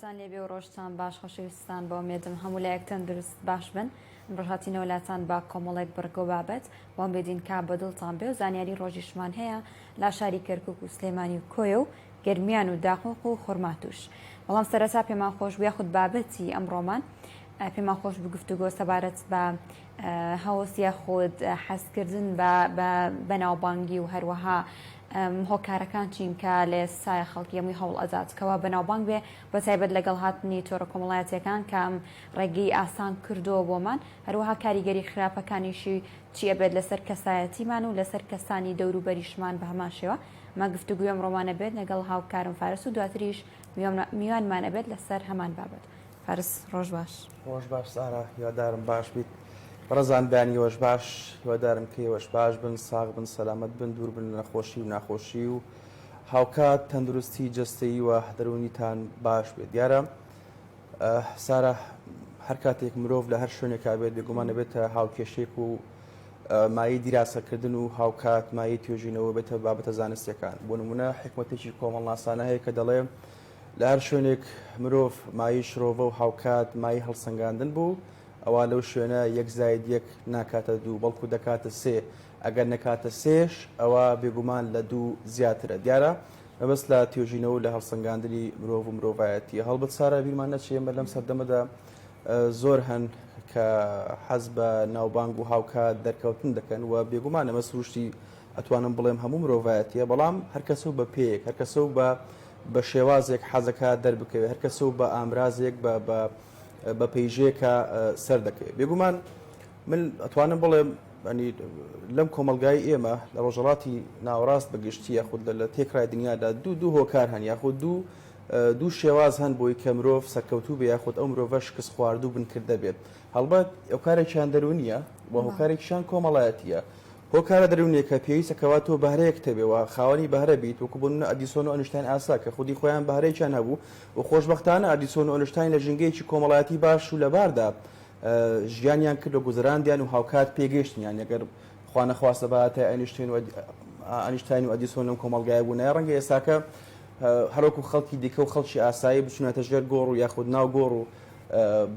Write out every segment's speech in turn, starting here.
سڵاوتان لێبێ و ڕۆژتان باش خۆشەویستان بە ئومێدم هەموو لایەک تەندروست باش بن ئەمڕۆش هاتینەوە لاتان بە کۆمەڵێک بڕگە و بابەت وامبێدین کا بە دڵتان بێ و زانیاری ڕۆژیشمان هەیە لا شاری کەرکک و سلێمانی و کۆیە و گەرمیان و داقوق و خورماتوش بەڵام سەرەتا پێمان خۆش بوو یاخود بابەتی ئەمڕۆمان پێمان خۆش بوو گفتوگۆ سەبارەت بە هەوەس یاخود حەزکردن بە بەناوبانگی و هەروەها هۆکارەکان چین کە لە ئێستایا خەڵکی هەمووی هەوڵ ئەدات کەوا بەناوبانگ بێ بە تایبەت لەگەڵ هاتنی تۆڕە کۆمەڵایەتیەکان کە ئەم ڕێگەی ئاسان کردووە بۆمان هەروەها کاریگەری خراپەکانیشی چی ئەبێت لەسەر کەسایەتیمان و لەسەر کەسانی دەوروبەریشمان بە هەمان شێوە ئەمە گفتوگوی ئەمڕۆمان ئەبێت لەگەڵ هاوکارم فارس و دواتریش میوانمان ئەبێت لەسەر هەمان بابەت. فارس ڕۆژ باش. ڕۆژ باش سارا هیوادارم باش بیت. بەڕێزان بەیانی ئێوەش باش هیوادارم کە ئێوەش باش بن ساغ بن سەلامەت بن دوور بن لە نەخۆشی و ناخۆشی و هاوکات تەندروستی جەستەیی و دەروونیتان باش بێت دیارە سارا هەر کاتێک مرۆڤ لە هەر شوێنێکا بێت بێگومان دەبێتە هاوکێشێک و مایەی دیراسەکردن و هاوکات مایەی توێژینەوە بێتە بابەتە زانستیەکان بۆ نمونە حکمەتێکی کۆمەڵناسانە هەیە کە دەڵێ لە هەر شوێنێک مرۆڤ مایەی شرۆڤە و هاوکات مایەی هەڵسەنگاندن بوو ئەوا لەو شوێنە یەک زاید یەک ناکاتە دوو بەڵکو دەکاتە سێ ئەگەر نەکاتە سێش ئەوا بێگومان لە دوو زیاترە دیارە مەبەست لە توێژینەوە و لە هەڵسەنگاندنی مرۆڤ و مرۆڤایەتیە هەڵبەت سارا بیرمان نەچێ ئێمە لەم سەردەمەدا زۆر هەن کە حەز بە ناوبانگ و هاوکات دەرکەوتن دەکەن و بێگومان ئەمە سروشتی ئەتوانم بڵێم هەموو مرۆڤایەتیە بەڵام هەر کەسە و بە پێیەک هەر کەسە و بە بە شێوازێک حەزەکات دەربکەوێت هەر کەسە و بە ئامرازێک بە بە بە پەیژەیەکە سەر دەکەوێت بێگومان من ئەتوانم بڵێم ئەنی لەم کۆمەلگای ئێمە لە ڕۆژەڵاتی ناوەڕاست بەگشتی یاخود لە تێکرای دنیادا دوو دوو هۆکار هەن یاخود دوو دوو شێواز هەن بۆی کە مرۆڤ سەرکەوتوو بێ یاخود ئەو مرۆڤە شکست خواردوو بنکردە بێت هەڵبەت هۆکارێکیان دەروونیە و هۆکارێکیشان کۆمەڵایەتیە هۆکارە دەروونیەکە پێویستە کەوا تۆ بەهرەیەکت هەبێ و خاوەنی بەهرە بیت وەکو بۆ نمونە ئەدیسۆن و ئەنشتاین ئاسا کە خودی خۆیان بەهرەیەکیان هەبوو و خۆشبەختانە ئەدیسۆن و ئەنشتاین لە ژینگەیەکی کۆمەڵایەتی باش و لەباردا ژیانیان کرد و گوزەراندیان و هاوکات پێگەیشتنیان ئەگەر خوا نەخواستە باتای ئەنیشتین و ئەنیشتاین و ئەدیسۆن لەم کۆمەڵگایە بوونایە ڕەنگە ئێستاکە هەروەکو خەڵکی دیکە و خەڵکی ئاسایی بچونەتە ژێر گۆڕ و یاخود ناو گۆڕ و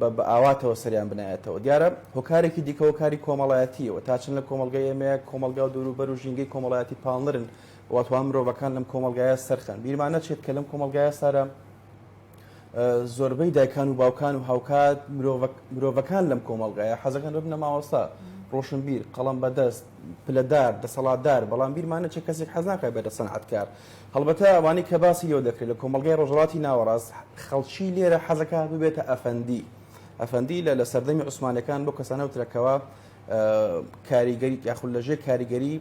بە ئاواتەوە سەریان بنایەتەوە. دیارە هۆکارێکی دیکە هۆکاری کۆمەڵایەتییە و تا چەند لە کۆمەڵگای ئێمەیە کۆمەڵگا و دەوروبەر و ژینگەی کۆمەڵایەتی پاڵنەرن و توان مرۆڤەکان لەم کۆمەڵگایە سەرخەن. بیرمان نەچێت کە لەم کۆمەڵگایە سارا زۆربەی دایکان و باوکان و هاوکات مرۆڤەکان لەم کۆمەڵگایە حەزەکەن ببنە مامۆستا، ڕۆشنبیر، قەڵەم بەدەست، پلەدار، دەسەڵاتدار، بەڵام بیرمان نەچێت کەسێک حەز ناکات بێتە سەنعەتکار. هەڵبەتە ئەوانەی کە باسی لێوە دەکرێت لە کۆمەڵگای ڕۆژهەڵاتی ناوەڕاست خەڵکی لێرە حەزەکات ببێتە ئەفەندی. ئەفەندی لە لە سەردەمی عوسمانەکان بۆ کەسانە وترا کەوا کاریگەری یاخود لەژێر کاریگەری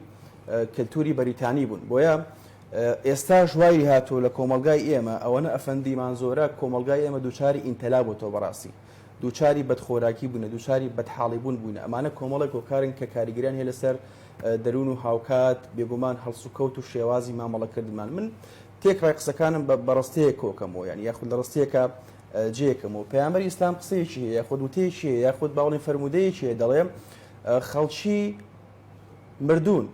کەلتوری بەریتانی بوون. بۆیە ئێستاش وای لێهاتووە لە کۆمەڵگای ئێمە ئەوەنە ئەفەندیمان زۆرە کۆمەڵگای ئێمە دووچاری ئینتەلا بۆتەوە بەڕاستی. دووچاری بەدخۆراکی بوونە، دووچاری بەدحاڵی بوون بووینە، ئەمانە کۆمەڵێک هۆکارن کە کاریگەریان هەیە لەسەر دەروون و هاوکات بێگومان هەڵسوکەوت و شێوازی مامەڵەکردنمان. من تێکڕای قسەکانم بە ڕستەیەک کۆکەمەوە یانی یاخود لە ڕستەیەکا جێکەمەوە. پەیامبەری ئیسلام قسەیەکی هەیە یاخود وتەیەکی هەیە یاخود با بڵێین فەرموودەیەکی هەیە دەڵێ خەڵکی مردوون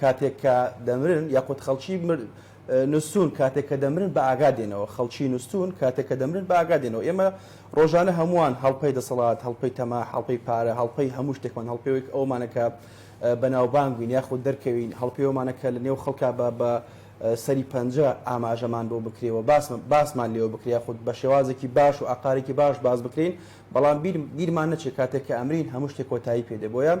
کاتێک کە دەمرن یاخود خەڵکی نوستوون کاتێک کە دەمرن بە ئاگا دێنەوە خەڵکی نوستوون کاتێک کە دەمرن بە ئاگا دێنەوە ئێمە ڕۆژانە هەمووان هەڵپەی دەسەڵات هەڵپەی تەما هەڵپەی پارە هەڵپەی هەموو شتێکمان هەڵپەی ئەومانە کە بەناوبانگ بین یاخود دەرکەوین هەڵپێوەمانە کە لە نێو خەڵکا بە بە سەری پەنجە ئاماژەمان بۆ بکرێ و باسمان لێوە بکرێ یاخود بە شێوازێکی باش و ئاقارێکی باش باس بکرین بەڵام بیرمان نەچێت کاتێک کە ئەمرین هەموو شتێک کۆتایی پێ دێ بۆیە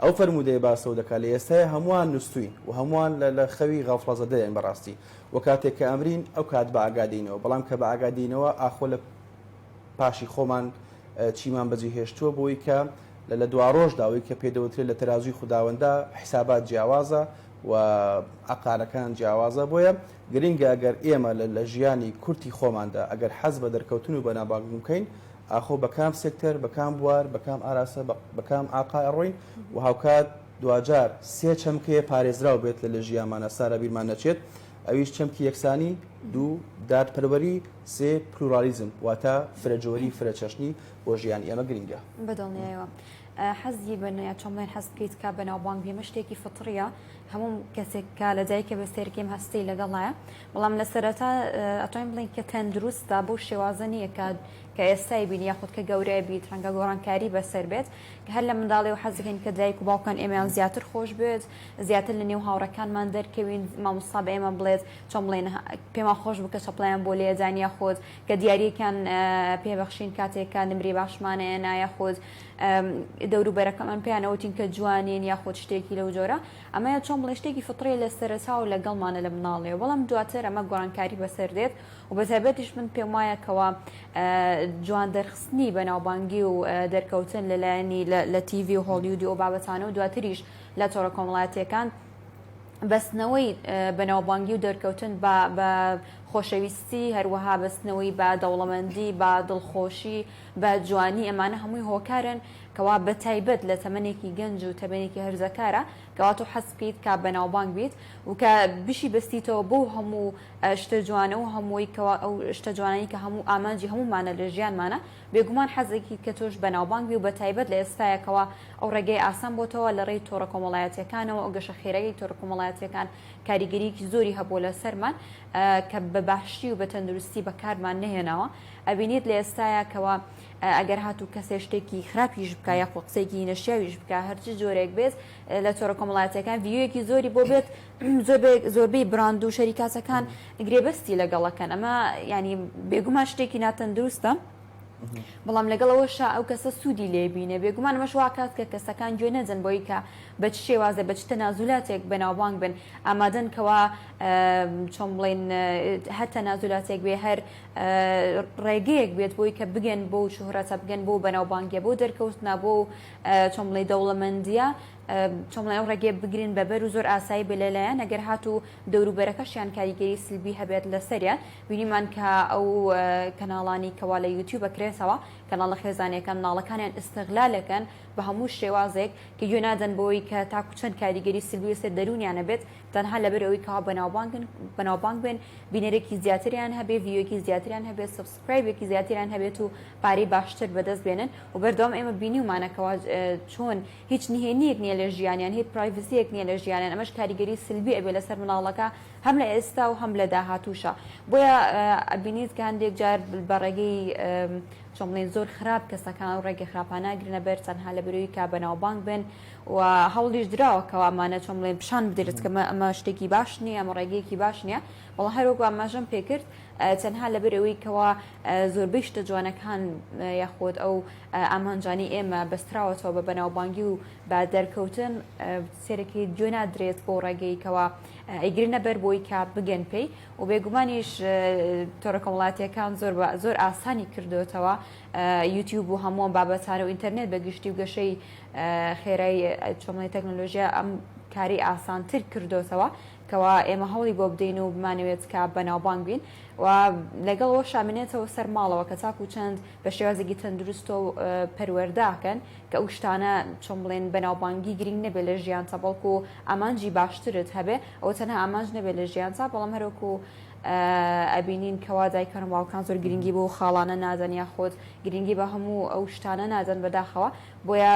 ئەو فەرموودەیە باسەوە دەکات لە ئێستایا هەمووان نوستووین و هەمووان لە لە خەوی غەفڵەزەدەین بەڕاستی و کاتێک کە ئەمرین ئەو کات بە ئاگا دێینەوە بەڵام کە بە ئاگا دێینەوە ئاخۆ لە پاشی خۆمان چیمان بەجێ هێشتووە بۆی کە لە لە دواڕۆژدا ئەوەی کە پێ دەوترێت لە تەرازووی خوداوەندا حیسابات جیاوازە و عەقارەکان جیاوازە بۆیە گرنگە ئەگەر ئێمە لە لە ژیانی کورتی خۆماندا ئەگەر حەز بە دەرکەوتن و بەناوبانگ بکەین ئاخۆ بە کام سێکتەر، بە کام بوار، بە کام ئاراستە، بە کام ئاقا ئەڕۆین و هاوکات دواجار سێ چەمک هەیە پارێزراو بێت لە لە ژیانمانا سارا بیرمان نەچێت ئەویش چەمکی یەکسانی، دوو، دادپەروەری، سێ، پلورالیزم واتە فرەجۆری، فرەچەشنی بۆ ژیانی ئێمە گرنگە. بەدڵنیایەوە حەزی بە یا چۆن بڵێن حەز بکەیت کە بەناوبانگ بی ئەمە شتێکی فطریە هەموو کەسێک کە لە دایکە بە سێرکەیم هەستەی لەگەڵایە بەڵام لە سەرەتا ئەتوانین بڵێین کە تەندروستە بەو شێوازە نییە کە کە ئێستای بینی یاخود کە گەورە بیت ڕەنگە گۆڕانکاری بەسەر بێت کە هەر لە منداڵی و حەز دەکەین کە دایک و باوکان ئێمەیان زیاتر خۆش بێت زیاتر لە نێو هاوڕێکانمان دەرکەوین مامۆستا بە ئێمە بڵێت چۆن بڵێن پێمان خۆش بوو کە چەپڵەیان بۆ لێدان یاخود کە دیاریەکان پێبەخشین کاتێک کە نمری باشمانەیە نایەخود دەوروبەرەکەمان پێیانەوتین کە جوانین یاخود شتێکی لەو جۆرە ئەمەیە چۆن بڵێ شتێکی فطرەیە لە سەرەتا و لەگەڵمانە لە مناڵیەوە بەڵام دواتر ئەمە گۆڕانکاری بەسەر دێت و بەتایبەتیش من پێم وایە کەوا جوان دەرخستنی بەناوبانگی و دەرکەوتن لەلایەنی لە تیڤی و هۆڵیودی و بابەتانە و دواتریش لە تۆڕە کۆمەڵایەتیەکان بەستنەوەی بەناوبانگی و دەرکەوتن بە بە خۆشەویستی هەروەها بەستنەوەی بە دەوڵەمەندی بە دڵخۆشی بە جوانی ئەمانە هەمووی هۆکارن کەوا بە تایبەت لە تەمەنێکی گەنج و تەمەنێکی هەرزەکارە کەوا تۆ حەز بکەیت کە بەناوبانگ بیت و کە بشی بەستیتەوە بەو هەموو شتە جوانە و هەمووی کەوا ئەو شتە جوانەی کە هەموو ئامانجی هەموومانە لە ژیانمانە بێگومان حەزێکی کە تۆش بەناوبانگ بی و بە تایبەت لە ئێستایا کەوا ئەو ڕێگەی ئاسان بۆتەوە لە ڕێی تۆڕە کۆمەڵایەتیەکانەوە ئەو گەشە خێرایەی تۆڕە کۆمەڵایەتیەکان کاریگەریەکی زۆری هەبووە لەسەرمان کە بە باشی و بە تەندروستی بەکارمان نەهێناوە ئەبینیت لە ئێستایا کەوا ئەگەر هاتوو کەسێ شتێکی خراپیش بکە یاخۆ قسەیەکی نەشیاویش بکە هەرچی جۆرێک بێت لە تۆڕە کۆمەڵایەتیەکان view یەکی زۆری بۆ بێت زۆربەی براند و شەریکاتەکان گرێبەستی لەگەڵەکەن ئەمە ینی بێگومان شتێکی ناتەندروستە. بەڵام لەگەڵ ئەوەشا ئەو کەسە سوودی لێ بینێ بێگومان ئەمەش واکات کە کەسەکان گوێ نەدەن بۆی کە بە چ شێوازێ بە چ تەنازولاتێک بەناوبانگ بن ئامادەن کەوا چۆن بڵێن هەر تەنازولاتێک بێ هەر ڕێگەیەک بێت بۆی کە بگەن بۆ شوهرەتە بگەن بۆ بەناوبانگیە بۆ دەرکەوتنا بۆ چۆن بڵێ دەوڵەمەندیە چۆن بڵێ ئەو ڕێگەیە بگرن بەبەر و زۆر ئاسایی بێ لەلایەن ئەگەر هاتوو دەوروبەرەکەشیان کاریگەری سلبی هەبێت لەسەریان بینیمان کە ئەو کەناڵانی کەوا لە یوتیوب ئەکرێتەوە کەناڵە خێزانیەکان مناڵەکانیان ئیستغلالەکەن بە هەموو شێوازێک کە گوێ نادەن بەوەی کە تاکو چەند کاریگەری سلبی لەسەر دەروونیان ئەبێت تەنها لەبەر ئەوەی کەوا بەناوبانگن بەناوبانگ بن بینەرێکی زیاتریان هەبێ view ێکی زیاتریان هەبێت subscribe ێکی زیاتریان هەبێت و پارەی باشتر بەدەست بێنن و بەردەوام ئێمە بینیومانە کەوا چۆن هیچ نهێنیەک نییە لە ژیانیان هیچ privacy یەک نییە لە ژیانیان ئەمەش کاریگەری سلبی ئەبێ لەسەر مناڵەکە هەم لە ئێستا و هەم لە داهاتووشا بۆیە ئەبینیت کە هەندێک جار بە ڕێگەی چۆن بڵێین زۆر خراپ کەسەکان ئەو ڕێگە خراپانە ئەگرنە بەر تەنها لە بەرەوەی کە بەناوبانگ بن و هەوڵیش دراوە کەوا ئەمانە چۆن بڵێن پیشان بدرێت کە ئەمە شتێکی باش نییە ئەمە ڕێگەیەکی باش نییە بەڵام هەر وەکو ئاماژەم پێکرد تەنها لەبەر ئەوەی کەوا زۆربەی شتە جوانەکان یاخود ئەو ئامانجانەی ئێمە بەستراوەتەوە بە بەناوبانگی و بە دەرکەوتن سێرەکەی گوێ نادرێت بۆ ڕێگەی کەوا ئەیگرنە بەر بۆی کە بگەن پێی و بێگومانیش تۆڕە کۆمەڵاتیەکان زۆر زۆر ئاسانی کردوتەوە یوتیوب و هەموو بابەتانە و ئینتەرنێت بە گشتی و گەشەی خێرای چۆمەڵی تەکنۆلۆژیا ئەم کاری ئاسانتر کردوتەوە کەوا ئێمە هەوڵی بۆ بدەین و بمانەوێت کە بەناوبانگ بین و لەگەڵ ئەوەشا منێتەوە سەر ماڵەوە کە تاکو چەند بە شێوازێکی تەندروستۆ پەروەردەکەن کە ئەو شتانە چۆن بڵێن بەناوبانگی گرنگ نەبێت لە ژیانتا بەڵکو ئامانجی باشترت هەبێ ئەوە تەنها ئامانج نەبێت لە ژیانتا بەڵام هەروەکو ئەبینین کەوا دایکان و باوکان زۆر گرنگی بۆ خاڵانە نادەن یاخود گرنگی بە هەموو ئەو شتانە نادەن بەداخەوە بۆیە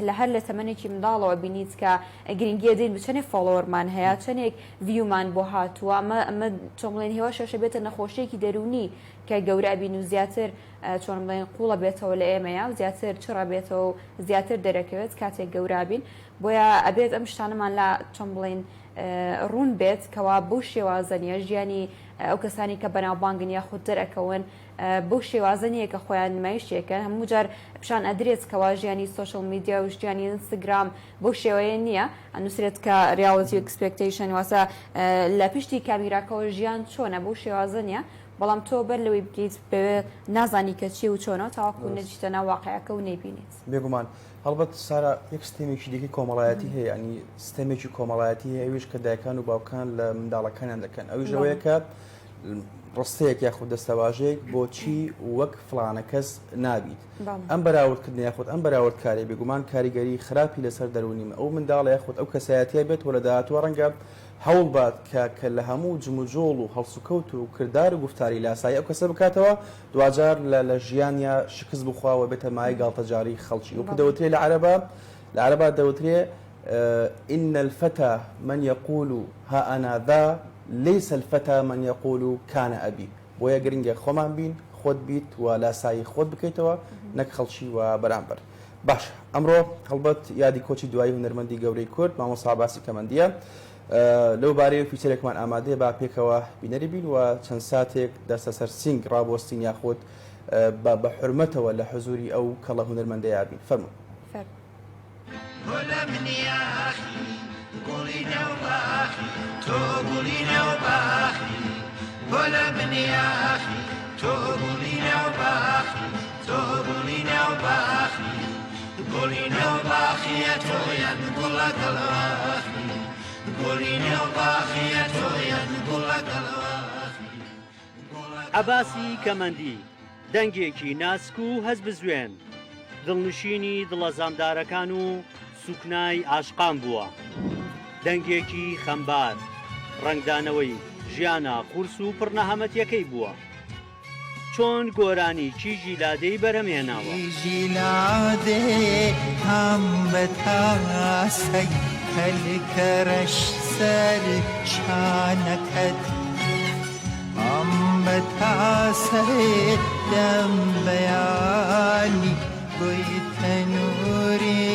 لە هەر لە تەمەنێکی منداڵەوە بینیت کە گرنگیە دەین بە چەندێک follower مان هەیە چەندێک view مان بۆ هاتووە ئەمە ئەمە چۆن بڵێن هێواش هێواش بێتە نەخۆشیەکی دەروونی کە گەورە ئەبین و زیاتر چۆن بڵێن قوڵە بێتەوە لە ئێمەیە و زیاتر چڕە بێتەوە و زیاتر دەرەکەوێت کاتێک گەورە بین بۆیە ئەبێت ئەم شتانەمان لا چۆن بڵێن ڕوون بێت کەوا بەو شێوازە نیە ژیانی ئەو کەسانی کە بەناوبانگن یاخود دەرەکەون بەو شێوازە نییە کە خۆیان نمایشی ئەکەن هەموو جار پیشان ئەدرێت کەوا ژیانی social media و ژیانی ئینستگرام بەو شێوەیە نییە ئەنووسرێت کە reality expectation واتە لە پشتی کامیراکەوە ژیان چۆنە بەو شێوازە نییە بەڵام تۆ بەر لەوەی بگەیت بەوێ نازانی کە چی و چۆنە تاوەکو نەچیتە ناو واقعەکە و نەیبینیت. بێگومان هەڵبەت سارا یەک ستێمێکی دیکەی کۆمەڵایەتی هەیە ینی ستێمێکی کۆمەڵایەتی هەیە ئەویش کە دایکان و باوکان لە منداڵەکانیان دەکەن ئەویش ئەوەیە کە ڕستەیەک یاخود دەستەواژەیەک بۆچی وەک فڵانە کەس نابیت ئەم بەراوردکردنە یاخود ئەم بەراوردکاریە بێگومان کاریگەری خراپی لەسەر دەروونی ئەو منداڵە یاخود ئەو کەسایەتیە بێت و لە داهاتووە ڕەنگە هەوڵ بات کە کە لە هەموو جموجۆڵ و هەڵسوکەوت و کردار و گوفتاری لاسایی ئەو کەسە بکاتەوە دواجار لە لە ژیانیا شکست بخوا و بێتە مایەی گاڵتەجاڕی خەڵکی وەکو دەوترێ لە عەرەبا لە عەرەبا دەوترێ ان الفتى من یقول ها انا ذا لیس الفتى من یقول کان ابی بۆیە گرنگە خۆمان بین خۆت بیت و لاسایی خۆت بکەیتەوە نەک خەڵکی و بەرامبەر. باشە ئەمڕۆ هەڵبەت یادی کۆچی دوایی هونەرمەندی گەورەی کورد مامۆستا عەباسی کەمەندییە. لەو بارەیەوە feature ێکمان ئامادەیە با پێکەوە بینەری بین و چەند ساتێک دەستە سەر سینگ ڕابوەستین یاخود بە بە حورمەتەوە لە حزوری ئەو کەڵە هونەرمەندەیا بین. فەرموون. فەرموو. گولە من یاخی گوڵی نێو باخی تۆ گوڵی نێو باخی گولە من یاخی تۆ گوڵی نێو باخی تۆ گوڵی نێو باخی گوڵی نێو باخیە تۆیان گوڵە گەڵاخی گوڵی نێو باخیە تۆیان گوڵە گەڵاخی عەباسی کەمەندی دەنگێکی ناسک و هەستبزوێن، دڵنشینی دڵە زامدارەکان و سوکنای عاشقان بووە. دەنگێکی خەمبار، ڕەنگدانەوەی ژیانە قورس و پڕ نەهامەتیەکەی بووە. چۆن گۆرانی کیژی لادێی بەرهەم هێناوە؟ کیژی لادێ هەم بە تاسەی پەلکە رەش سەر شانەکەت هەم بە تاسەی دەم بەیانی گۆی تەنووری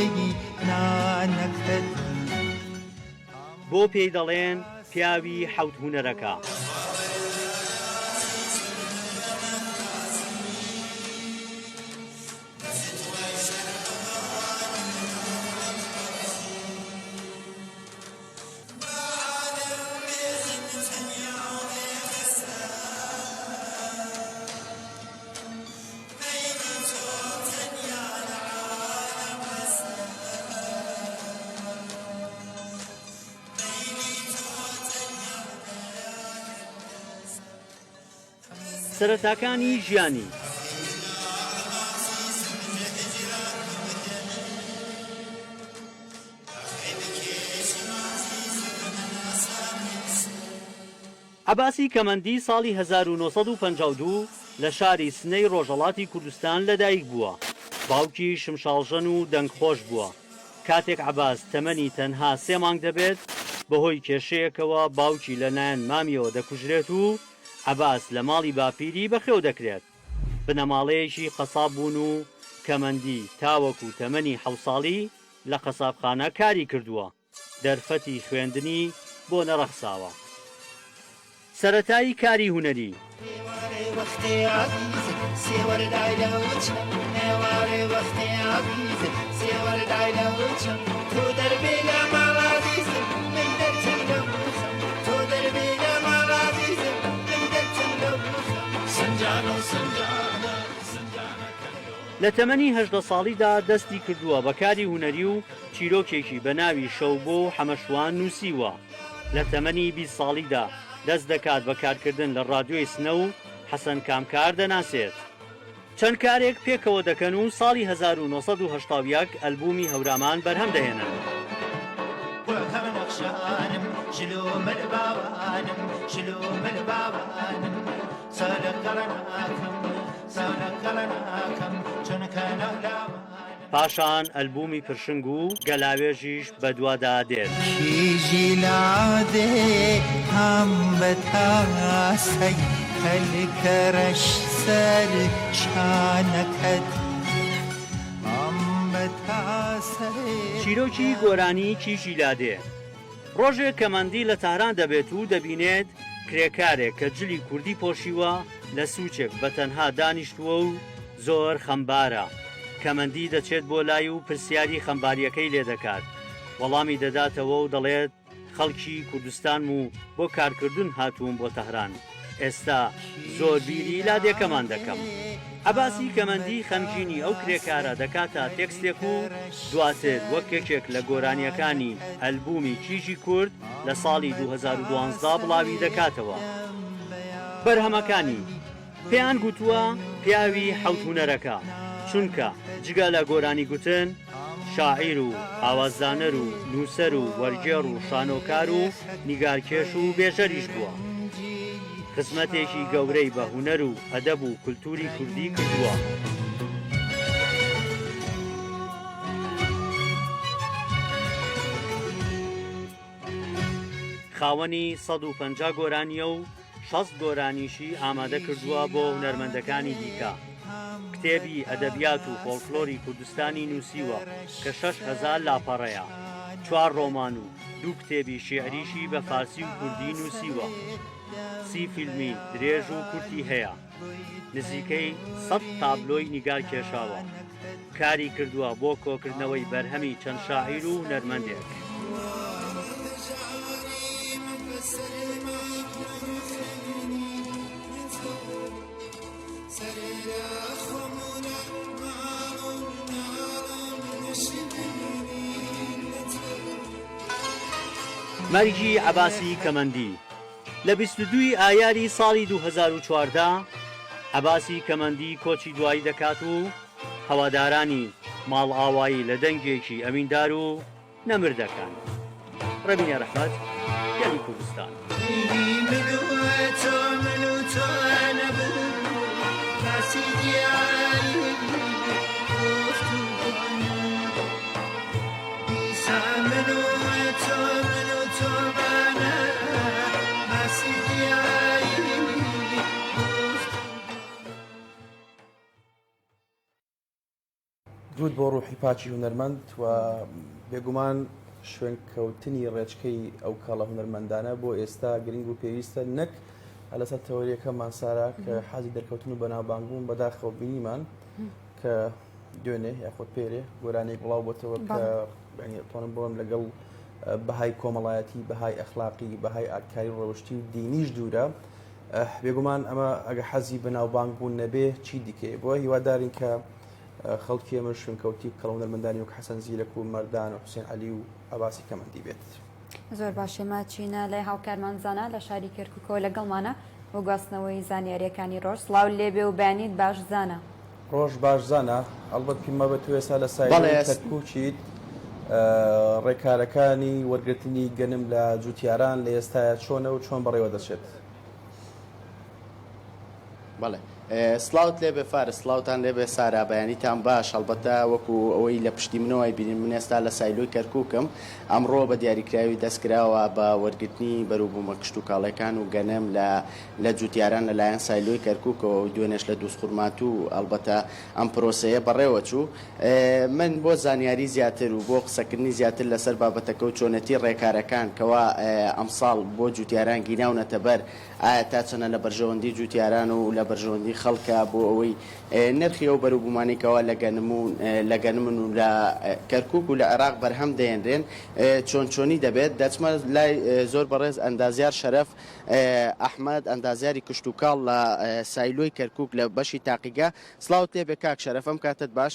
نانەکەت. بۆ پێی دەڵێن پیاوی حەوت هونەرەکە؟ سەرەتاکانی ژیانی. عەباسی کەمەندی ساڵی 1952 لە شاری سنەی ڕۆژهەڵاتی کوردستان لەدایک بووە. باوکی شمشاڵژەن و دەنگخۆش بووە. کاتێک عەباس تەمەنی تەنها سێ مانگ دەبێت، بەهۆی کێشەیەکەوە باوکی لەلایەن مامیەوە دەکوژرێت و عەباس لە ماڵی باپیری بەخێو دەکرێت. بنەماڵەیەکی قەساب بوون و کەمەندی تاوەکو تەمەنی حەوت ساڵی لە قەسابخانە کاری کردووە. دەرفەتی خوێندنی بۆ نەڕەخساوە. سەرەتای کاری هونەری. لە تەمەنی 18 ساڵیدا دەستی کردووە بە کاری هونەری و چیرۆکێکی بە ناوی شەوبۆ و حەمەشوان نووسیوە. لە تەمەنی 20 ساڵیدا دەست دەکات بە کارکردن لە ڕادیۆی سنە و حەسەن کامکار دەناسێت. چەند کارێک پێکەوە دەکەن و ساڵی 1981 ئەلبوومی هەورامان بەرهەم دەهێنن. پاشان ئەلبوومی پرشنگ و گەلاوێژیش بەدوادا دێت. کیژی لادێ هەم بە تاسەی پەلکە رەش سەر شانەکەت هەم بە تاسەی. چیرۆکی گۆرانی کیژی لادێ. ڕۆژێک کەمەندی لە تاران دەبێت و دەبینێت کرێکارێک کە جلی کوردی پۆشیوە لە سوچێک بە تەنها دانیشتووە و زۆر خەمبارە. کەمەندی دەچێت بۆ لای و پرسیاری خەمبارییەکەی لێ دەکات. وەڵامی دەداتەوە و دەڵێت خەڵکی کوردستانم و بۆ کارکردن هاتووم بۆ تەهران. ئێستا زۆر بیری لادێکەمان دەکەم. عەباسی کەمەندی خەمگینی ئەو کرێکارە دەکاتە تێکستێک و دواتر وەک یەکێک لە گۆرانییەکانی ئەلبوومی کیژی کورد لە ساڵی 2012 بڵاوی دەکاتەوە. بەرهەمەکانی پێیان گوتووە پیاوی حەوت هونەرەکە، چونکە جگە لە گۆرانی گوتن، شاعیر و ئاوازدانەر و نووسەر و وەرگێڕ و شانۆکار و نیگارکێش و بێژەریش بووە. خزمەتێکی گەورەی بە هونەر و ئەدەب و کولتووری کوردی کردووە. خاوەنی 150 گۆرانییە و 60 گۆرانیشی ئامادە کردووە بۆ هونەرمەندەکانی دیکە. کتێبی ئەدەبیات و فۆلکلۆری کوردستانی نووسیوە کە 6000 لاپەڕەیە. چوار ڕۆمان و دوو کتێبی شیعریشی بە فارسی و کوردی نووسیوە. سی فیلمی درێژ و کورتی هەیە. نزیکەی سەد تابلۆی نیگار کێشاوە. کاری کردووە بۆ کۆکردنەوەی بەرهەمی چەند شاعیر و هونەرمەندێک. مەرگی عەباسی کەمەندی لە 22 ی ئایاری ساڵی 2014 عەباسی کەمەندی کۆچی دوایی دەکات و هەوادارانی ماڵئاوایی لە دەنگێکی ئەویندار و نەمر دەکەن. ڕێبینە ڕەحمەت، گەلی کوردستان. درود بۆ ڕوحی پاکی هونەرمەند و بێگومان شوێنکەوتنی ڕێچکەی ئەو کاڵە هونەرمەندانە بۆ ئێستا گرنگ و پێویستە نەک لەسەر تەوەریەکەمان سارا کە حەزی دەرکەوتن و بەناوبانگ بوون بەداخەوە بینیمان کە دوێنێ یاخود پێرێ گۆرانیەک بڵاو بۆتەوە کە توانم بڵم لەگەڵ بەهای کۆمەڵایەتی بەهای ئەخلاقی بەهای ئاکاری ڕەوشتی و دینیش دوورە بێگومان ئەمە ئەگە حەزی بەناوبانگ بوون نەبێ چی دیکەیە بۆ هیوادارین کە خەڵکی ئێمە شوێنکەوتی کەڵ هونەرمەندانی وەک حەسەن زیرەک و مەردان و حوسێن عەلی و عەباسی کەمەندی بێت. زۆر باشە ماچینە لای هاوکارمان زانا لە شاری کەرکوکەوە لەگەڵمانە بۆ گواستنەوەی زانیاریەکانی ڕۆژ سڵاو لێبێ و بەیانیت باش زانا. ڕۆژ باش زانا، ئەڵبەت پیم وابێ تۆ ئێستا لە سایلۆی بەڵێ. کەرکوکیت، ڕێکارەکانی وەرگرتنی گەنم لە جوتیاران لە ئێستایا چۆنە و چۆن بەڕێوە دەچێت؟ بەڵێ سڵاوت لێبێ فارس سڵاوتان لێبێ سارا بەیانیتان باش هەڵبەتە وەکو ئەوەی لە پشتی منەوە ئەیبینن من ئێستا لە سایلۆی کەرکوکم ئەمڕۆ بە دیاریکراوی دەست کراوە بە وەرگرتنی بەروبوومە کشتوکاڵیەکان و گەنم لە لە جوتیاران لەلایەن سایلۆی کەرکوکەوە و دوێنێش لە دووزخورماتوو ئەڵبەتە ئەم پرۆسەیە بەڕێوەچوو. من بۆ زانیاری زیاتر و بۆ قسەکردنی زیاتر لەسەر بابەتەکە و چۆنێتی ڕێکارەکان کەوا ئەمساڵ بۆ جوتیاران گیراونەتە بەر ئایا تا چەنە لە بەرژەوەندی جوتیاران و لە بەرژەوەندی خەڵکە بۆ ئەوەی نرخی ئەو بەروبوومانەی کەوا لە گەنم و لە گەنمن و لە کەرکوک و لە عێراق بەرهەم دەهێنرێن چۆن چۆنی دەبێت دەچمە لای زۆر بەڕێز ئەندازیار شەرەف ئەحمەد ئەندازیاری کشتوکاڵ لە سایلۆی کەرکوک لە بەشی تاقیگە سڵاوت لێبێ کاک شەرەف ئەم کاتەت باش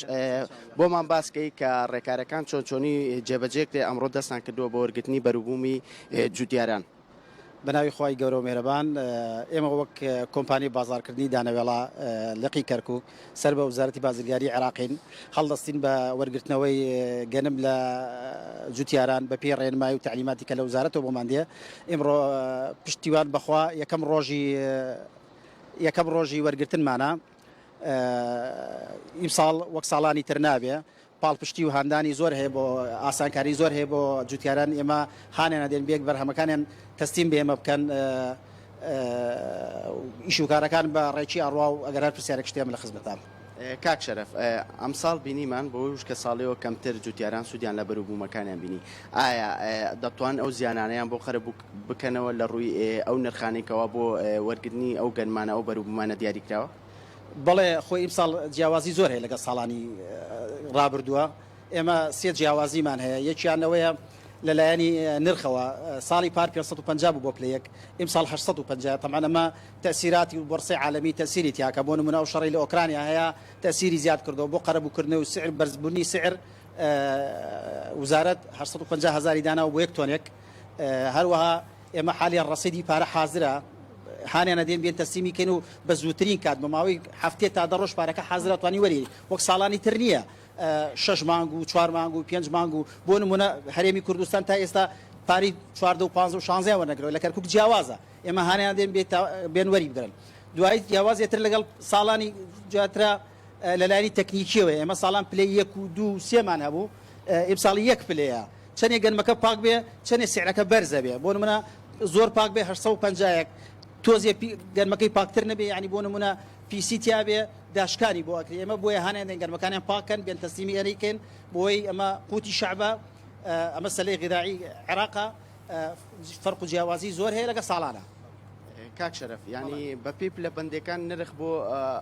بۆمان باس کەی کە ڕێکارەکان چۆن چۆنی جێبەجێ کرێ ئەمڕۆ دەستان کردووە بە وەرگرتنی بەروبوومی جوتیاران. بەناوی خوای گەورە و میهرەبان ئێمە وەک کۆمپانی بازاڕکردنی دانەوێڵە لقی کەرکوک سەر بە وەزارەتی بازرگاری عێراقین هەڵدەستین بە وەرگرتنەوەی گەنم لە جوتیاران بە پێی ڕێنمایی و تەعلیماتی کە لە وەزارەتەوە بۆمان دێ ئیمڕۆ پشتیوان بەخوا یەکەم ڕۆژی یەکەم ڕۆژی وەرگرتنمانە ئیمساڵ وەک ساڵانی تر نابێ پاڵپشتی و هاندانی زۆر هەیە بۆ ئاسانکاری زۆر هەیە بۆ جوتیاران ئێمە هانیان ئەدەین بێک بەرهەمەکانیان تەسلیم بە ئێمە بکەن ئیش و کارەکان بە ڕێکی ئەڕوا و ئەگەر هەر پرسیارێک شتێ من لە خزمەتام. کاک شەرەف ئەمساڵ بینیمان بەهۆی وشکەساڵیەوە کەمتر جوتیاران سوودیان لە بەروبوومەکانیان بینی ئایا دەتوان ئەو زیانانەیان بۆ قەرەبوو بکەنەوە لە ڕووی ئەو نرخانەی کەوا بۆ وەرگرتنی ئەو گەنمانە ئەو بەروبوومانە دیاری کراوە؟ بەڵێ خۆی ئیمساڵ جیاوازی زۆر هەیە لەگەڵ ساڵانی ڕابردووە ئێمە سێ جیاوازیمان هەیە یەکیان ئەوەیە لە لایەنی نرخەوە ساڵی پار 550 بوو بۆ پلە یەک ئیمساڵ 850 تەبعەن ئەمە تەسیراتی و بۆرسەی عالەمی تەسیری تیاکە بۆ نمونە ئەو شەڕی لە ئۆکرانیا هەیە تەسیری زیاد کردەوە بۆ قەرەبووکردنەوە و سعر بەرزبوونی سعر وزارەت 850 هەزاری داناوە بۆ یەک تۆنێک هەروەها ئێمە حالیان ڕەسیدی پارە حازرە هانیان ئەدەین بێن تەسلیمی کەین و بە زووترین کات بە ماوەی هەفتەیە تا دە ڕۆژ پارەکە حازرە توانی وەری وەک ساڵانی تر نییە. شەش مانگ و چوار مانگ و پێنج مانگ و بۆ نمونە هەرێمی کوردستان تا ئێستا پارەی 14 و 15 و شانزەیان وەرنەگرەوە لە کەرکوک جیاوازە ئێمە هانیان دێن بێن وەری بگرن دوایی جیاوازێتر لەگەڵ ساڵانی جیاترە لە لایەنی تەکنیکیەوە ئێمە ساڵان پلەی یەک و دوو و سێمان هەبوو ئیمساڵ یەک پلەیە چەنێ گەنمەکە پاک بێ چەنێ سعرەکە بەرزە بێ بۆ نمونە زۆر پاک بێ 850 تۆزێ گەنمەکەی پاکتر نەبێ یعنی بۆ نمونە پیسی تیا بێ داشکانی بۆ ئەکرێ ئێمە بۆیە هانیان دێن گەنمەکانیان پاک کەن بێن تەسلیمی ئێرەی کەن بۆی ئەمە قوتی شەعبە ئەمە سەلەی غیداعی عێراقە فەرق و جیاوازی زۆر هەیە لەگە ساڵانە. کاک شەرەف یانی بە پێی پلە بەندێکان نرخ بۆ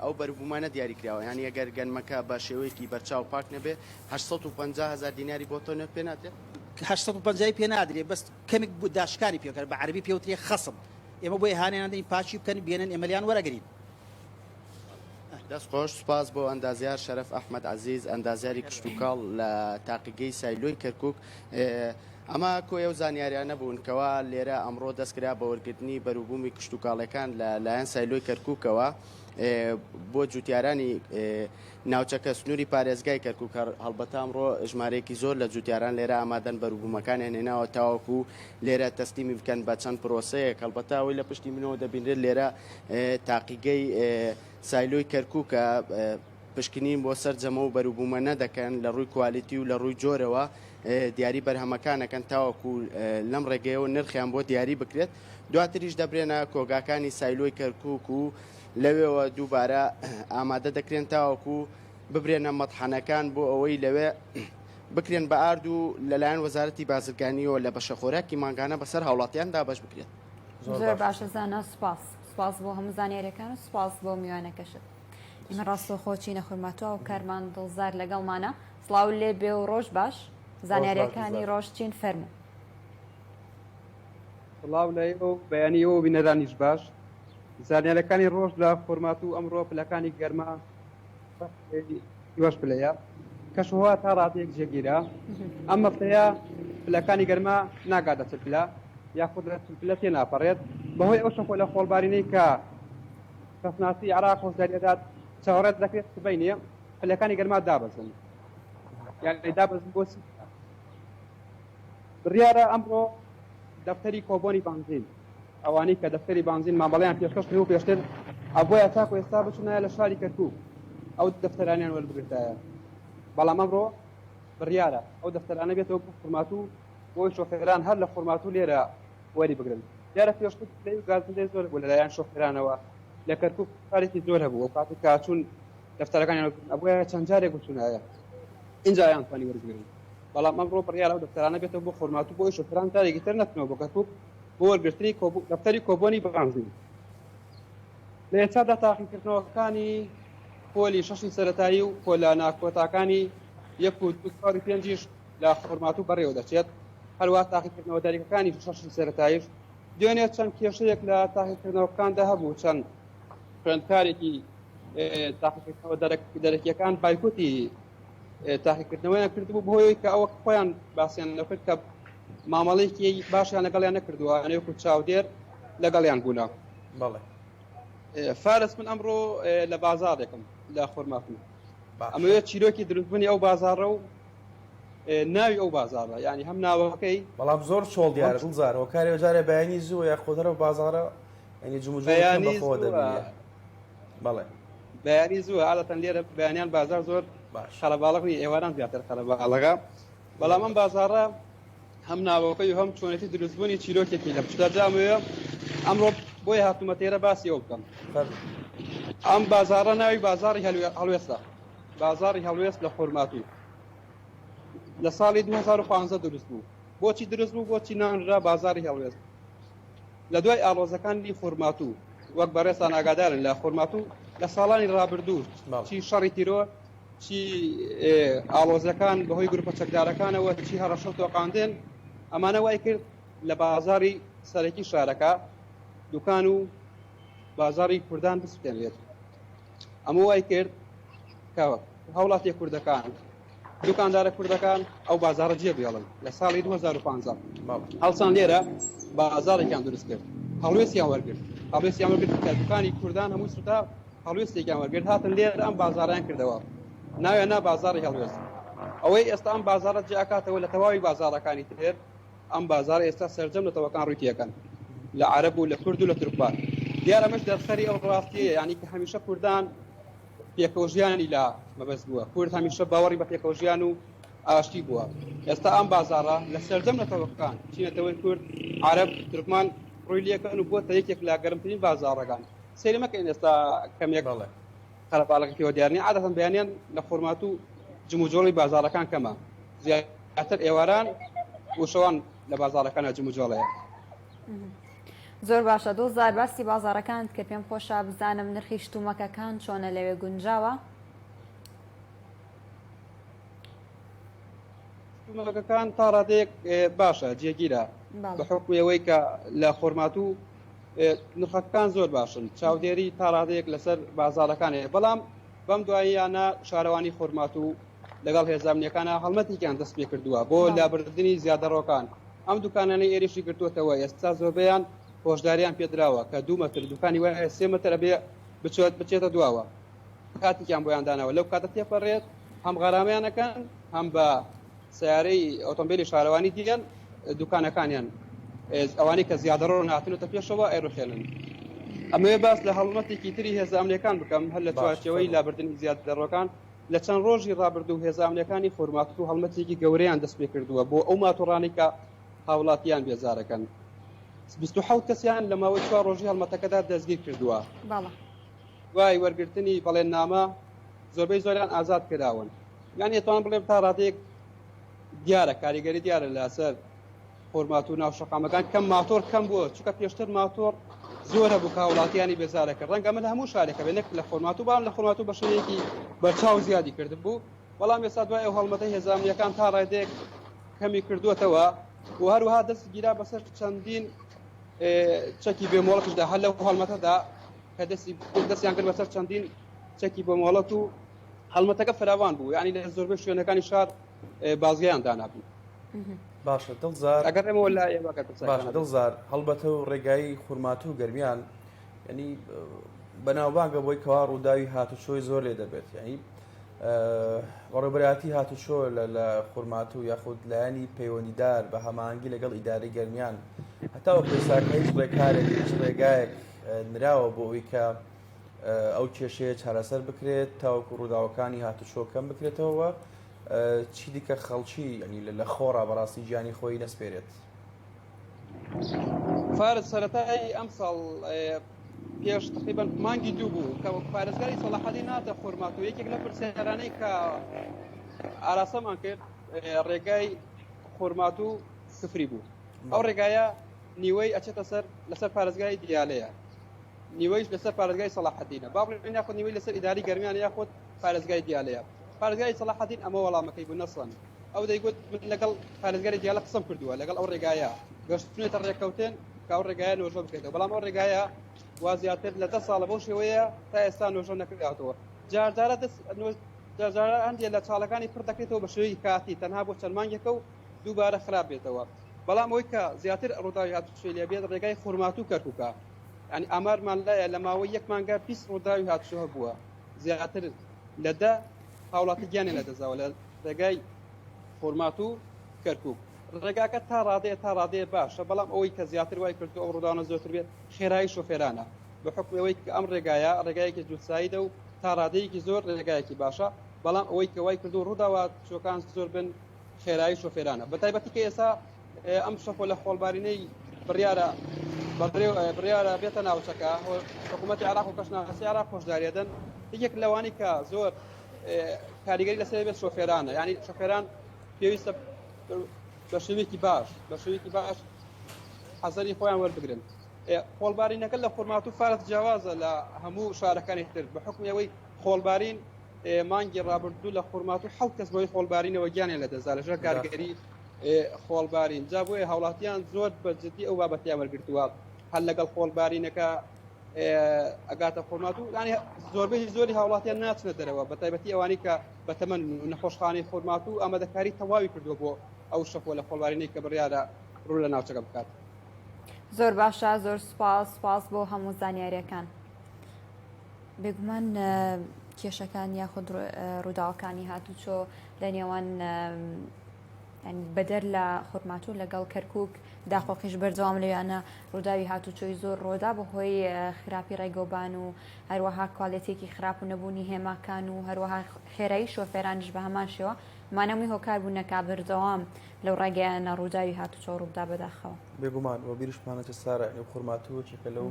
ئەو بەروبوومانە دیاری کراوە یانی ئەگەر گەنمەکە بە شێوەیەکی بەرچاو پاک نەبێ 850 هەزار دیناری بۆ تۆنێک پێ نادرێت؟ 850 پێ نادرێ بەس کەمێک داشکانی پێ بکەن بە عەرەبی پێوترێ خەسم ئێمە بۆیە هانیان دەین پاکی بکەن بێنن ئێمە لیان وەرەگرین. دەست خۆش، سوپاس بۆ ئەندازیار شەرەف ئەحمەد عەزیز، ئەندازیاری کشتوکاڵ لە تاقیگەی سایلۆی کەرکوک. ئەمە کۆی ئەو زانیاریانە بوون کەوا لێرە ئەمڕۆ دەستکرا بە وەرگرتنی بەروبوومی کشتوکاڵیەکان لە لایەن سایلۆی کەرکوکەوە بۆ جوتیارانی ناوچەکە سنووری پارێزگای کەرکوک هەڵبەتە ئەمڕۆ ژمارەیەکی زۆر لە جوتیاران لێرە ئامادەن بەروبوومەکانیان هێناوە تاوەکو لێرە تەسلیمی بکەن بە چەند پرۆسەیەک هەڵبەتە ئەوەی لە پشتی منەوە دەبینرێت لێرە تاقیگەی سایلۆی کەرکوکە پشکنین بۆ سەرجەمە و بەروبوومە دەکەن لە ڕووی کوالیتی و لە ڕووی جۆرەوە دیاری بەرهەمەکانەکەن تاوەکو لەم ڕێگەیەوە نرخیان بۆ دیاری بکرێت دواتریش دەبرێنە کۆگاکانی سایلۆی کەرکوک و لەوێوە دووبارە ئامادە دەکرێن تاوەکو ببرێنە مەتحەنەکان بۆ ئەوەی لەوێ بکرێن بە ئارد و لەلایەن وەزارەتی بازرگانیەوە لە بەشەخۆراکی مانگانە بەسەر هاوڵاتیان دابەش بکرێت. زۆر باشە زانا سوپاس سوپاس بۆ هەموو زانیاریەکان و سوپاس بۆ میوانەکەشت. ئیمە ڕاستەوخۆ چینە خورماتوە و کارمان دڵزار لەگەڵمانە سڵاو لێ بێ و ڕۆژ باش زانیاریەکانی ڕۆژ چین فەرموو. سڵاو لە ئێوە و بەیانی ئێوە و بینەرانیش باش. زانیاریەکانی ڕۆژ لە خورماتوو ئەمڕۆ پلەکانی گەرما هیواش پلەیە. کەشوهەوا تا ڕادەیەک جێگیرە. ئەم هەفتەیە پلەکانی گەرما ناگاتە 40 پلە یاخود لە 40 پلە تێناپەڕێت بەهۆی ئەو شەپۆلە خۆڵبارینەی کە کەشناسی عێراق هۆشداری دەدات چاوەڕێ دەکرێت سبەینێ پلەکانی گەرما دابەزن یان دابەزن بۆ سی پلە. بڕیارە ئەمڕۆ دەفتەری کۆبۆنی بانزین ئەوانەی کە دەفتەری بانزین مامەڵەیان پێشکەش کردبوو پێشتر ئەبوایە تاکو ئێستا بچنایە لە شاری کەرکوک ئەو دەفتەرانیان وەربگرتایە بەڵام ئەمڕۆ بڕیارە ئەو دەفتەرانە بێتەوە بۆ خورماتوو بۆی شۆفێران هەر لە خورماتوو لێرە وەری بگرن دیارە پێشتر پلەی و گازندەی زۆر بوو لەلایەن شۆفێرانەوە لە کەرکوک کارێکی زۆر هەبوو ئەو کاتێک کە چوون دەفتەرەکانیان وەرگرن ئەبوایە چەند جارێک بچوونایە ئینجا یان توانی وەربگرن بەڵام ئەمڕۆ بڕیارە ئەو دەفتەرانە بێتەوە بۆ خورماتوو بۆی شۆفێران جارێکی تر نەچنەوە بۆ کەرکوک بۆ وەرگرتنی دەفتەری کۆبۆنی بانزین. لە ئێستادا تاقیکردنەوەکانی پۆلی شەشی سەرەتایی و پۆلە ناکۆتاکانی یەک و دوو چوار و پێنجیش لە خورماتوو بەڕێوە دەچێت، هەروەها تاقیکردنەوە دەرەکیەکانی شەشی سەرەتاییش دوێنێ چەند کێشەیەک لە تاقیکردنەوەکاندا هەبوو، چەند خوێندکارێکی تاقیکردنەوە دەرەکیەکان بایکۆتی تاقیکردنەوەیان کردبوو بەهۆی کە ئەوە خۆیان باسیان نەکرد کە مامەڵەیەکی باشیان لەگەڵیان نەکردووە وەکو چاودێر لەگەڵیان بوونە. بەڵێ فارس من ئەمڕۆ لە بازاڕێکم لە خۆرماتوو ئەمەوێت چیرۆکی دروستبوونی ئەو بازاڕە و ناوی ئەو بازاڕە یعنی هەم ناوەکەی بەڵام زۆر چۆڵ دیارە دڵزار هۆکاری جارێ بەیانی زوو یا خۆدەرە بازاڕە ینی جموجۆڵ بەخۆ دەبینێ بەڵێ بەیانی زووە عادەتەن لێرە بەیانیان بازار زۆر قەرەباڵغ نیە ئێواران زیاتر قەرەباڵغە بەڵام ئەم بازاڕە هەم ناوەکەی و هەم چۆنێتی دروستبوونی چیرۆکێکی لە پشتە جامەوە ئەمڕۆ بۆی هاتوومە تێرە باسی ئەو بکەم ئەم بازاڕە ناوی بازاڕی هەڵوێستە بازاڕی هەڵوێست لە خورماتوو لە ساڵی 2015 دروست بوو بۆچی دروست بوو بۆچی نانرا بازاڕی هەڵوێست لە دوای ئاڵۆزەکانی خورماتوو وەک بەڕێزتان ئاگادارن لە خورماتوو لە ساڵانی ڕابردوو چی شەڕی تیرۆر چی ئاڵۆزەکان بەهۆی گروپە چەکدارەکانەوە چی هەڕەشە و تۆقاندن ئەمانە وای کرد لە بازاری سەرەکی شارەکە دوکان و بازاری کوردان بسوتێنرێت ئەمە وای کرد کە هاوڵاتیە کوردەکان دوکاندارە کوردەکان ئەو بازارە جێ بێڵن لە ساڵی 2015 هەڵسان لێرە بازارێکیان دروست کرد هەڵوێستیان وەرگرت هەڵوێستیان وەرگرت کە دوکانی کوردان هەموو سوتا هەڵوێستێکیان وەرگرت هاتن لێرە ئەم بازاڕیان کردەوە. ناویان نا بازاڕی هەڵوێست. ئەوەی ئێستا ئەم بازاڕە جیا ئەکاتەوە لە تەواوی بازاڕەکانی تر، ئەم بازاڕە ئێستا سەرجەم نەتەوەکان ڕووی تێکەن، لە عەرەب و لە کورد و لە تورکمان. دیارە ئەمەش دەرخەری ئەو ڕاستیەیە یانی کە هەمیشە کوردان پێکەوەژیانی لا مەبەست بووە. کورد هەمیشە باوەڕی بە پێکەوەژیان و ئاشتی بووە. ئێستا ئەم بازاڕە لە سەرجەم نەتەوەکان، چی نەتەوەی کورد، عەرەب، تورکمان ڕووی لێکەن و بۆتە یەکێک لە گەرمترین بازاڕەکان. سەیری مەکەین ئێستا کەمێک بەڵێ. قەرەباڵغی پێوە دیار نییە، عادەتەن بەیانیان لە خورماتوو جموجۆڵی بازاڕەکان کەمە، زیاتر ئێواران و شەوان لە بازاڕەکانە جموجۆڵ هەیە. زۆر باشە دڵزار باسی بازاڕەکانت کرد پێم خۆشە بزانم نرخی شتومەکەکان چۆنە لەوێ گونجاوە؟ شتومەکەکان تا ڕادەیەک باشە جێگیرە بە حوکمی ئەوەی کە لە خورماتوو نرخەکان زۆر باشن چاودێری تا ڕادەیەک لەسەر بازاڕەکان هەیە بەڵام بەم دواییانە شارەوانی خورماتوو لەگەڵ هێزامنیەکانە هەڵمەتێکیان دەست پێ کردووە بۆ لابردنی زیادەڕۆکان ئەم دوکانانەی ئێرشی گرتووەتەوە ئێستا زۆربەیان هۆشداریان پێدراوە کە دوو مەتر دوکانی وایە سێ مەتر ئەبێ بچێت بچێتە دواوە کاتێکیان بۆیان داناوە لەو کاتە تێپەڕێت هەم غەرامەیان ئەکەن هەم بە سەیارەی ئۆتۆمبیلی شارەوانی دیەن دوکانەکانیان ئەوانەی کە زیادەڕۆن هاتنەتە پێشەوە ئەیڕوخێنن. ئەمەوێ باس لە هەڵمەتێکی تری هێزە ئەمنیەکان بکەم هەر لە چوارچێوەی لابردنی زیادەڕۆکان لە چەند ڕۆژی ڕابردوو هێزە ئەمنیەکانی خورماتوو هەڵمەتێکی گەورەیان دەست پێ کردووە بۆ ئەو ماتۆڕانەی کە هاوڵاتیان بێزارەکەن 27 کەسیان لە ماوەی چوار ڕۆژی هەڵمەتەکەدا دەستگیر کردووە. دوای وەرگرتنی بەڵێننامە زۆربەی زۆریان ئازاد کراون. یانی ئەتوانم بڵێم تا ڕادەیەک دیارە کاریگەری دیارە لەسەر خۆرمات و ناو شەقامەکان کەم ماتۆر کەم بووە چونکە پێشتر ماتۆر زۆر هەبوو کە هاوڵاتیانی بێزارەکە ڕەنگە ئەمە لە هەموو شارێکە بێ نەک لە خۆرمات و بەڵام لە خۆرمات و بە شێوەیەکی بەرچاو زیادی کردبوو بەڵام ئێستا دوای ئەو هەڵمەتە هێزامنیەکان تا ڕادەیەک کەمی کردووەتەوە و هەروەها دەست گیرا بەسەر چەندین چەکی بێمۆڵەتیشدا هەر لەو هەڵمەتەدا کە دەستی دەستیان کرد بەسەر چەندین چەکی بۆ مۆڵەت و هەڵمەتەکە فراوان بوو یعنی لە زۆربەی شوێنەکانی شار بازگەیان دانابوو. باشە دڵزار ئەگەر ئێمە وەلا ئێوە کە پرسیار باشە دڵزار هەڵبەتە و ڕێگای خورماتوو گەرمیان یعنی بەناوبانگە بۆی کەوا ڕووداوی هاتوچۆی زۆر لێ دەبێت یعنی بەڕێوبەرایەتی هاتوچۆ لە خورماتوو یاخود لایەنی پەیوەندیدار بە هەماهەنگی لەگەڵ ئیدارەی گەرمیان هەتاوەکو ئێستاکە هیچ ڕێکارێک هیچ ڕێگایەک نراوە بۆ ئەوی کە ئەو کێشەیە چارەسەر بکرێت تاوەکو ڕووداوەکانی هاتوچۆ کەم بکرێتەوە چی دیکە خەڵکی ینی لە خۆڕا بەڕاستی گیانی خۆی نەسپێرێت. فارس سەرەتای ئەمساڵ پێش تقریبا مانگی دوو بوو کە پارێزگاری سەڵاحەدین هاتە خورماتوو یەکێک لە پرسیارانەی کە ئاراسەمان کرد ڕێگای خورماتوو کفری بوو ئەو ڕێگایە نیوەی ئەچێتە سەر لەسەر پارێزگای دیالەیە نیوەیش لەسەر پارێزگای سەڵاحەدینە با بڵێین یاخود نیوەی لەسەر ئیداری گەرمیانە یاخود پارێزگای دیالەیە پارێزگای سەڵاحەدین ئەمە وەڵامەکەی بوو نەسەن ئەو دەیگوت من لەگەڵ پارێزگاری دیالە قسەم کردووە لەگەڵ ئەو ڕێگایە گەشتونێتە ڕێککەوتن کە ئەو ڕێگایە نۆژە بکرێتەوە بەڵام ئەو ڕێگایە وا زیاتر لە دە ساڵە بەو شێوەیە تا ئێستا نۆژە نەکراوەتەوە جارجارە دەست جارجارە هەندێک لە چاڵەکانی پڕ دەکرێتەوە بە شێوەیەکی کاتی تەنها بۆ چەند مانگێکە و دووبارە خراپ بێتەوە بەڵام ئەوەی کە زیاتر ڕووداوی هاتوچۆی لێ بێت ڕێگای خورماتوو کەرکووکە یانی ئامارمان لایە لە ماوەی یەک مانگە 20 ڕووداوی هاتوچۆ هەبووە زیاتر لە دە هاوڵاتی گیانیان لەدەستداوە لە ڕێگای خورماتوو کەرکووک ڕێگاکە تا ڕادەیە تا ڕادەیە باشە بەڵام ئەوەی کە زیاتر وای کردو ئەو ڕووداوانە زۆرتر بێت خێرایی شۆفێرانە بە حوکمی ئەوەی کە ئەم ڕێگایە ڕێگایەکی جووتسایدە و تا ڕادەیەکی زۆر ڕێگایەکی باشە بەڵام ئەوەی کە وای کردو ڕووداوە چۆکان زۆر بن خێرایی شۆفێرانە بە تایبەتی کە ئێستا ئەم شەپۆلە خۆڵبارینەی بڕیارە بڕیارە بێتە ناوچەکە حکوومەتی عراق و کەشناسی عراق هۆشداریدەن یەکێک لەوانی کە زۆر کاریگەری لەسەر بێت شۆفێرانە ینی شۆفێران پێویستە بە شێوەیەکی باش بە شێوەیەکی باش حەزەری خۆیان وەربگرن خۆڵبارینەکە لە خورماتوو فارس جیاوازە لە هەموو شارەکانی تر بە حکومی ئەوەی خۆڵبارین مانگی ڕابردوو لە خورماتوو حەوت کەس بەهۆی خۆڵبارینەوە گیانیان لەدەستدا لەژێر کارگەری خۆڵبارین جا بۆیە هاوڵاتیان زۆر بە جدی ئەو بابەتیان وەرگرتووە هەر لەگەڵ خۆڵبارینەکە ئەگاتە خۆرماتوو ینی زۆربەی زۆری هاوڵاتیان ناچنە دەرەوە بە تایبەتی ئەوانی کە بەتەمەن نەخۆشخانەی خۆرماتوو ئامادەکاری تەواوی کردووە بۆ ئەو شەپۆلە خۆڵبارینەی کە بڕیارە ڕوو لە ناوچەکە بکات. زۆر باشە زۆر سوپاس سوپاس بۆ هەموو زانیاریەکان. بێگومان. کێشەکان یاخود ڕووداوەکانی هاتوچۆ لە نێوان بەدەر لە خورماتوو لەگەڵ کەرکک داخۆقیش بەردەوام لەویانە ڕووداوی هاتوچۆی زۆر ڕۆدا بەهۆی خراپی ڕێگەوبان و هەروەها کوالێتێکی خراپ و نەبوونی هێماکان و هەروەها خێرایی شۆفێرانیش بە هەمان شێوە مانەوەی هۆکار بوون نەکا بەردەوام لەو ڕێگەیانە ڕووداوی هاتوچۆ ڕووبدا بەداخەوە. بێگومان وە بیریشمانەچێت سارا یانی خورماتوو یەکێکە لەو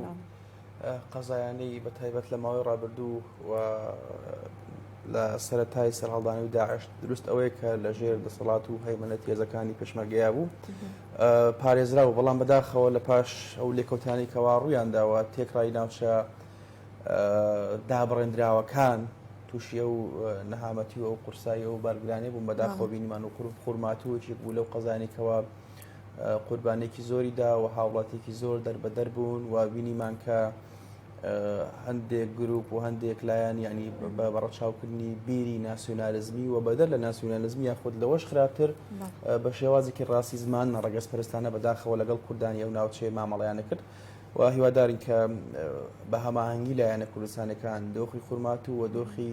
قەزایانەی بە تایبەت لە ماوەی ڕابردوو و لە سەرەتای سەرهەڵدانەوەی داعش دروست ئەوەیە کە لە ژێر دەسەڵات و هەیمەنەتی هێزەکانی پێشمەرگەیا بوو پارێزرا و بەڵام بەداخەوە لە پاش ئەو لێکەوتانی کەوا ڕوویان داوە تێکڕای ناوچە دابڕێندراوەکان تووشی ئەو نەهامەتی و ئەو قورسایی ئەو بارگرانی بوون بەداخەوە بینیمان و قورب خورماتووەکی بوو لەو قەزانی کەوا قوربانێکی زۆری دا و هاوڵاتێکی زۆر دەربەدەر بوون و بینیمان کە هەندێک گروپ و هەندێک لایەن ینی بە بەڕەچاوکردنی بیری ناسیۆنالیزمی و بەدەر لە ناسیۆنالیزمی یاخود لەوەش خراپتر بە شێوازێکی ڕاستی زمان ڕەگەزپەرستانە بەداخەوە لەگەڵ کوردانی ئەو ناوچەیە مامەڵەیانە کرد و هیوادارین کە بە هەماهەنگی لایەنە کوردستانەکان دۆخی خورماتوو و دۆخی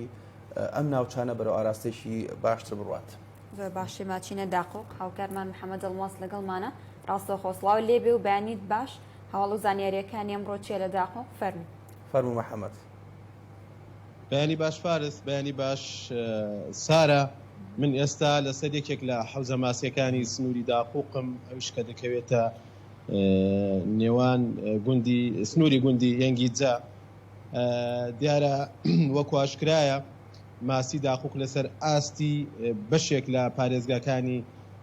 ئەم ناوچانە بەرەو ئاراستەیەکی باشتر بڕوات. زۆر باشی ماچینە داقوق هاوکارمان محەمەد ئەڵماس لەگەڵمانە ڕاستەوخۆ سڵاو لێبێ و بەیانیت باش هەواڵ و زانیاریەکانی ئەمڕۆ چیە لە داقوق فەرموو. فەرموو محەمەد. بەیانی باش فارس، بەیانی باش سارا، من ئێستا لەسەر یەکێک لە حەوزە ماسیەکانی سنووری داقوقم، ئەویش کە دەکەوێتە نێوان گوندی سنووری گوندی یەنگیجە. دیارە وەکو ئاشکرایە ماسی داقوق لەسەر ئاستی بەشێک لە پارێزگاکانی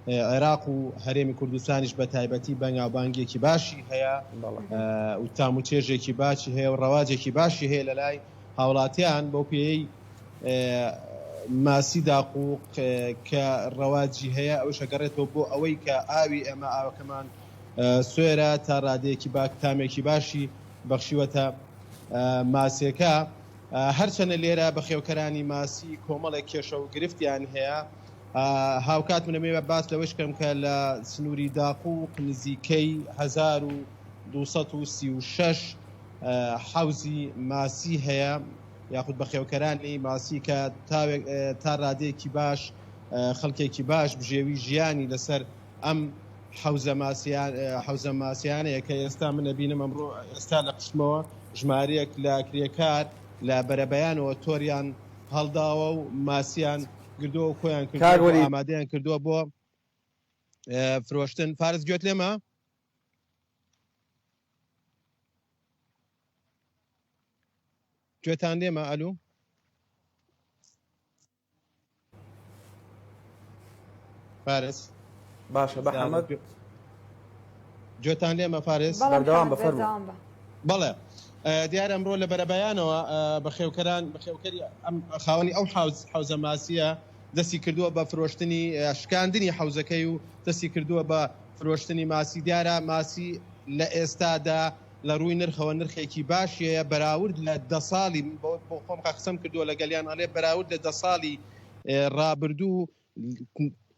عێراق و هەرێمی کوردستانیش بە تایبەتی بەناوبانگیەکی باشی هەیە و تام و چێژێکی باشی هەیە و ڕەواجێکی باشی هەیە لە لای هاوڵاتیان بەو پێیەی ماسی داقوق کە ڕەواجی هەیە ئەوش ئەگەڕێتەوە بۆ ئەوەی کە ئاوی ئێمە ئاوەکەمان سوێرە تا ڕادەیەکی باک تامێکی باشی بەخشیوەتە ماسیەکە هەرچەنە لێرە بەخێوکەرانی ماسی کۆمەڵێک کێشە و گرفتیان هەیە هاوکات من ئەمەوێ باس لەوەش کەم کە لە سنووری داقوق نزیکەی 1236 حەوزی ماسی هەیە یاخود بەخێوکەرانی ماسی کە تا رادەیەکی باش خەڵکێکی باش بژێوی ژیانی لەسەر ئەم حەوزە ماسیانەیە کە ئێستا من ئەبینم ئەمڕۆ ئێستا لە پشتمەوە ژمارەیەک لە کرێکار لە بەرەبەیانەوە تۆریان هەڵداوە و ماسیان گردووە و کۆیان کاک کردووە و وەلید. ئامادەیان کردووە بۆ فرۆشتن. فارس گوێت لێمە؟ گوێتان لێمە؟ ئەلو؟ فارس باشە بەحەمەد گوێتان لێمە فارس؟ بەڵێ بەردەوام محەمەد بە فەرموو. بەردەوام بە. بەڵێ دیارە ئەمڕۆ لە بەرەبەیانەوە بەخێوکەران بەخێوکەری ئەم خاوەنی ئەو حەوز حەوزە ماسییە دەستی کردووە بە فرۆشتنی شکاندنی حەوزەکەی و دەستی کردووە بە فرۆشتنی ماسی دیارە ماسی لە ئێستادا لە ڕووی نرخەوە نرخێکی باشی هەیە بەراورد لە دە ساڵی من بۆ خۆم قسەم کردووە لەگەلیان ئەڵێ بەراورد لە دە ساڵی ڕابردوو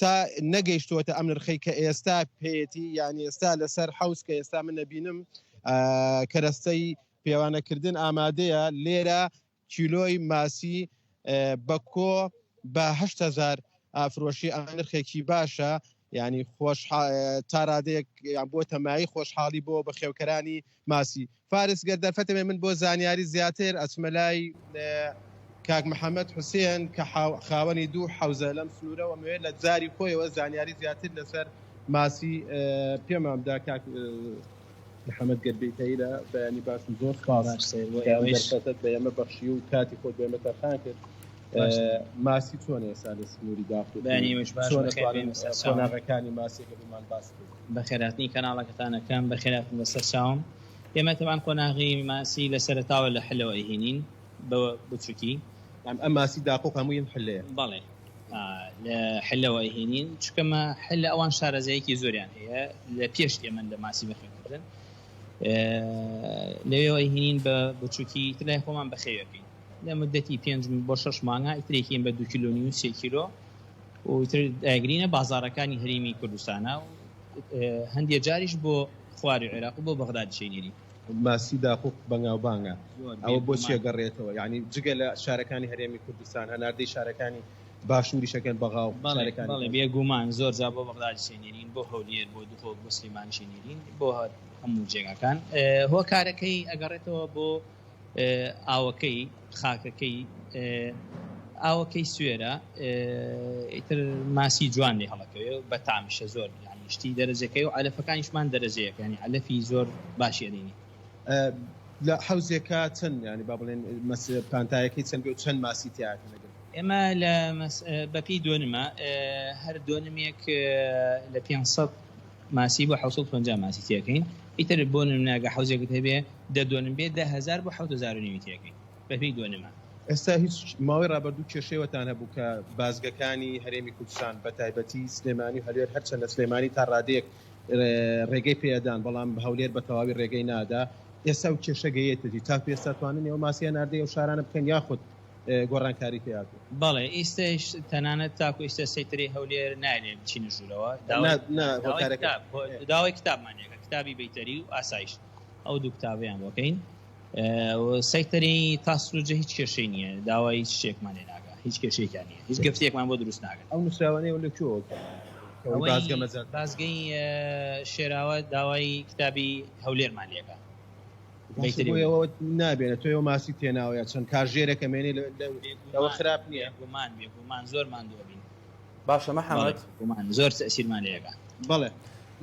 تا نەگەیشتووەتە ئەم نرخەی کە ئێستا پێیەتی یانی ئێستا لەسەر حەوز کە ئێستا من نەبینم کەرەستەی پێوانەکردن ئامادەیە لێرە کیلۆی ماسی بە کۆ بە 8000 ئافرۆشی ئەم نرخێکی باشە ینی خۆش تا رادەیەک یان بۆ تەمایی خۆشحاڵی بۆ بەخێوکەرانی ماسی فارس گەر دەرفەتە بێ من بۆ زانیاری زیاتر ئەچمە لای کاک محەمەد حوسێن کە خاوەنی دوو حەوزە لەم سنوورە و ئەمەوێت لە زاری خۆیەوە زانیاری زیاتر لەسەر ماسی پێمان بدا کاک محەمەد گەر بێیتە ئیرە بەیانی باش و زۆر سپاس باش سەیر بۆ کە ئەم ئێوەیش دەرفەتەت بە ئێمە بەخشی و کاتی خۆت بۆ ئێمە تەرخان کرد باش ماسی چۆنە ئێستا لە سنووری داخوت و بەیانی ئێوەیش باش چۆن بەخێر ئەتوانن بێن بەسەر چاوم قۆناغەکانی ماسیەکە بۆمان باس بکەیت؟ بەخێرهاتنی کەناڵەکەتان ئەکەم بەخێرهاتن بەسەر چاوم ئێمە تەبعەن قۆناغی ماسی لە سەرەتاوە لە حلەوە ئەیهینین بە بچوکی. ئەم ماسی داقوق هەمووی حلەیە؟ بەڵێ لە حلەوە ئەیهینین چونکە مە حلە ئەوان شارەزایەکی زۆریان هەیە لە پێش ئێمەن لە ماسی بەخێوکردن لەوێوە ئەیهینین بە بچوکی تر لای خۆمان بەخێوەکەین لە مدەتی پێنج بۆ شەش مانگا ئیترێکین بە دوو کیلۆ نیو سێ کیلۆ و ئیتر دایگرینە بازاڕەکانی هەرێمی کوردستانە و هەندێ جاریش بۆ خواری عێراق و بۆ بەغدادیش ئەینێرین. ماسی داقوق بەناوبانگە، ئەوە بۆچی ئەگەڕێتەوە؟ یانی جگە لە شارەکانی هەرێمی کوردستان هەناردەی شارەکانی باشووریش ئەکەن بەغا و شارەکانی بەڵێ بێگومان زۆر جار بۆ بەغدادیش ئەنێرین بۆ هەولێر بۆ دهۆک بۆ سلێمانیش ئەنێرین بۆ هەموو جێگاکان هۆکارەکەی ئەگەڕێتەوە بۆ ئاوەکەی خاکەکەی ئاوەکەی سوێرە ئیتر ماسی جوان لێ هەڵەکەوێ بە تامیشە زۆر یانی شتی دەرەجەکەی و عەلەفەکانیشمان دەرەجەیەکە یانی عەلەفی زۆر باشی ئەدەینێ. لە حەوزێکا چەند یانی با بڵێن پانتایەکەی چەند بێ و چەند ماسی تیا ئەکەن ئەگەر؟ ئێمە لە بەپێی دۆنمە هەر دۆنمێک لە 500 ماسی بۆ 750 ماسی تێکەین ئیتر بۆ نمونە ئەگەر حەوزێکت هەبێ دە دۆنم بێ 10000 بۆ 7000 و نیوی تێکەین بەپێی دۆنمە. ئێستا هیچ ماوەی ڕابردوو کێشەیەوەتان هەبوو کە بازگەکانی هەرێمی کوردستان بە تایبەتی سلێمانی و هەولێر هەرچەند لە سلێمانی تا ڕادەیەک ڕێگەی پێ ئەدان بەڵام هەولێر بە تەواوی ڕێگەی نادا ئێستا ئەو کێشە گەیەتە جی تاکو ئێستا توانن ئێوە ماسی هەناردەی ئەو شارانە بکەن یاخود گۆڕانکاری پێ هاتووە؟ بەڵێ ئیستەش تەنانەت تاکو ئیستە سەیتەرەی هەولێر نایەلێ بچینە ژوورەوە داوای داوای کتاب داوای کتابمان لێکە کتابی بەیتەری و ئاسایش ئەو دوو کتابیان بۆ کەین سەیتەرەی تاسلوجە هیچ کێشەی نییە داوای هیچ شتێکمان لێ ناکا هیچ کێشەیەکیان نییە هیچ گرفتێکمان بۆ دروست ناکەن. ئەو نووسراوانەی لە کوێوە ئەوەی بازگە مەجال بازگەی شێراوە داوای کتابی هەولێرمان لێکا. بۆیەوە نابێنە تۆ ماسی تێناوە چەند کاژێرێکە مێنێ لەوە خراپ نییە بێگومان بێگومان زۆر ماندوو بین. باشە محەمەد. گومان زۆر تەئسیرمان لێ ئەکا. بەڵێ.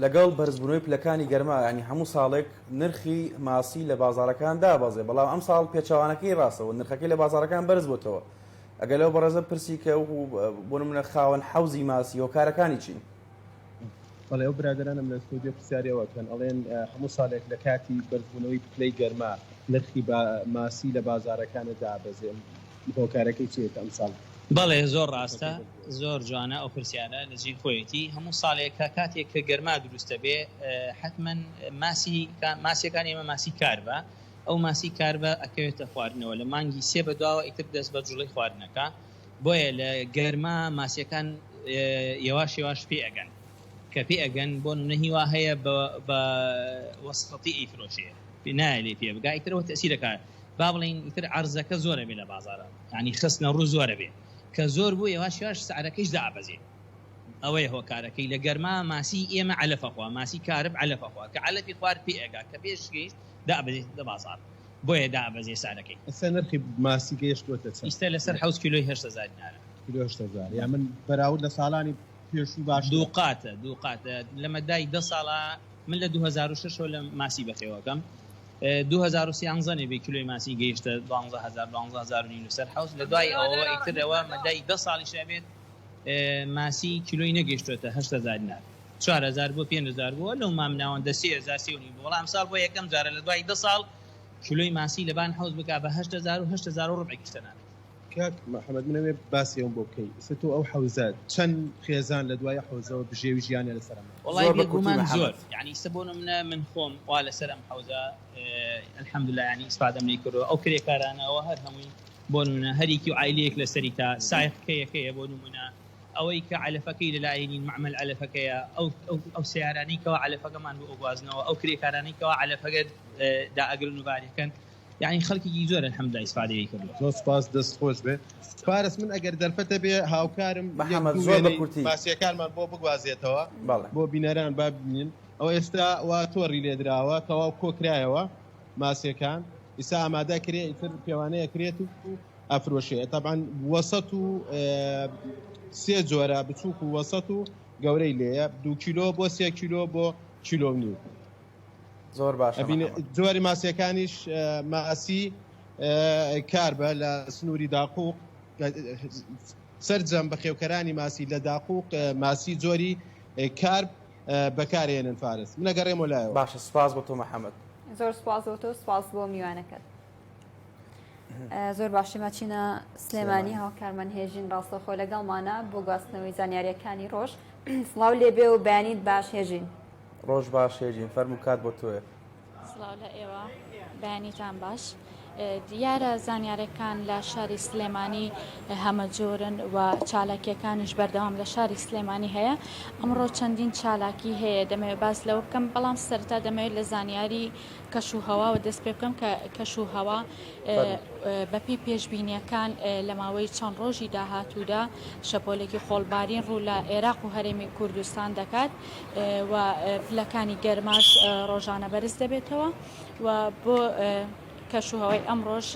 لەگەڵ بەرزبوونەوەی پلەکانی گەرما یانی هەموو ساڵێک نرخی ماسی لە بازاڕەکان دابەزێ بەڵام ئەمساڵ پێچەوانەکەی ڕاستە و نرخەکەی لە بازاڕەکان بەرز بۆتەوە ئەگەر لەو بەڕێزە پرسی کە وەکو بۆ نمونە خاوەن حەوزی ماسی هۆکارەکانی چین؟ بەڵێ ئەو برادەرانم لە ستۆدیۆ پرسیاری ئەوە ئەکەن ئەڵێن هەموو ساڵێک لە کاتی بەرزبوونەوەی پلەی گەرما نرخی ماسی لە بازاڕەکانە دابەزێ هۆکارەکەی چیە کە ئەمساڵ بەڵێ زۆر ڕاستە زۆر جوانە ئەو پرسیارە لە جێی خۆیەتی هەموو ساڵێک کە کاتێک کە گەرما دروست دەبێ حەتمەن ماسی ماسیەکانی ئێمە ماسی کاربە ئەو ماسی کاربە ئەکەوێتە خواردنەوە لە مانگی سێ بەدواوە ئیتر دەست بە جوڵەی خواردنەکە بۆیە لە گەرما ماسیەکان یەواش یەواش پێ ئەگەن کە پێ ئەگەن بۆ نمونە هیوا هەیە بە وەسخەتی ئەیفرۆشێ نایەلێ پێ بگا ئیتر ئەوە تەسیرەکە با بڵێین ئیتر عەرزەکە زۆرە بێ لە بازاڕا یانی خستنە ڕوو زۆرە بێ کە زۆر بوو یەواش یەواش سعرەکەیش دائەبەزێ ئەوەیە هۆکارەکەی لە گەرما ماسی ئێمە عەلەف ئەخوا ماسی کارب عەلەف ئەخوا کە عەلەفی خوارد پێ ئەگا کە پێش گەیشت دائەبەزێت لە بازاڕ بۆیە دائەبەزێ سعرەکەی. ئێستا نرخی ماسی گەیشتووەتە چەند؟ ئیستا لەسەر حەوز کیلۆی 8000 دینارە. کیلۆ 8000 یا من بەراورد لە ساڵانی پێشوو باشترە؟ دووقاتە دووقاتە لە مەدای دە ساڵا من لە 2006 ەوە لە ماسی بەخێوەکەم 2013 نەبێ کیلۆی ماسی گەیشتە 12000 12000 و نیو لەسەر حەوز لە دوای ئەوەوە ئیتر ئەوە مەدای دە ساڵیش ئەبێت ماسی کیلۆی نەگەیشتۆتە 8000 دینار 4000 بۆ 5000 بووە لەو مامناوەندە 3000 سێ و نیو بووە بەڵام ئەمساڵ بۆ یەکەم جارە لە دوای دە ساڵ کیلۆی ماسی لەبان حەوز بکا بە 8000 و 8000 و ڕبعێکیش تەنانەت. کاک محمد من ئەوێ باسی ئەوم بۆ بکەی ئیستا تۆ ئەو حەوزە چەند خێزان لە دوای حەوزەوە بژێوی ژیانیان لەسەر ئەمە. وەڵای زۆر بە کورتی بێگومان محمد. زۆر یانی ئیستا بۆ نمونە من خۆم وا لەسەر ئەم حەوزە الحمدللە یانی ئیسفادەم لێی کردوە ئەو کرێکارانە ئەوە هەر هەمووی بۆ نمونە هەریکی و عایلەیەک لەسەری تا سایقکەیەکەیە بۆ نمونە ئەوەی کە عەلەفەکەی لەلایەنین مەعمەل عەلەفەکەیە ئەو ئەو سەیارانەی کەوا عەلەفەکەمان بۆ ئەگوازنەوە ئەو کرێکارانەی کەوا عەلەفەکە دائەگرن و باریەکەن یانی خەڵکێکی زۆر الحمدللە ئیسفادەی لێی کردووە. زۆر سوپاس دەست خۆش بێ فارس من ئەگەر دەرفەتە بێ هاوکارم یەک محەمەد دوو زۆر بە وێنەی کورتی. ماسیەکانمان بۆ بگوازێتەوە بەڵێ. بۆ بینەران با ببینن ئەوە ئێستا وا تۆڕی لێدراوە تەواو کۆکرایەوە ماسیەکان ئیسا ئامادە کرێ ئیتر پێوانەیە کرێت و ئەفرۆشێ تەبعەن وەسەت و سێ جۆرە بچووک و وەسەت و گەورەی لێیە دوو کیلۆ بۆ سێ کیلۆ بۆ کیلۆ و نیو. زۆر باشە ئەبینێ جۆری ماسیەکانیش ماسی کاربە لە سنووری داقوق سەرجەم بەخێوکەرانی ماسی لە داقوق ماسی جۆری کارب بەکارێنن فارس منە گەڕێمەوە لایەوە. باشە سوپاس بۆ تۆ محەمەد. زۆر سوپاس بۆ تۆ سوپاس بۆ میوانەکەت. زۆر باشی ماچینە سلێمانی هاوکارمان هێژین ڕاستەخۆ لەگەڵمانە بۆ گواستنەوەی زانیاریەکانی ڕۆژ سڵاو لێبێ و بەیانیت باش هێژین. ڕۆژ باش هێژین فەرموو کات بۆ تۆیە. سڵاو لە ئێوە بەیانیتان باش. دیارە زانیارەکان لە شاری سلێمانی هەمەجۆرن و چالاکیەکانیش بەردەوام لە شاری سلێمانی هەیە ئەمڕۆ چەندین چالاکی هەیە دەمەوێت باس لەوە بکەم بەڵام سەرتا دەمەوێت لە زانیاری کەش و هەواوە دەست پێ بکەم کە کەش و هەوا بەپێی پێشبینیەکان لە ماوەی چەند ڕۆژی داهاتوودا شەپۆلێکی خۆڵبارین ڕوو لە عێراق و هەرێمی کوردستان دەکات و پلەکانی گەرماش ڕۆژانە بەرز دەبێتەوە و بۆ کەشوهەوای ئەمڕۆش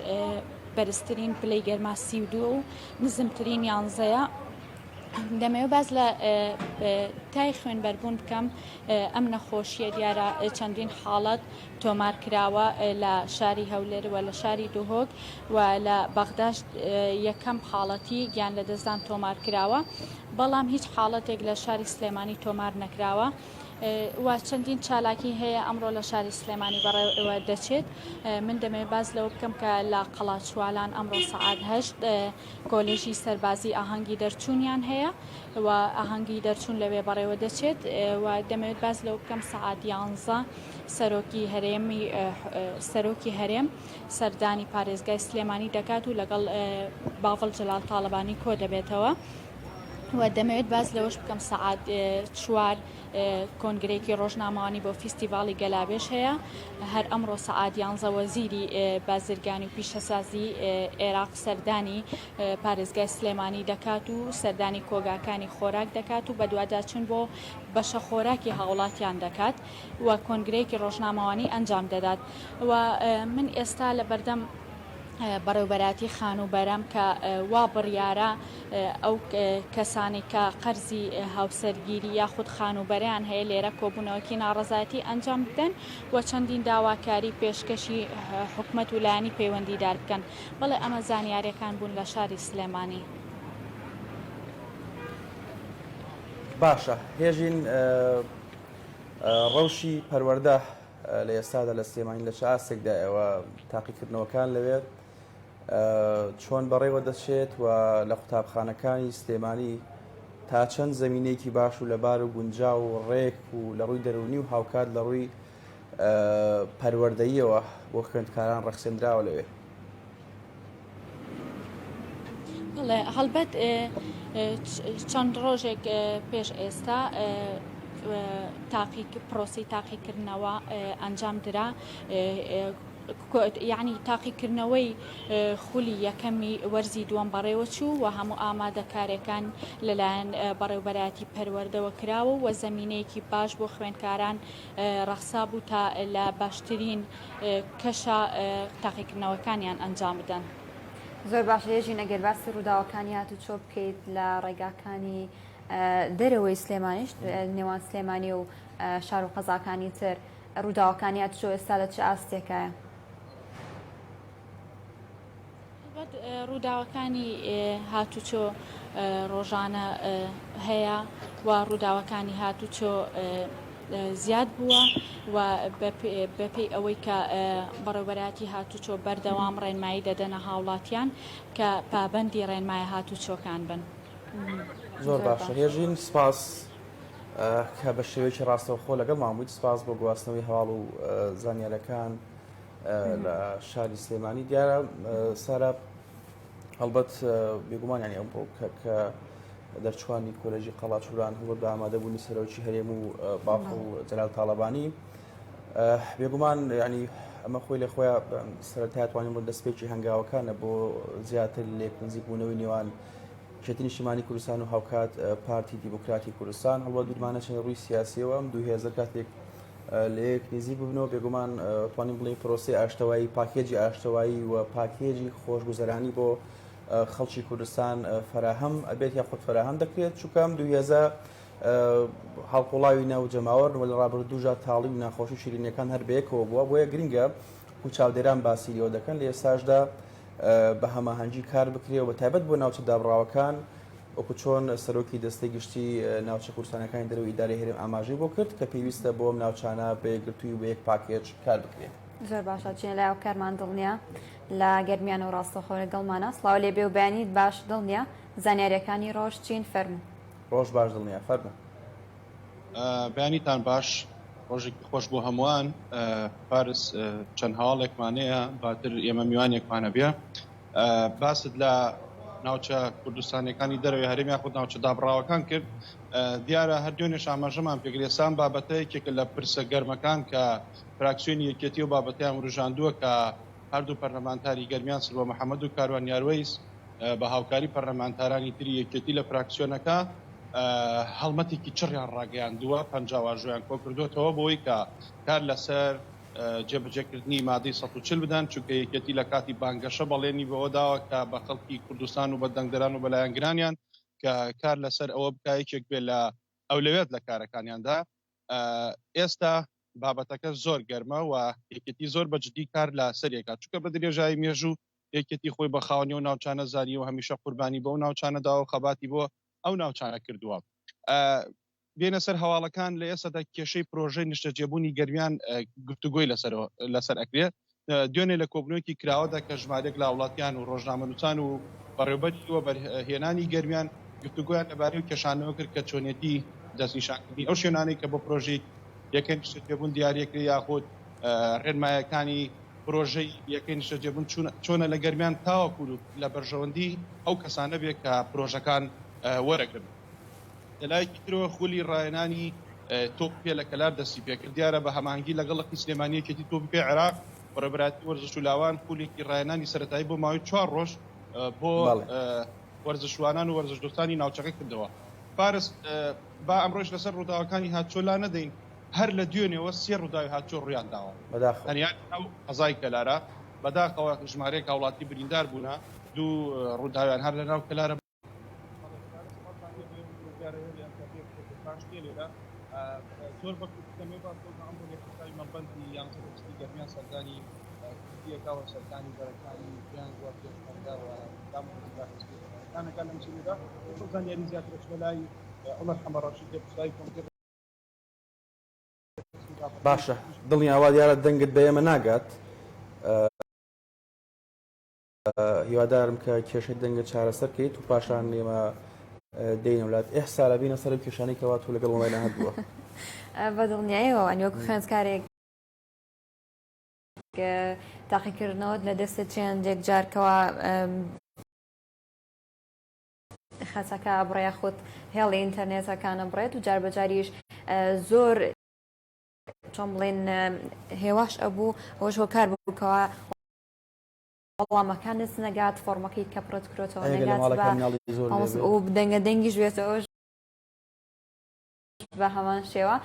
بەرزترین پلەی گەرما 32 و نزمترین یانزەیە. دەمەوێت باس لە تای خوێنبەربوون بکەم ئەم نەخۆشیە دیارە چەندین حاڵەت تۆمار کراوە لە شاری هەولێر و لە شاری دهۆک و لە بەغداش یەکەم حاڵەتی گیان لەدەستدان تۆمار کراوە بەڵام هیچ حاڵەتێک لە شاری سلێمانی تۆمار نەکراوە. و چەندین چالاکی هەیە ئەمڕۆ لە شاری سلێمانی بەڕێوە دەچێت من دەمەوێت باس لەوە بکەم کە لە قەڵاچوالان ئەمڕۆ سەعات هەشت کۆلێژی سەربازی ئاهەنگی دەرچوونیان هەیە و ئاهەنگی دەرچوون لەوێ بەڕێوە دەچێت و دەمەوێت باس لەوە بکەم سەعات یانزە سەرۆکی هەرێمی سەرۆکی هەرێم سەردانی پارێزگای سلێمانی دەکات و لەگەڵ باڤڵ جەلال تاڵەبانی کۆ دەبێتەوە. و دەمەوێت باس لەوەش بکەم سەعات چوار کۆنگرەیەکی ڕۆژنامەوانی بۆ فیستیڤاڵی گەلاوێژ هەیە هەر ئەمڕۆ سەعات یانزە وەزیری بازرگانی و پیشەسازی عێراق سەردانی پارێزگای سلێمانی دەکات و سەردانی کۆگاکانی خۆراک دەکات و بەدواداچوون بۆ بەشە خۆراکی هاوڵاتیان دەکات و کۆنگرەیەکی ڕۆژنامەوانی ئەنجام دەدات و من ئێستا لە بەردەم بەڕێوبەرایەتی خانووبەرەم کە وا بڕیارە ئەو کەسانەی کە قەرزی هاوسەرگیری یاخود خانووبەرەیان هەیە لێرە کۆبوونەوەکی ناڕەزایەتی ئەنجام بدەن و چەندین داواکاری پێشکەشی حکومەت و لایەنی پەیوەندیدار بکەن. بەڵێ ئەمە زانیاریەکان بوون لە شاری سلێمانی. باشە هێژین ڕەوشی پەروەردە لە ئێستادا لە سلێمانی لە چ ئاستێکدایە و تاقیکردنەوەکان لەوێ چۆن بەڕێوە دەچێت و لە قوتابخانەکانی سلێمانی تا چەند زمینەیەکی باش و لەبار و گونجاو و ڕێک و لە ڕووی دەرونی و هاوکات لە ڕووی پەروەردەییەوە بۆ خوێندکاران ڕەخسێندراوە لەوێ. بەڵێ هەڵبەت چەند ڕۆژێک پێش ئێستا تاقی پرۆسی تاقیکردنەوە ئەنجام درا یعنی تاقیکردنەوەی خولی یەکەمی وەرزی دووەم بەڕێوە چوو و هەموو ئامادەکارەکان لەلایەن بەڕێوبەرایەتی پەروەردەوە کراوە و زمینەیەکی باش بۆ خوێندکاران ڕەخسا بوو تا لە باشترین کەشە تاقیکردنەوەکانیان ئەنجام بدەن. زۆر باشە هێژین ئەگەر باسی ڕووداوەکانی هاتوچۆ بکەیت لە ڕێگاکانی دەرەوەی سلێمانیش نێوان سلێمانی و شار و قەزاکانی تر ڕووداوەکانی هاتوچۆ ئێستا لە چ ئاستێکایە؟ هەڵبەت ڕووداوەکانی هاتوچۆ ڕۆژانە هەیە و ڕووداوەکانی هاتوچۆ زیاد بووە و بەپێی ئەوەی کە بەڕێوبەراتی هاتوچۆ بەردەوام ڕێنمایی دەدەنە هاوڵاتیان کە پابەندی ڕێنمایە هاتوچۆکان بن. زۆر باشە هێژین سپاس کە بە شێوەیەکی ڕاستەوخۆ لەگەڵمان بوویت سپاس بۆ گواستنەوەی هەواڵ و زانیارەکان. لە شاری سلێمانی دیارە سارا هەڵبەت بێگومان ینی ئەمڕۆ کە دەرچوانی کۆلێژی قەڵاچوران هەڵبەت بە ئامادەبوونی سەرۆکی هەرێم و بافڵ جەلال تاڵەبانی بێگومان ینی ئەمە خۆی لە خۆیان سەرەتا توانین بۆ دەستپێکی هەنگاوەکانە بۆ زیاتر لێک نزیکبوونەوەی نێوان یەکێتی نیشتیمانی کوردستان و هاوکات پارتی دیموکراتی کوردستان هەڵبەت بیرمانە چەند ڕووی سیاسیەوە ئەم دوو هێزە کاتێک لە یەک نزیک ببنەوە بێگومان توانین بڵێین پرۆسەی ئاشتەوایی پاکێجی ئاشتەوایی و پاکێجی خۆشگوزەرانی بۆ خەڵکی کوردستان فراهەم ئەبێت یاخود فراهەم دەکرێت چونکە ئەم دوو هێزە هەڵقوڵاوی ناو جەماوەرن و لە ڕابردووژا تاڵی و ناخۆشی و شیرینیەکان هەر بەیەکەوە بووە بۆیە گرنگە و چاودێران باسی لێوە دەکەن لە ئێستاشدا بە هەماهەنگی کار بکرێ و بە تایبەت بۆ ناوچە دابڕاوەکان وەکو چۆن سەرۆکی دەستەی گشتی ناوچە کوردستانەکانی دەرەوەی ئیدارەی هەرێم ئاماژەی بۆ کرد کە پێویستە بۆ ئەم ناوچانە بە یەکگرتووی و بە یەک پاکێج کار بکرێت. زۆر باشە چینە لای هاوکارمان دڵنیا لە گەرمیانەوە ڕاستەوخۆ لەگەڵمانە سڵاو لێ بێ و بەیانیت باش دڵنیا زانیاریەکانی ڕۆژ چین فەرموو. ڕۆژ باش دڵنیا فەرموو. بەیانیتان باش. ڕۆژێکی خۆش بۆ هەمووان. فارس چەند هەواڵێکمان هەیە، دواتر ئێمە میوانێکمان هەبێ. باست لە ناوچە کوردستانیەکانی دەرەوەی هەرێم یاخود ناوچە دابڕاوەکان کرد. دیارە هەر دوێنێش ئاماژەمان پێکرد، ئێستا ئەم بابەتە یەکێکە لە پرسە گەرمەکان کە فراکسیۆنی یەکێتی ئەو بابەتەیان وروژاندووە کە هەردوو پەرلەمانتاری گەرمیان سروە محەمەد و کاروان یاروەیس بە هاوکاری پەرلەمانتارانی تری یەکێتی لە فراکسیۆنەکە هەڵمەتێکی چڕیان ڕاگەیاندووە، 50 واژۆیان کۆکردۆتەوە بۆی کە کار لەسەر جێبەجێکردنی مادەی 140 بدەن، چونکە یەکێتی لە کاتی بانگەشە بەڵێنی بەوە داوە کە بە خەڵکی کوردستان و بە دەنگدەران و بە لایەنگرانیان کە کار لەسەر ئەوە بکا یەکێک بێ لە ئەولەویەت لە کارەکانیاندا. ئێستا بابەتەکە زۆر گەرمە و یەکێتی زۆر بە جدی کار لە سەرێکا، چونکە بە درێژایی مێژوو یەکێتی خۆی بە خاوەنی ئەو ناوچانە زانیوە، هەمیشە قوربانی بەو ناوچانە داوە و خەباتی بۆ ئەو ناوچانە کردووە. بێنە سەر هەواڵەکان، لە ئێستادا کێشەی پرۆژەی نیشتەجێبوونی گەرمیان گفتوگۆی لەسەر ئەکرێ. دوێنێ لە کۆبوونەوەیەکی کراوەدا کە ژمارەیەک لە هاوڵاتیان و ڕۆژنامەنووسان و بەڕێوبەری وەبەرهێنانی گەرمیان گفتوگۆیان لەبارەی ئەو کێشانەوە کرد کە چۆنیەتی دەستنیشانکردنی ئەو شوێنانەی کە بۆ پرۆژەی یەکەی نیشتەجێبوون دیاریەکرێ یاخود ڕێنمایەکانی پرۆژەی یەکەی نیشتەجێبوون چۆنە لە گەرمیان تاوەکو لە بەرژەوەندی ئەو کەسانە بێ کە پرۆژەکان وەرەگرن. لەلایەکی ترەوە خولی ڕاهێنانی تۆپی پێ لە کەلار دەستیپێکرد، دیارە بە هەماهەنگی لەگەڵ لقی سلێمانی یەکێتی تۆپی پێی عێراق، بەڕێوەبەرایەتی وەرزش و لاوان خولێکی ڕاهێنانی سەرەتایی بۆ ماوەی چوار ڕۆژ بۆ وەرزشوانان و وەرزشدۆستانی ناوچەکە کردەوە. فارس، با ئەمڕۆیش لەسەر ڕووداوەکانی هاتوچۆ لا نەدەین، هەر لە دوێنێوە سێ ڕووداوی هاتوچۆ ڕوویان داوە، تەنیا لەناو قەزای کەلارە، بەداخەوە ژمارەیەک هاوڵاتی بریندار بوونە، دوو ڕووداویان هەر لەناو کەلارە. زۆر بە کورتی دەمەوێت باس لەو ئەمڕۆ لێپرسراوی مەڵبەندی یانزە ئۆگستی گەرمیان سەردانی کوردییەکە و سەردانی بەرەکانی جەنگ و پێشمەرگە و دام و دەزگا حزبییەکانەکە لەم سنوورە. بۆ زانیاری زیاتر ئەچمە لای عومەر حەمەڕەشید لێپرسراوی کۆمیتەی باشە دڵنیا وا دیارە دەنگت بە ئێمە ناگات. هیوادارم کە کێشەی دەنگە چارەسەر کەیت و پاشان ئێمە دێینەوە لات ئێه سارا بینە سەر ئەو کێشانەی کەوا تۆ لەگەڵ مۆبایلە هەبووە. بە دڵنیایەوە ئەنی وەکو خوێندکارێک تاقیکردنەوەت لە دەستت چێندێک جار کەوا خەتەکە بڕێ یاخود هێڵی ئینتەرنێتەکانە بڕێت و جار بەجاریش زۆر چۆن بڵێن هێواش ئەبوو ئەوەش هۆکار بوو کەوا وەڵامەکانت نەگات فۆڕمەکەی کە پڕت کرۆتەوە ئەگەر لە نەگات ماڵەکە بە مناڵی زۆر لێ مامۆستا بێت. و دەنگە دەنگیش بێتەوە بە هەمان شێوە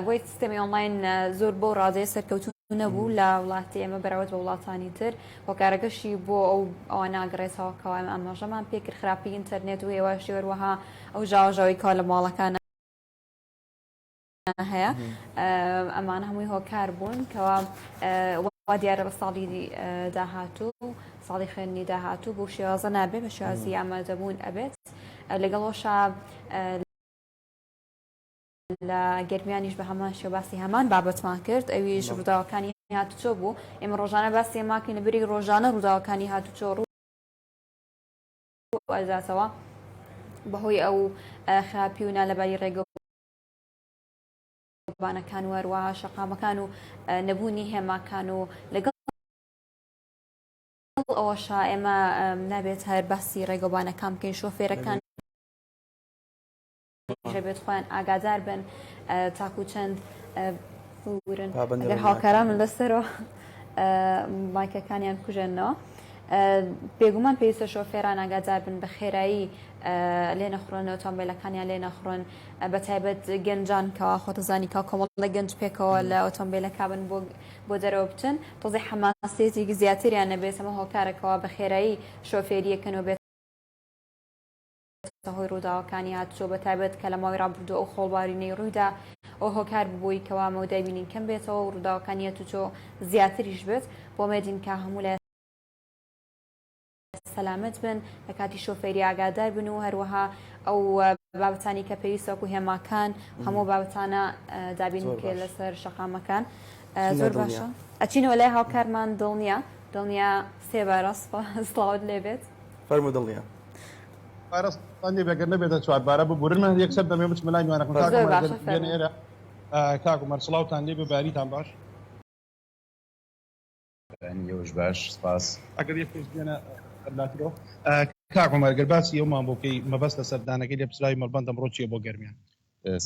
بۆی سیستەمی ئۆنلاین زۆر بەو ڕادەیە سەرکەوتوو نەبوو لە وڵاتی ئێمە بەراورد بە وڵاتانی تر هۆکارەکەشی بۆ ئەو ئەوە ناگەڕێتەوە کەوا ئێمە ئاماژەمان پێکرد خراپی ئینتەرنێت و هێواشی وەروەها ئەو ژاوەژاوی کەوا لە ماڵەکان هەیە ئەمانە هەمووی هۆکار بوون کەوا وا دیارە بە ساڵی داهاتوو ساڵی خوێندنی داهاتوو بۆ شێوازە نابێ بە شێوازی ئامادەبوون ئەبێت لەگەڵەوەشا لە گەرمیانیش بە هەمان شێوە باسی هەمان بابەتمان کرد ئەویش ڕووداوەکانی هاتوچۆ بوو ئێمە ڕۆژانە باسی ئەماکەین لەبری ڕۆژانە ڕووداوەکانی هاتوچۆ ڕوو ئەداتەوە بەهۆی ئەو خراپی و نالەباری ڕێگە بانەکان و هەروەها شەقامەکان و نەبوونی هێماکان و لەگەڵ ئەوەشا ئێمە نابێت هەر باسی ڕێگەوبانەکان بکەین شۆفێرەکان دەبێت خۆیان ئاگادار بن تاکو چەند بورن ئەگەر هاوکاران لەسەرەوە مایکەکانیان کوژێنەوە. بێگومان پێویستە شۆفێران ئاگادار بن بە خێرایی لێ نەخڕن ئۆتۆمبیلەکانیان لێ نەخڕن بە تایبەت گەنجان کەوا خۆتەزانی کە کۆمەڵە گەنج پێکەوە لە ئۆتۆمبیلەکە بن بۆ بۆ دەرەوە بچن تۆزی حەماسێتێکی زیاتریان نەبێت ئەمە هۆکارەکەەوە بە خێرایی شۆفێریەکەن و بێت هۆی ڕووداوەکانی هاتوچۆ بە تایبەت کە لە ماوەی ڕابردوو ئەو خۆڵبارینەی ڕوویدا ئەو هۆکار بووی کەوا مەودای بینین کەم بێتەوە و ڕووداوەکانی هاتوچۆ زیاتریش بێت بۆ مێدین کە هەموو لای سەلامەت بن لە کاتی شۆفێری ئاگادار بن و هەروەها ئەو بابەتانی کە پێویستە وەکو هێماکان هەموو بابەتانە دابین بکرێت لەسەر شەقامەکان زۆر باشە ئەچینەوە لای هاوکارمان دڵنیا دڵنیا سێبارە سڵاوت لێبێت فەرموو دڵنیا. بارە سڵاوتان لێبێ گەر نەبێتە چواربارە ببورن من یەکسەر دەمەوێت بچمە لای میوانەکەم کاک زۆر عومەر باشە گەر بێنە فەرموو. ئێرە. کاک عومەر سڵاوتان لێ بێ بەیانیتان باش. بەیانی ئێوەش باش سپاس. ئەگەر یەک کورس بێنە لاترۆ. کاک عومەر گەر باسی ئەومان بۆ بکەی مەبەست لە سەردانەکەی لێپرسراوی مەڵبەند ئەمڕۆ چییە بۆ گەرمیان؟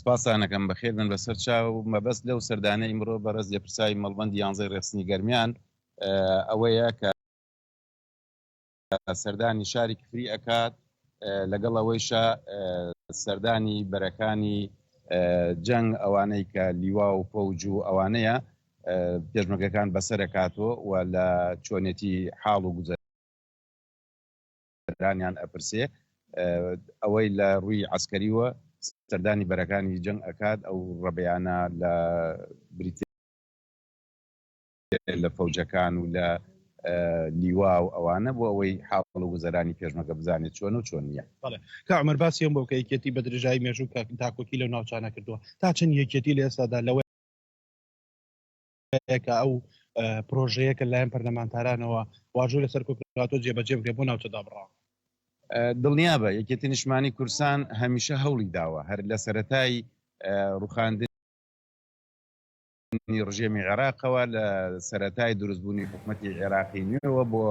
سپاستان ئەکەم بەخێر بن بەسەر چاو. مەبەست لەو سەردانەی ئیمڕۆ بەڕێز لێپرسراوی مەڵبەندی یانزەی ڕێکخستنی گەرمیان ئەوەیە کە سەردانی شاری کفری ئەکات لەگەڵ ئەوەیشا سەردانی بەرەکانی جەنگ ئەوانەی کە لیوا و فەوج و ئەوانەیە پێشمەرگەکان بەسەرەکاتەوە و لە چۆنێتی حاڵ و گوزەرانیان ئەپرسێ ئەوەی لە ڕووی عسکەریوە سەردانی بەرەکانی جەنگ ئەکات ئەو ڕەبیانە لە بریتە لە فەوجەکان و لە لیوا و ئەوانە بۆ ئەوەی حاڵ و گوزەرانی پێشمەرگە بزانێت چۆنە و چۆن نییە. بەڵێ کاک عومەر باسی ئەوەم بۆ بکە یەکێتی بە درێژایی مێژوو کە داکۆکی لەو ناوچانە کردووە تا چەند یەکێتی لە ئێستادا لەوەیە کە ئەو پرۆژەیە کە لایەن پەرلەمانتارانەوە واژۆ لەسەر کۆکراوەتەوە جێبەجێ بکرێت بۆ ناوچە دابڕاوە. دڵنیابە یەکێتی نیشتمانی کوردستان هەمیشە هەوڵی داوە هەر لە سەرەتای ڕوخاندنی ڕژێمی عێراقەوە لە سەرەتای دروستبوونی حکومەتی عێراقی نوێوە بۆ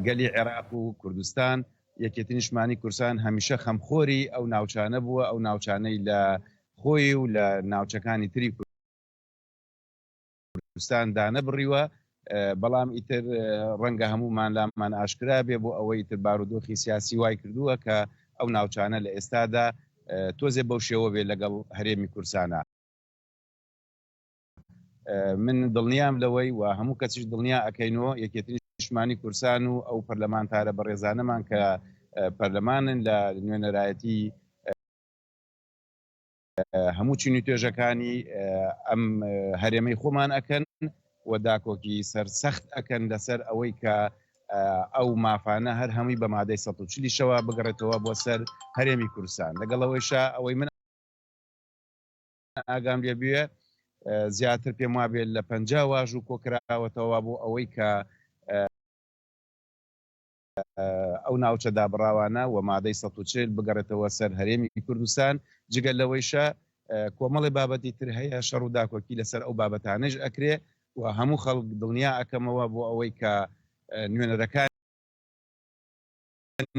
گەلی عێراق و کوردستان، یەکێتی نیشتمانی کوردستان هەمیشە خەمخۆری ئەو ناوچانە بووە، ئەو ناوچانەی لە خۆی و لە ناوچەکانی تری کوردستان دانەبڕیوە، بەڵام ئیتر ڕەنگە هەموومان لامان ئاشکرا بێ بۆ ئەوەی ئیتر بارودۆخی سیاسی وای کردووە کە ئەو ناوچانە لە ئێستادا تۆزێ بەو شێوە بێ لەگەڵ هەرێمی کوردستانا. من دڵنیام لەوەی و هەموو کەسیش دڵنیا ئەکەینەوە یەکێتی نیشتمانی کوردستان و ئەو پەرلەمانتارە بەڕێزانەمان کە پەرلەمانن لە نوێنەرایەتی هەموو چین و توێژەکانی ئەم هەرێمەی خۆمان ئەکەن و داکۆکی سەرسەخت ئەکەن لەسەر ئەوەی کە ئەو مافانە هەر هەمووی بە مادەی 140 شەوە بگەڕێتەوە بۆ سەر هەرێمی کوردستان لەگەڵ ئەوەیشا ئەوەی من ئاگام لێ بوێ زیاتر پێم وابێت لە 50 واژوو کۆکراوەتەوە بۆ ئەوەی کە ئەو ناوچە دابڕاوانە و مادەی 140 بگەڕێتەوە سەر هەرێمی کوردستان جگە لەوەیشە کۆمەڵی بابەتی تر هەیە شەڕ و داکۆکی لەسەر ئەو بابەتانەش ئەکرێ و هەموو خەڵک دڵنیا ئەکەمەوە بۆ ئەوەی کە نوێنەرەکان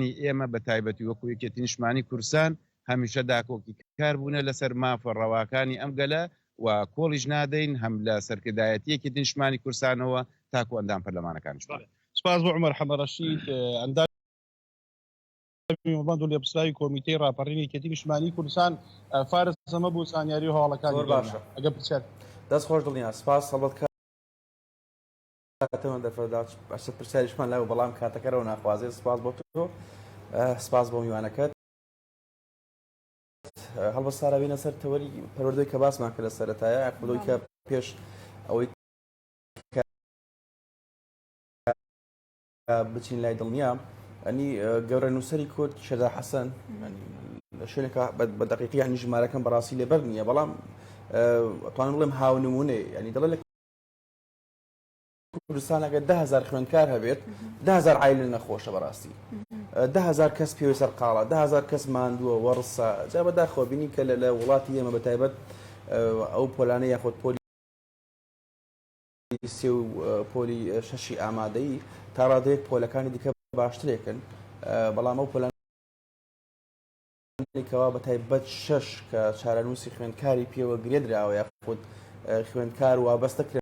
ی ئێمە بە تایبەتی وەکو یەکێتی نیشتمانی کوردستان هەمیشە داکۆکیکار بوونە لەسەر مافە ڕەواکانی ئەم گەلە و کۆڵیش نادەین هەم لە سەرکردایەتی یەکێتی نیشتمانی کوردستانەوە تاکو ئەندام پەرلەمانەکانیشمان. سپاس بۆ عومەر حەمەڕەشید ئەندامی مەڵبەند و لێپرسراوی کۆمیتەی ڕاپەڕینی یەکێتی نیشتمانی کوردستان. فارس ئەمە بوو زانیاری و هەواڵەکانی زۆر باشە. ئەگەر پرسیار. دەست خۆش دڵنیا سپاس هەڵبەت کاتەوە دەفەدا ئەشە پرسیاریشمان لای بەڵام کاتەکەرەوە ناخوازێت سپاس بۆ تۆ سپاس بۆ میوانەکەت هەڵبەت سارا بینە سەر تەوەری پەروەردەی کە باسمان کرد لە سەرەتایە خودۆی کە پێش ئەوەی بچین لای دڵنیا ئەنی گەورە نووسەری کورد شێرزا حەسەن لە شوێنێکە بە دقیقی ینی ژمارەکەم بەڕاستی لێبەر نییە بەڵام توانم بڵێم هاو نمونەی ینی دەڵێ لە کوردستان ئەگەر 10هزار خوێندکار هەبێت 10هزار عیلە نەخۆشە بەڕاستی 10هزار کەس پێوی سەرقاڵە 10هزار کەس ماندووە وەڕسە جا بەداخەوە بینی کە لە وڵاتی ئێمە بە تایبەت ئەو پۆلانە یاخود پۆلی سێ و پۆلی شەشی ئامادەیی تا ڕادەیەک پۆلەکانی دیکە باشترێکن بەڵام ئەو پۆلان کەوا بە تایبەت شەش کە چارەنووسی خوێندکاری پێوە گرێدراوە یاخود خوێندکار وابەستە کرا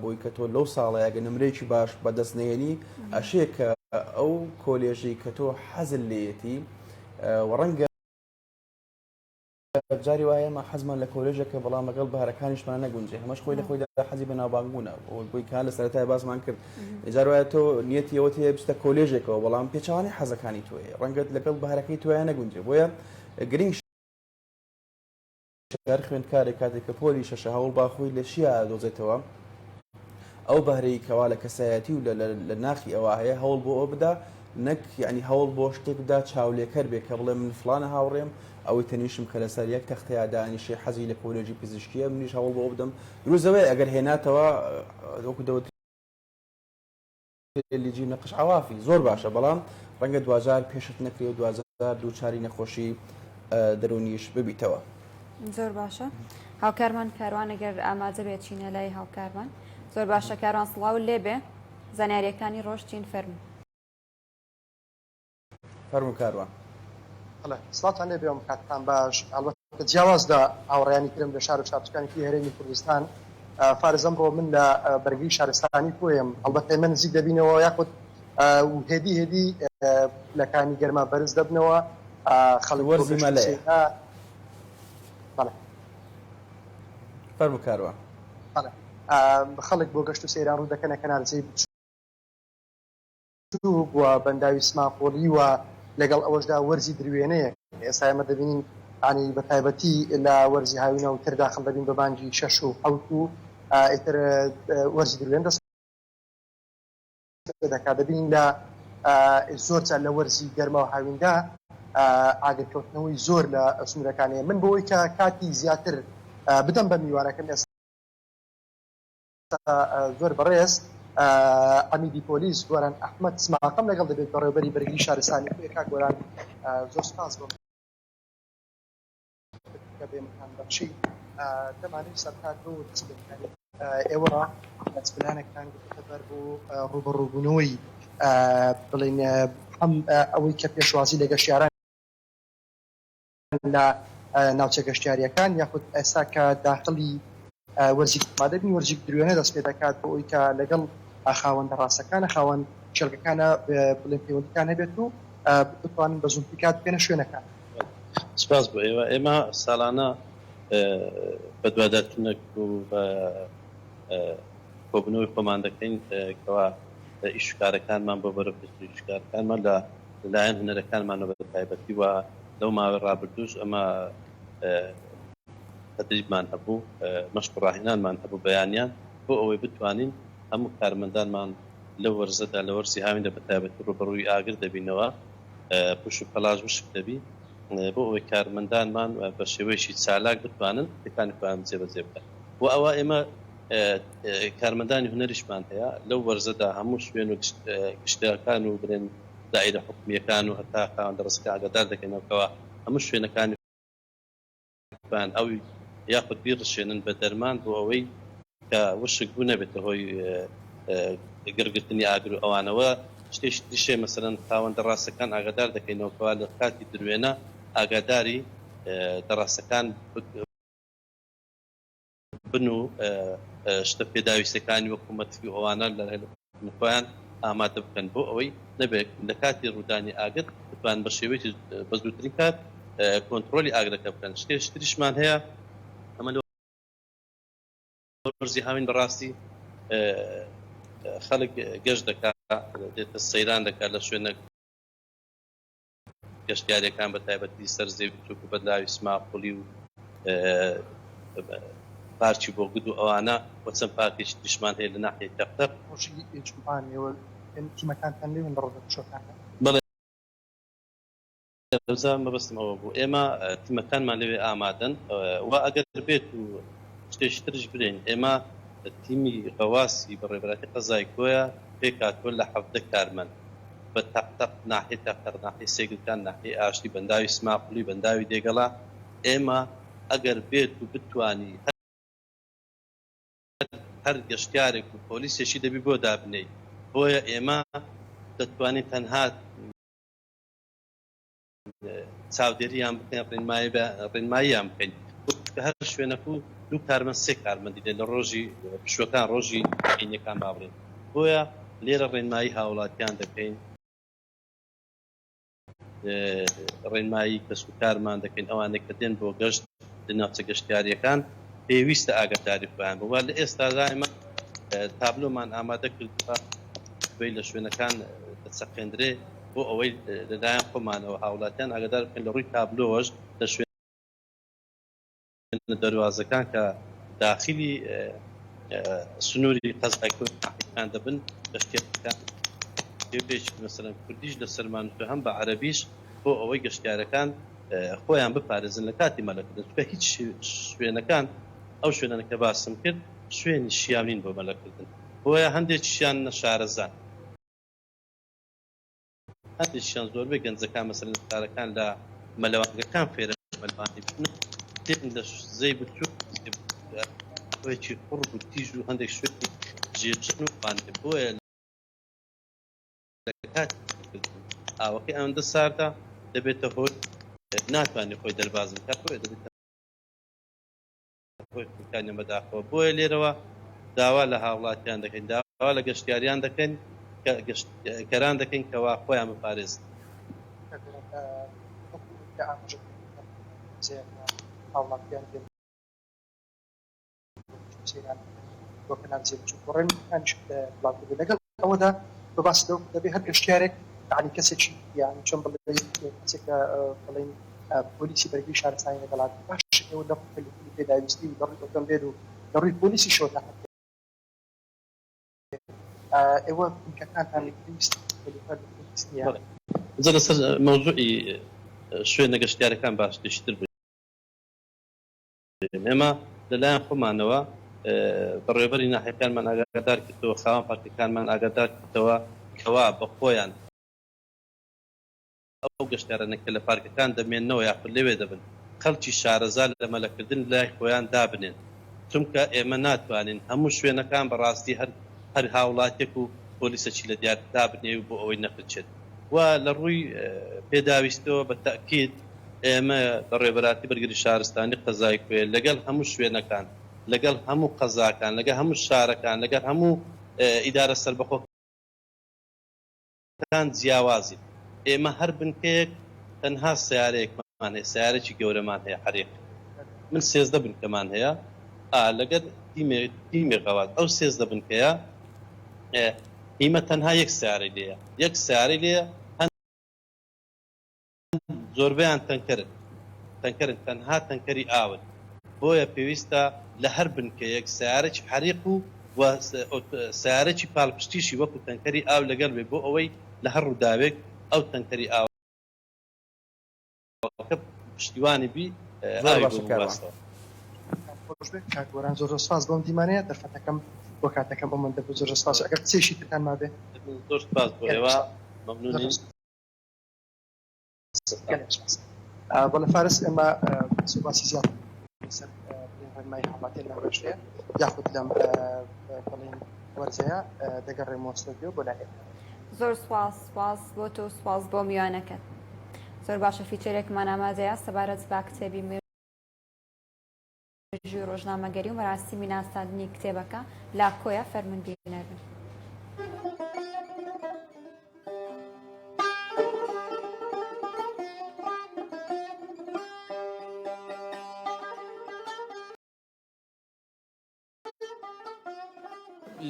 بۆی کە تۆ لەو ساڵەیە گە نمرەیەکی باش بەدەست نێنی ئەشێ کە ئەو کۆلێژەی کە تۆ حەزل لێیەتی و ڕەنگە جاری وایە ئێمە حەزمان لە کۆلێژێکە بەڵام لەگەڵ بەهرەکانیشمان نەگونجێ هەمەش خۆی لە خۆیدا حەزی بە ناوبانگبوونە بۆی کە لە سەرەتای باسمان کرد جار وایە تۆ نیەتی ئەوەت هەیە بچتە کۆلێژێکەوە بەڵام پێچەوانەی حەزەکانی تۆ هەیە ڕەنگە لەگەڵ بەهرەکەی تۆیان نەگونجێ بۆیە گرنگ هەر خوێندکارێک کاتێک کە پۆلی شەشە هەوڵ با خۆی لە چیا دۆزێتەوە ئەو بەهرەی کەوا لە کەسایەتی و لە ناخی ئەوە هەیە هەوڵ بۆ ئەوە بدا نەک یعنی هەوڵ بۆ شتێک بدا چاولێکەر بێ کە بڵێ من فلانە هاوڕێم ئەوەی تەنیشم کە لەسەر یەک تەختەیا دانیشێ حەزی لە کۆلێژی پزیشکیە منیش هەوڵ بۆ ئەوە بدەم دروست ئەوەیە ئەگەر هێناتەوە وەکو دەوت لیجی نەقش عەوافی زۆر باشە بەڵام ڕەنگە دواجار پێشت نەکرێ و دواجار دووچاری نەخۆشی دەروونیش ببیتەوە. زۆر باشە هاوکارمان کاروان ئەگەر ئامادە بێت چینە لای هاوکارمان زۆر باشە کاروان سڵاو لێبێ زانیاریەکانی ڕۆژ چین فەرموو. فەرموو کاروان. بەڵێ سڵاوتان لێبێ و کاتتان باش. هەڵبەتە جیاواز لە هاوڕێیانی ترم لە شار و شارۆچکانی تری هەرێمی کوردستان، فارس ئەمڕۆ من لە بەرگری شارستانی کۆیەم. هەڵبەتە ئێمە نزیک دەبینەوە یاخود و هێدی هێدی پلەکانی گەرما بەرز دەبنەوە، خەڵک بۆ وەرزی گەشت و مەلەیە. سەیران. بەڵێ. فەرموو کاروان. بەڵێ خەڵک بۆ گەشت و سەیران ڕوو دەکەنە کەنار زێی بچووک و بەنداوی سماقوڵی و لەگەڵ ئەوەشدا وەرزی دروێنەیە کە ئێستا ئێمە دەبینین یانی بە تایبەتی لە وەرزی هاوینە و تر داخل دەبین بە مانگی شەش و حەوت و ئیتر وەرزی دروێن دەست پێ دەکات دەبینین لە زۆر جار لە وەرزی گەرما و هاویندا ئاگرکەوتنەوەی زۆر لە سنوورەکان هەیە من بۆ ئەوەی کە کاتی زیاتر بدەم بە میوانەکەم ئێستا زۆر بەڕێز عەمیدی پۆلیس گۆران ئەحمەد سماقەم لەگەڵ دەبێت بەڕێوبەری بەرگری شارستانی کۆیە کاک گۆران زۆر سپاس بۆ کە بێمتان بەخشی دەمانەوێت سەرەتا تۆ دەست پێ بکەین ئێوە چ پلانێکتان گرتووەتە بەر بۆ ڕووبەڕووبوونەوەی بڵێین هەم ئەوەی کە پێشوازی لە گەشتیاران لە ناوچە گەشتیارییەکان یاخود ئێستا کە داخڵی وەرزی گەرما دەبین وەرزی دروێنە دەست پێ دەکات بۆ ئەوەی کە لەگەڵ خاوەن دەڕاستەکانە خاوەن کێڵگەکانە بڵێن پەیوەندیتان هەبێت و بتوانن بە زووترین کات بگەنە شوێنەکان. سپاس بۆ ئێوە. ئێمە ساڵانە بەدواداچوونێک و بە کۆبوونەوەی خۆمان دەکەین کەوا ئیش و کارەکانمان بۆ بەرەوپێشترین ئیش و کارەکانمان لە لەلایەن هونەرەکانمانەوە بە تایبەتی و لەو ماوەی ڕابردووش ئەمە تەدریبمان هەبوو مەشق و ڕاهێنانمان هەبوو بەیانیان بۆ ئەوەی بتوانین هەموو کارمەندانمان لەو وەرزەدا لە وەرزی هاویندا بە تایبەتی ڕووبەڕووی ئاگر دەبینەوە پوش و پەلاش وشک دەبی بۆ ئەوەی کارمەندانمان بە شێوەیەکی چالاک بتوانن ئەرکەکانی خۆیان جێبەجێ بکەن و ئەوە ئێمە کارمەندانی هونەریشمان هەیە لەو وەرزەدا هەموو شوێن و گشتەکان و بڵێن دائیرە حکومییەکان و هەتا خاوەن دەڕسەکە ئاگادار دەکەینەوە کەوا هەموو شوێنەکانی خۆیان ئەو یاخود بیڕشێنن بە دەرمان بۆ ئەوەی کە وشک بوو نەبێتە هۆی گڕگرتنی ئاگر و ئەوانەوە شتێکی تریش هەیە مەسەلەن خاوەن دەڕاسەکان ئاگادار دەکەینەوە کەوا لە کاتی دروێنە ئاگاداری دەڕاسەکان بن و شتە پێداویستەکانی وەکو مەتری و ئەوانە لە خۆیان ئامادە بکەن بۆ ئەوەی نەبێت لە کاتی ڕوودانی ئاگر بتوانن بە شێوەیەکی بە زووترین کات کۆنتڕۆلی ئاگرەکە بکەن شتێکی تریشمان هەیە ئەمە لە وەرزی هاوین بەڕاستی خەڵک گەشت دەکات دێتە سەیران دەکات لە شوێنە گەشتیاریەکان بە تایبەتی سەر زێوی بچوک و بەنداوی سماقوڵی و پارکی بۆگد و ئەوانە و چەند پارکێکی تریشمان هەیە لە ناحیەی تەق تەق. ڕۆژی جومعە ئێوە تیمەکانتان لێوێن لە ڕۆژە پشووەکاندا؟ بەڵێ ئەوجا مەبەستم ئەوە بوو ئێمە تیمەکانمان لەوێ ئامادەن و ئەگەر بێت و شتێکی تریش بلێین ئێمە تیمی غەواسی بەڕێوەبەرایەتی قەزای کۆیە پێکهاتووە لە 17 کارمەند بە تەق تەق ناحیەی تەق تەق ناحیەی سێگلکان ناحیەی ئاشتی بەنداوی سماقوڵی بەنداوی دێگەڵە ئێمە ئەگەر بێت و بتوانی هەر هەر گەشتیارێک و پۆلیسێکی دەبی بۆ دابنێی بۆیە ئێمە دەتوانین تەنها چاودێریان بکەین ڕێنماییان بکەین هەر شوێنەک و دوو کارمەند سێ کارمەندی لێ لە ڕۆژی پشوەکان ڕۆژی هەینیەکان با بڵێین بۆیە لێرە ڕێنمایی هاوڵاتیان دەکەین ڕێنمایی کەسوکارمان دەکەین ئەوانەی کە دێن بۆ گەشت لە ناوچە گەشتیارییەکان پێویستە ئاگاداری خۆیان بن و لە ئێستادا ئێمە تابلۆمان ئامادە کردووە بەی لە شوێنەکان دەچەقێندرێ بۆ ئەوەی لەلایەن خۆمانەوە هاوڵاتیان ئاگادار بکەین لە ڕووی تابلۆوەش لە شوێنە دەروازەکان کە داخلی سنووری قەزای کۆیەکان دەبن گەشتیارەکان پێوێکی مەسەلەن کوردیش لەسەرمان و هەم بە عەرەبیش بۆ ئەوەی گەشتیارەکان خۆیان بپارێزن لە کاتی مەلەکردن چونکە هیچ شوێنەکان ئەو شوێنانە کە باسم کرد شوێنی شیاو نین بۆ مەلەکردن بۆیە هەندێکیشیان نەشارەزان هەندێکیشیان زۆربەی گەنجەکان مەسەلەن لە شارەکان لە مەلەوانگەکان فێرە مەلەوانی بوون. دێن لە زێی بچووک ئەوێکی قوڕ و تیژ و هەندێک شوێنی ژێرژن و وانێ بۆیە لە کاتی ئاوەکەی ئەوەندە ساردە دەبێتە هۆی ناتوانێت خۆی دەرباز بکات بۆیە دەبێتە هۆی خنکانیان بەداخەوە بۆیە لێرەوە داوا لە هاوڵاتیان دەکەین داوا لە گەشتیاریان دەکەین کە گەشتکەران دەکەین کەوا خۆیان بپارێزن. هاوڵاتیان دێن سەیران بۆ کەنار زێ بچوک و ڕێنماییەکانیش بڵاو کردووە لەگەڵ ئەوەدا بە باس لەو دەبێ هەر گەشتیارێک یانی کەسێکی یانی چۆن بڵێ کەسێک کە بڵێین پۆلیسی بەرگری شارستانی لەگەڵا بێت باشە ئێوە لە ڕووی کەلوپەلی پێداویستی و لە ڕووی ئۆتۆمبێل و لە ڕووی پۆلیسیشەوە تا حەدێک ئێوە بنکەکانتان پێویست کەلوپەل و پۆلیس نییە؟ بەڵێ جا لەسەر مەوزوعی شوێنە گەشتیارەکان باشتر بوو. ئێمە لەلایەن خۆمانەوە بەڕێوەبەری ناحیەکانمان ئاگادار کردەوە، خاوەن پارکەکانمان ئاگادار کردەوە کەوا بە خۆیان ئەو گەشتیارانە کە لە پارکەکان دەمێننەوە یاخود لەوێ دەبن خەڵکی شارەزا لە مەلەکردن لای خۆیان دابنێن چونکە ئێمە ناتوانین هەموو شوێنەکان بەڕاستی هەر هەر هاوڵاتیەک و پۆلیسەکی لە دیار دابنێی و بۆ ئەوەی نەخنچێت و لە ڕووی پێداویستیەوە بە تەئکید ئێمە بەڕێوەبەراتی بەرگری شارستانی قەزای کۆیە لەگەڵ هەموو شوێنەکان، لەگەڵ هەموو قەزاکان، لەگەڵ هەموو شارەکان، لەگەڵ هەموو ئیدارە سەربەخۆکان جیاوازین. ئێمە هەر بنکەیەک تەنها سەیارەیەکمان هەیە، سەیارەکی گەورەمان هەیە حەریق. من 13 بنکەمان هەیە ئا لەگەڵ تیمێ تیمێ غەوات ئەو 13 بنکەیە ئیمە تەنها یەک سەیارەی لێیە، یەک سەیارەی لێیە زۆربەیان تەنکەرن تەنکەرن تەنها تەنکەری ئاون بۆیە پێویستە لە هەر بنکەیەک سەیارەکی حەریق و و سەیارەکی پاڵپشتیشی وەکو تەنکەری ئاو لەگەڵ بێ بۆ ئەوەی لە هەر ڕووداوێک ئەو تەنکەری ئاوەکە پشتیوانی بی زۆر ئاوی بۆ باشە کاروان. بگواستەوە. کات خۆش بێت کاک گۆران زۆر زۆر سپاس بۆم دیمانەیە دەرفەتەکەم بۆ کاتەکەم ئەوەندە بوو زۆر زۆر سپاس ئەگەر قسەیەکی ترتان مابێ زۆر سپاس بۆ گەلێک ئێوە سپاس مەمنونین. بەڵێ فارس ئێمە قسە و باسی زیاتر لەسەر بڵێن ڕێنمایی هاوڵاتیان لەم ڕێژەیە یاخود لەم بڵێن وەرزەیە دەگەڕێمەوە ستۆدیۆ بۆ لای ئێوە. زۆر سوپاس سوپاس بۆ تۆ سوپاس بۆ میوانەکەت. زۆر باشە فیچەرێکمان ئامادەیە سەبارەت بە کتێبی مێژووی ڕۆژنامەگەری و مەراسیمی ناساندنی کتێبەکە لە کۆیە فەرموون بینەر بن.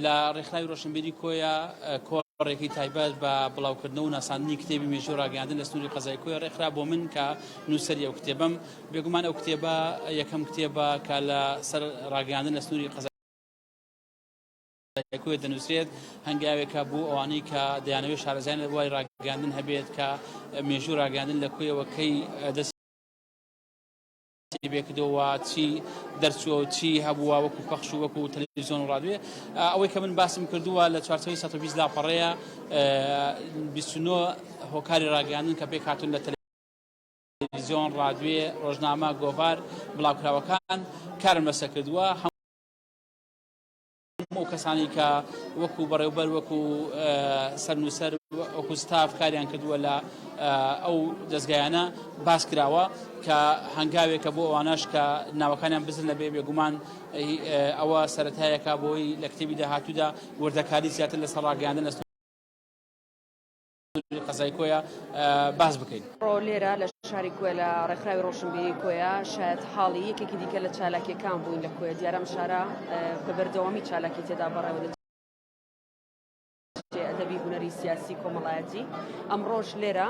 لە ڕێکخراوی ڕۆشنبیری کۆیە کۆڕێکی تایبەت بە بڵاوکردنەوە و ناساندنی کتێبی مێژوو ڕاگەیاندن لە سنووری قەزای کۆیە ڕێکخرا بۆ من کە نووسەری ئەو کتێبەم بێگومان ئەو کتێبە یەکەم کتێبە کە لە سەر ڕاگەیاندن لە سنووری قەزای کۆیە دەنووسرێت هەنگاوێکە بۆ ئەوانەی کە دەیانەوێت شارەزایان لە بواری ڕاگەیاندن هەبێت کە مێژوو ڕاگەیاندن لە کۆیەوە کەی دەست پێکردەوە چی دەرچووە و چی هەبووە وەکو پەخش و وەکو تەلەڤیزیۆن و ڕادوێ ئەوەی کە من باسم کردووە لە چوارچێوەی 120 لاپەڕەیە 29 هۆکاری ڕاگەیاندن کە پێکهاتوون لە تەلەڤیزیۆن ڕادوێ ڕۆژنامە گۆڤار بڵاوکراوەکان کارم لەسەر کردووە هەموو ئەو کەسانەی کە وەکو بەڕێوبەر وەکو سەرنووسەر وەکو ستاف کاریان کردووە لە ئەو دەستگایانە باس کراوە کە هەنگاوێکە بۆ ئەوانەش کە ناوەکانیان بزن نەبێ بێگومان ئەوە سەتایەکە بۆی لە کتێبی داهاتوودا وردەکاری زیاتر لەسەر ڕاگەیاندن لە قەزای کۆیە باس بکەین. ئەمڕۆ لێرە لە شاری کۆیە لە ڕێکخراوی ڕۆشنبیری کۆیە شایەت حاڵی یەکێکی دیکە لە چالاکیەکان بووین لە کۆیە دیارە ئەم شارە بە بەردەوامی چالاکی تێدا بەڕێوە دەچێت ئەدەبی هونەری سیاسی کۆمەڵایەتی ئەمڕۆش لێرە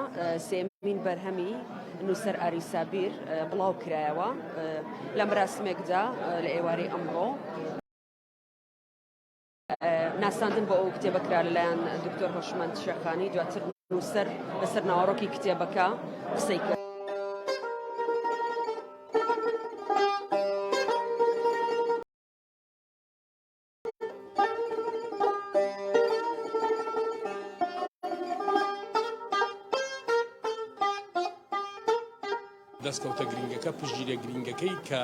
سێمین بەرهەمی نووسەر ئاری سابیر بڵاو کرایەوە لە مەراسمێکدا لە ئێوارەی ئەمڕۆ ناساندن بۆ ئەو کتێبە کرا لەلایەن دکتۆر هۆشمەند شێخانی دواتر نووسەر لەسەر ناوەڕۆکی کتێبەکە قسەی کرد. دەستکەوتە گرینگەکە، پشتگیریە گرینگەکەی کە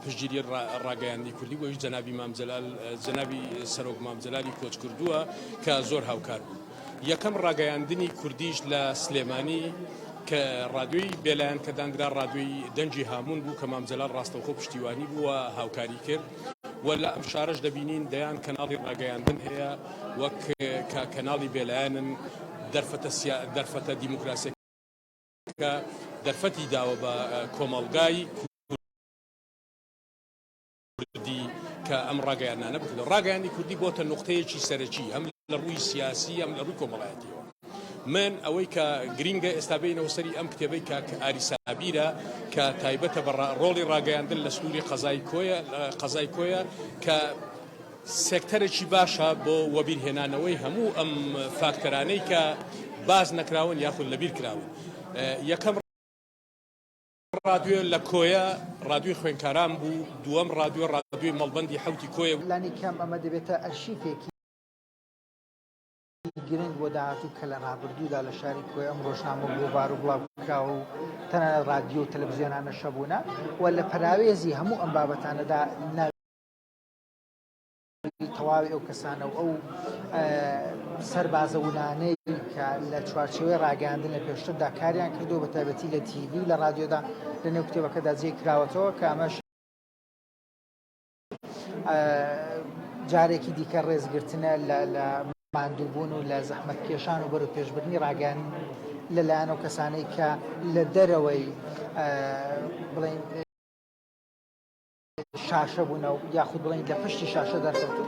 پشتگیری ڕاگەیاندنی کوردی بوو ئەویش جەنابی مام جەلال، جەنابی سەرۆک مام جەلالی کۆچکردووە کە زۆر هاوکار بوو. یەکەم ڕاگەیاندنی کوردیش لە سلێمانی کە ڕادیۆی بێلایەن کە دانرا ڕادیۆی دەنگی هامون بوو کە مام جەلال ڕاستەوخۆ پشتیوانی بوو و هاوکاری کرد و لە ئەم شارەش دەبینین دەیان کەناڵی ڕاگەیاندن هەیە وەک کە کەناڵی بێلایەنن دەرفەتە سیا دەرفەتە دیموکراسیەکە دەرفەتی داوە بە کۆمەڵگای کوردی کە ئەم ڕاگەیاندنانە بکرێت. ڕاگەیاندنی کوردی بۆتە نوقتەیەکی سەرەکی هەم لە ڕووی سیاسی هەم لە ڕووی کۆمەڵایەتیەوە. من ئەوەی کە گرینگە ئێستا بێینەوە سەری ئەم کتێبەی کاک ئاری سابیرە کە تایبەتە بە ڕۆڵی ڕاگەیاندن لە سنووری قەزای کۆیە قەزای کۆیە کە سێکتەرێکی باشە بۆ وەبیرهێنانەوەی هەموو ئەم فاکتەرانەی کە باس نەکراون یاخود لەبیر کراون. یەکەم ڕادیۆ لە کۆیە ڕادیۆی خوێنکاران بوو، دووەم ڕادیۆ ڕادیۆی مەڵبەندی حەوتی کۆیە بوو. لانی کەم ئەمە دەبێتە ئەرشیفێکی گرنگ بۆ داهاتوو کە لە ڕابردوودا لە شاری کۆیە ئەم ڕۆژنامە و گۆڤار و بڵاوکراوە و تەنانەت ڕادیۆ و تەلەڤزیۆنانەش هەبوونە و لە پەراوێزی هەموو ئەم بابەتانەدا ناوی تەواوی ئەو کەسانە و ئەو سەربازە ونانەی کە لە چوارچێوەی ڕاگەیاندن لە پێشتردا کاریان کردو بە تایبەتی لە تیڤی و لە ڕادیۆدا لە نێو کتێبەکەدا جێ کراوەتەوە کە ئەمەش جارێکی دیکە ڕێزگرتنە لە ماندووبوون و لە زەحمەتکێشان و بەرەو پێشبردنی ڕاگەیاندن لەلایەن ئەو کەسانەی کە لە دەرەوەی بڵێن شاشە بوونە و یاخود بڵێن لە پشتی شاشە دەرکەوتون.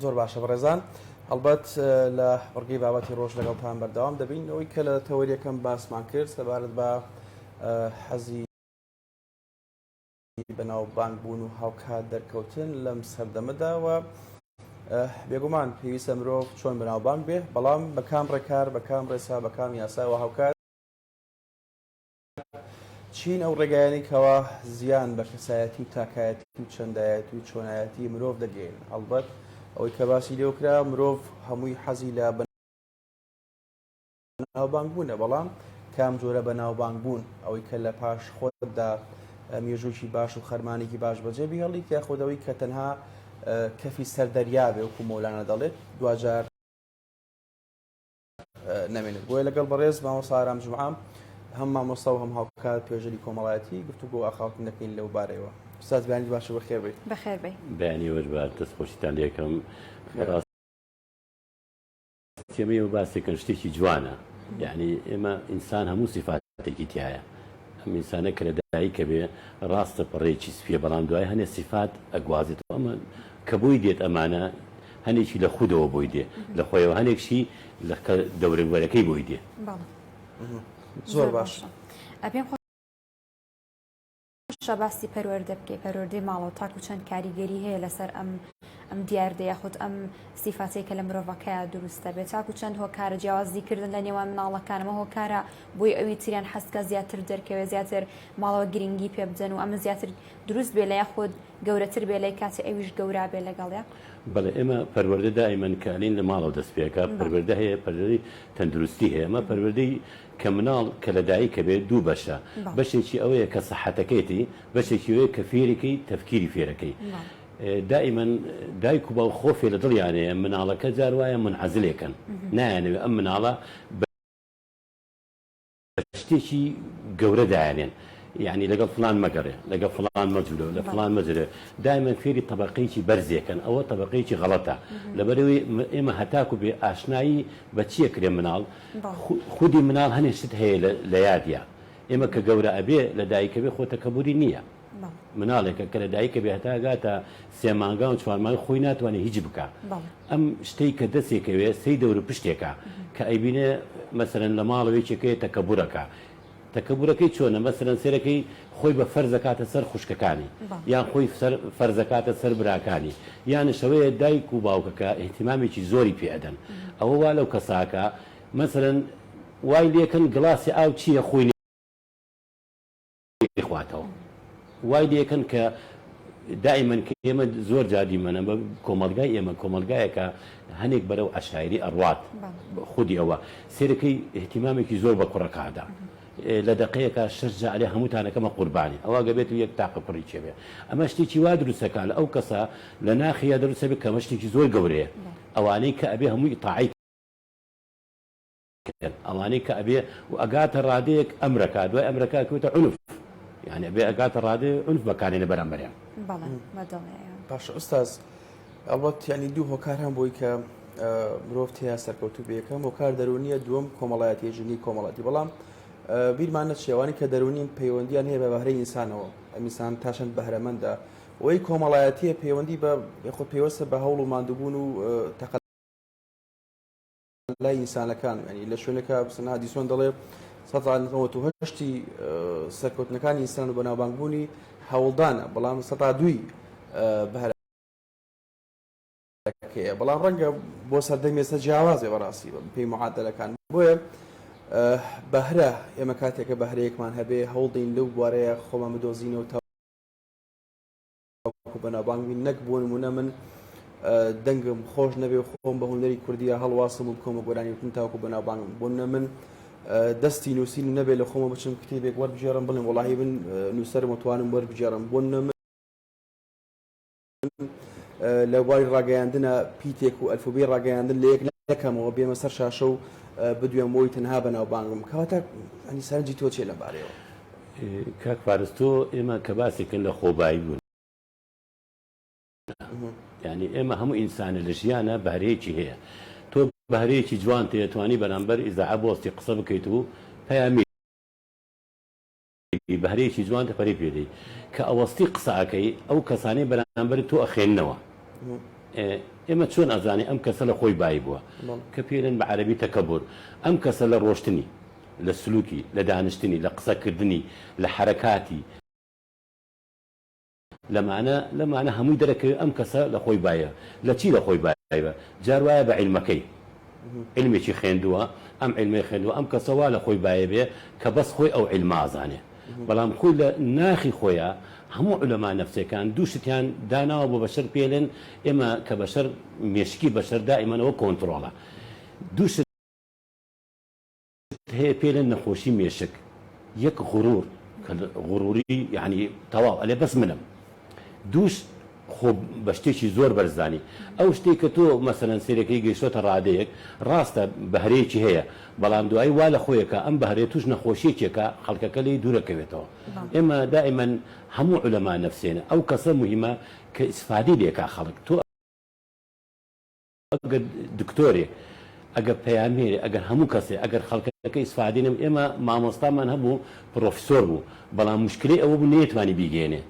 زۆر باشە بەڕێزان هەڵبەت لە بڕگەی بابەتی ڕۆژ لەگەڵتان بەردەوام دەبین ئەوەی کە لە تەوەریەکەم باسمان کرد سەبارەت بە حەزی بەناوبانگ بوون و هاوکات دەرکەوتن لەم سەردەمەدا و بێگومان پێویستە مرۆڤ چۆن بەناوبانگ بێ بەڵام بە کام ڕێکار بە کام ڕێسا بە کام یاسا و هاوکات چین ئەو ڕێگایانەی کەوا زیان بە کەسایەتی و تاکایەتی و چەندایەتی و چۆنایەتی مرۆڤ دەگەیەنن هەڵبەت ئەوەی کە باسی لێوە کرا مرۆڤ هەمووی حەزی لە بەناوبانگ بوونە بەڵام کام جۆرە بەناوبانگ بوون ئەوەی کە لە پاش خۆتدا مێژووکی باش و خەرمانێکی باش بەجێ بهێڵیت یاخود ئەوەی کە تەنها کەفی سەر دەریا بێ وەکو مەولانا دەڵێت دواجار نەمێنێت بۆیە لەگەڵ بەڕێز مامۆستا ئارام جومعە هەم مامۆستا و هەم هاوکار توێژەری کۆمەڵایەتی گفتوگۆ و ئاخاوتن دەکەین لەو بارەیەوە ئوستاز بەیانیت باشە بەخێر بێی. بەخێر بێی. بەیانی وەش بە دەست خۆشیتان لێکەم بەڕاستی ئەمە ئێوە باسێکن شتێکی جوانە یعنی ئێمە ئینسان هەموو سیفاتێکی تایە ئەم ئینسانە کە لە دایکە بێ ڕاستە پەڕەیەکی سپیە بەڵام دوای هەنێ سیفات ئەگوازێتەوە ئەمە کە بۆی دێت ئەمانە هەنێکی لە خودەوە بۆی دێ لە خۆیەوە هەنێکشی لە کە دەورەوبەرەکەی بۆی دێ. بەڵێ زۆر باش. پێم خۆشە باسی پەروەردە بکەی پەروەردەی ماڵەوە تاکو چەند کاریگەری هەیە لەسەر ئەم ئەم دیاردە یاخود ئەم سیفاتەی کە لە مرۆڤەکەیا دروست دەبێت تاکو چەند هۆکارە جیاوازی کردن لە نێوان مناڵەکان ئەمە هۆکارە بۆی ئەوی تریان حەزکە زیاتر دەرکەوێت زیاتر ماڵەوە گرنگی پێ بدەن و ئەمە زیاتر دروست بێ لە یاخود گەورەتر بێ لای کاتێ ئەویش گەورا بێ لەگەڵیا. بەڵێ ئێمە پەروەردە دائیمەن کە ئەلین لە ماڵەوە دەست پێکا پەروەردە هەیە پەروەردەی تەندروستی هەیە ئەمە پەروەردەی کە مناڵ کە لە دایکە بێت دوو بەشە بەشێکی ئەوەیە کە سەحەتەکەیەتی بەشێکی ئەوەیە کە فێریکەی تەفکیری فێرەکەی دائیمەن دایک و باوک خۆفێ لە دڵیانەیە مناڵەکە جار وایە مونعەزلێکەن نایانەوێ ئەم مناڵە بە شتێکی گەورە دایانێن یانی لەگەڵ فلان مەگەڕێ لەگەڵ فلان مەجولە لە فلان مەجرێ دایمەن فێری تەبەقەیەکی بەرزێکەن ئەوە تەبەقەیەکی غەڵەتە لەبەرئەوەی ئێمە هەتاکو بێ ئاشنایی بە چیە کرێ مناڵ خودی مناڵ هەنێ شت هەیە لە یادیا ئێمە کە گەورە ئەبێ لە دایکە بێ خۆ تەکەبوری نییە مناڵێکە کە لە دایکە بێ هەتا گاتە سێ مانگا و چوار مانگ خۆی ناتوانێ هیچ بکا ئەم شتەی کە دەسێکەوێ سەی دەور و پشتێکە کە ئەیبینێ مەسەلەن لە ماڵەوە یەکێکەیە تەکەبورەکە تەکەبورەکەی چۆنە مەسەلەن سێرەکەی خۆی بە فەرز ئەکاتە سەر خوشکەکانی یان خۆی سەر فەرز ئەکاتە سەر براکانی یانش ئەوەیە دایک و باوکەکە ئیهتیمامێکی زۆری پێ ئەدەن ئەوە وا لەو کەساکە مەسەلەن. وای لێکەن گڵاسی ئاو چییە خۆی نەیخواتەوە وای لێکەن کە دائیمەن کە ئێمە زۆر جار دیمەنە بە کۆمەڵگای ئێمە کۆمەڵگایەکە هەنێک بەرەو عەشایری ئەڕوات خودی ئەوە سێرەکەی ئیهتیمامێکی زۆر بە کوڕەکە ئەدا لە دەقەیەکا شەش جا ئەلێ هەمووتان ئەکەمە قوربانی ئەوە گەر بێت و یەک تاقە کوڕی چێ بێ ئەمە شتێکی وا دروستەکا لە ئەو کەسە لە ناخیا دروستە بێ کە ئەمە شتێکی زۆر گەورەیە ئەوانەی کە ئەبێ هەمووی ئیتاعەی کەن ئەوانەی کە ئەبێ و ئەگاتە ڕادەیەک ئەمرەکا دوای ئەمرەکە ئەکەوێتە عونف یانی ئەبێ ئەگاتە ڕادەی عونف بەکارێنێ بەرامبەریان. بەڵێ بەدڵنیایەوە. باشە ئوستاز ئەڵبەت یانی دوو هۆکار هەن بۆی کە مرۆڤ تێیا سەرکەوتوو بێ یەکەم هۆکار دەروونیە دووەم کۆمەڵایەتی ژینگەی کۆمەڵاتی بەڵام بیرمان نەچێ ئەوانەی کە دەروونین پەیوەندیان هەیە بە بەهرەی ئینسانەوە ئەم ئینسان تا چەند بەهرەمەندە ئەوەی کۆمەڵایەتیە پەیوەندی بە خۆ پەیوەستە بە هەوڵ و ماندووبوون و تەقەلای ئینسانەکان ینی لە شوێنەکە بسن ئەدیسۆن دەڵێ سەدا 98 سەرکەوتنەکانی ئینسان و بەناوبانگبوونی هەوڵدانە بەڵام سەدا دووی بەهرە کەیە بەڵام ڕەنگە بۆ سەردەمی ئێستا جیاواز بێ بەڕاستی بە پێی معادلەکان بۆیە بەهرە ئێمە کاتێکە بەهرەیەکمان هەبێ هەوڵدەین لەو بوارەیە خۆمان بدۆزینەوە تاوەکو بەناوبانگ بین نەک بۆ نمونە من دەنگم خۆش نەبێ و خۆم بە هونەری کوردیە هەڵواسم و بکەمە گۆرانی وتن تاوەکو بەناوبانگم بۆ نمونە من دەستی نووسین نەبێ لە خۆمە بچم کتێبێک وەربگێڕم بڵێم وەڵاهی من نووسەرم و توانم وەربگێڕم بۆ نمونە من لە بواری ڕاگەیاندنە پیتێک و ئەلفوبێی ڕاگەیاندن لە یەک نەکەمەوە بێمە سەر شاشە و بدوێم بۆی تەنها بەناوبانگم کەواتە ئەنی سەرنجی تۆ چیە لەم بارەیەوە؟ کاک فارس تۆ ئێمە کە باسێکن لە خۆبایی بوون یعنی ئێمە هەموو ئینسانە لە ژیانە بەهرەیەکی هەیە تۆ بەهرەیەکی جوان تێ توانی بەرامبەر ئیزاعە بۆستی قسە بکەیت و پەیامی بەهرەیەکی جوانتە پەرەی پێ دەی کە ئەوەستی قسە ئەکەی ئەو کەسانەی بەرامبەرت تۆ ئەخێننەوە ئێمە چۆن ئەزانین ئەم کەسە لە خۆی بایی بووە کە پێی بە عەرەبی تەکەبور ئەم کەسە لە ڕۆشتنی لە سلوکی لە دانیشتنی لە قسەکردنی لە حەرەکاتی لەمانە لەمانە هەمووی دەرەکەوێ ئەم کەسە لە خۆی بایە لە چی لە خۆی بایە جار وایە بە عیلمەکەی عیلمێکی خوێندووە ئەم عیلمەی خوێندووە ئەم کەسە وا لە خۆی بایە بێ کە بەس خۆی ئەو عیلمە ئەزانێ بەڵام خۆی لە ناخی خۆیا هەموو عولەما نەفسێکان دوو شتیان داناوە بۆ بەشەر پێلێن ئێمە کە بەشەر مێشکی بەشەر دائیمەن ئەوە کۆنتڕۆڵە دوو شت هەیە پێ لێن نەخۆشی مێشک یەک غرور کە غروری یعنی تەواو ئەلێ بەس منم دووش خۆ بە شتێکی زۆر بەرزانی ئەو شتێک کە تۆ مەسەلەن سێرەکەی گەیشتۆتە ڕادەیەک ڕاستە بەهرەیەکی هەیە بەڵام دوایی وا لە خۆیەکە ئەم بەهرەیە توش نەخۆشیەکێکە خەڵکەکە لێی دوورەکەوێتەوە ئێمە دائیمەن هەموو عولەما نەفسێنە ئەو کەسە موهیمە کە ئیسفادەی لێکا خەڵک تۆ ئەگەر دکتۆرێک، ئەگەر پەیامهێرێ، ئەگەر هەموو کەسێ، ئەگەر خەڵکەکە ئیسفادەی نەبوو، ئێمە مامۆستامان هەبوو پڕۆفیسۆر بوو، بەڵام موشکیلەی ئەوە بوو نەیەتوانی بیگەیەنێ.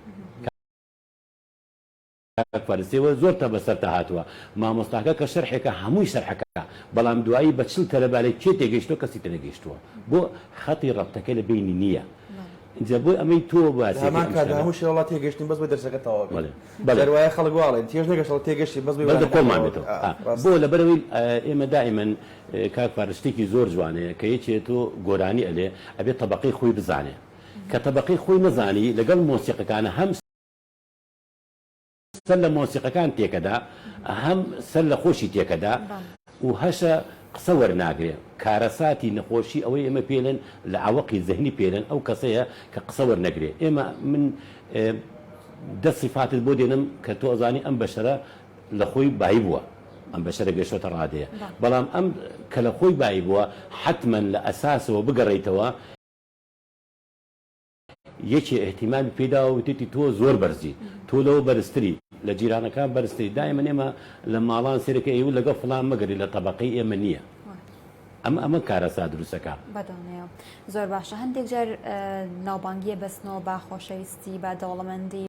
کاک فارس ئێوە زۆر تا بەسەرتا هاتووە، مامۆستاکە کە شەرحێکە هەمووی شەرحەکە، بەڵام دوایی بە چل تەلەبە لە کێ تێگەیشتووە کەسی تێنەگەیشتووە. بۆ؟ خەتی ڕەبتەکە لە بەینی نییە. ئینجا بۆ ئەمەی تۆ لە باسێکی هەمان ئەم کاتدا شتانە. هەموو شێوەڵا تێگەشتین بەس بۆی دەرسەکە تەواو بێت. بەڵێ بەڵێ. جار وایە خەڵک وا ئەڵێن تێش نەگەشت ئەڵێ تێگەشتین بەس بۆی بەس لە وانەکە کۆڵمان تەواو بێتەوە. بێت. ئا ئا ڕاستە. بۆ لەبەرئەوەی ئێمە دائیمەن کاک فارس شتێکی زۆر جوانەیە کە یەکێ تۆ گۆرانی ئەلێ ئەبێ تەبەقەی خۆی بزانێ کە تەبەقەی خۆی نەزانی لەگەڵ مۆسیقەکانە هەم سەر لە مۆسیقەکان تێکەدا هەم سەر لە خۆشی تێکەدا و هەشە قسە وەرناگرێ کارەساتی نەخۆشی ئەوەی ئێمە پێلێن لە عەوەقی زهنی پێلێن ئەو کەسەیە کە قسە وەرنەگرێ ئێمە من دە سیفاتت بۆ دێنم کە تۆ ئەزانی ئەم بەشەرە لە خۆی بایی بووە ئەم بەشەرە گەشتۆتە ڕادەیە بەڵام ئەم کە لە خۆی بایی بووە حەتمەن لە ئەساسەوە بگەڕێیتەوە یەکێ ئیهتیمامی پێی داوە وتیتی تۆ زۆر بەرزی تۆ لەوە بەرزتری لە جیرانەکان بەرزتری دایمەن ئێمە لە ماڵان سەیرەکە ئەیوت لەگەڵ فڵان مەگەری لە تەبەقەی ئێمە نییە ئەمە ئەمە کارەسات دروستەکا. بەدڵنیام زۆر باشە هەندێک جار ناوبانگیە بەستنەوە با خۆشەویستی با دەوڵەمەندی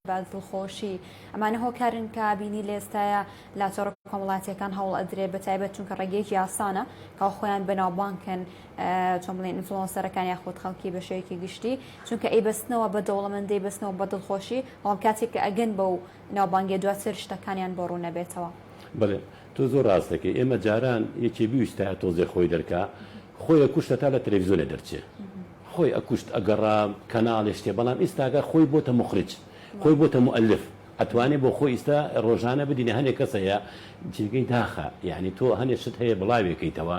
با دڵخۆشی ئەمانە هۆکارن کە بینی لە ئێستایا لە تۆڕە کۆمەڵاتیەکان هەوڵ ئەدرێ بە تایبەت چونکە ڕێگەیەکی ئاسانە کە خۆیان بەناوبانکن چۆن بڵێن influencer ەکان یاخود خەڵکی بە شێوەیەکی گشتی چونکە ئەیبەستنەوە بە دەوڵەمەندی بەستنەوە بە دڵخۆشی بەڵام کاتێک کە ئەگەن بەو ناوبانگیە دواتر شتەکانیان بۆ ڕوون نەبێتەوە. بەڵێ تۆ زۆر ڕاست دەکەی ئێمە جاران یەکێ بیویستایە تۆزێ خۆی دەرکا خۆی ئەکوشت هەتا لە تەلەفزیۆنێ دەرچێ خۆی ئەکوشت ئەگەڕا کەناڵێ شتێ بەڵام ئیستاکە خۆی بۆتە موخرج خۆی بۆتە موئەلف ئەتوانێ بۆ خۆی ئیستا ڕۆژانە بدینێ هەنێ کەس هەیە جێگەی داخە یانی تۆ هەنێ شت هەیە بڵاوێکەیتەوە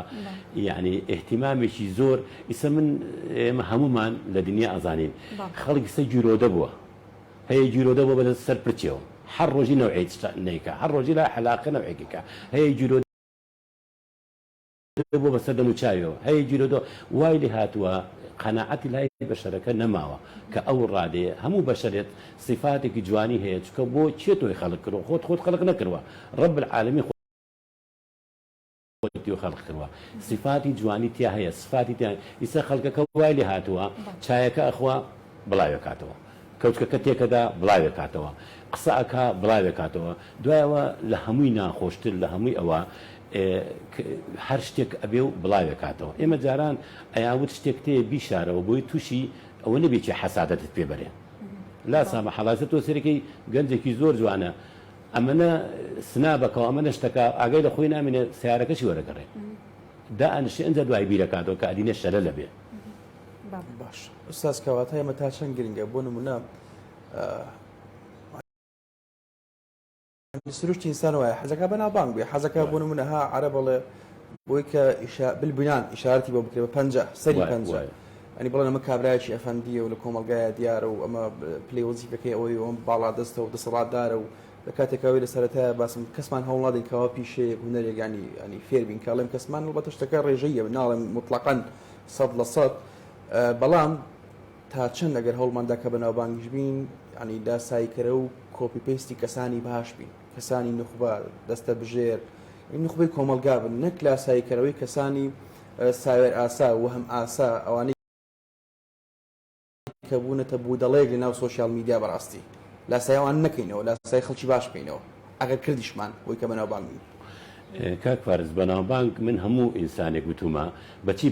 یانی ئیهتیمامێکی زۆر ئیستا من ئێمە هەموومان لە دنیا ئەزانین خەڵک ئیستا گیرۆدە بووە هەیە گیرۆدە بووە بەدەست سەر پرچێوە هەر ڕۆژی نەوعێک نەیکا هەر ڕۆژی لای حەلاقە نەوعێکی کا هەیە گیرۆدە بووە بەسەر دەم و چاویەوە هەیە گیرۆدە وای لێ هاتووە قەناعەتی لای بەشەرەکە نەماوە کە ئەو ڕادەیە هەموو بەشەرێت سیفاتێکی جوانی هەیە چونکە بۆ کێ تۆی خەڵک کردوە خۆت خۆت خەڵک نەکردوە رب العالمین خۆتی خەڵق کردوە سیفاتی جوانی تیا هەیە سفاتی تیا ئیستا خەڵکەکە وای لێ هاتووە چایەکە ئەخوا بڵاوێکاتەوە کەوچکەکە تێکەدا بڵاوێکاتەوە قسە ئەکا بڵاوێکاتەوە دوایەوە لە هەمووی ناخۆشتر لە هەمووی ئەوە هەر شتێک ئەبێ و بڵاوێکاتەوە ئێمە جاران ئەیان وت شتێک تێ بیشارەوە بۆی تووشی ئەوە نەبێ کێ حەسادەتت پێ بەرێ لا سامح الله تۆ سەرەکەی گەنجێکی زۆر جوانە ئەمەنە سنابەکەو ئەمەنە شتەکە ئاگای لە خۆی نامێنێ سەیارەکەشی وەرەگەڕێ دائەنیشێ ئنجا دوای بیرەکاتەوە کە ئەدینێ شەلەل ئەبێ. باش ئوستاز کەواتە ئێمە تا چەند گرنگە بۆ نمونە سروشتی ئینسان وایە حەزەکە بەناوبانگ بێ حەزەکە بۆ نمونە ها عەرەب بڵێ بۆی کە بالبنان ئیشارەتی بۆ بکرێ بە پەنجە سەری پەنجە ئەنی بڵێن ئەمە کابرایەکی ئەفەندیە و لە کۆمەڵگایە دیارە و ئەمە پلەی وەزیفەکەی ئەوەی و ئەم باڵادەستە و دەسەڵاتدارە و لە کاتێکا ئەوەی لە سەرەتایە باسم کەسمان هەوڵ نادەین کەوا پیشەیەک هونەرێک یانی یانی فێر بین کە ئەڵێم کەسمان هەڵبەتە شتەکە ڕێژەیە ناڵێم موتڵەقەن 100% بەڵام تا چەند ئەگەر هەوڵماندا کە بەناوبانگیش بین یانی لاساییکەرە و copy paste ی کەسانی باش بین کەسانی نوخبە دەستە بژێر نوخبەی کۆمەڵگا بن نەک لاساییکەرەوەی کەسانی ساوێر ئاسا، وەهم ئاسا، ئەوانەی کە بوونەتە بوودەڵەیەک لە ناو social media بەڕاستی لاسای ئەوان نەکەینەوە لاسای خەڵکی باش بکەینەوە ئەگەر کردیشمان بۆی کە بەناوبانگ بین. کاک فارس بەناوبانگ من هەموو ئینسانێک وتومە بەچی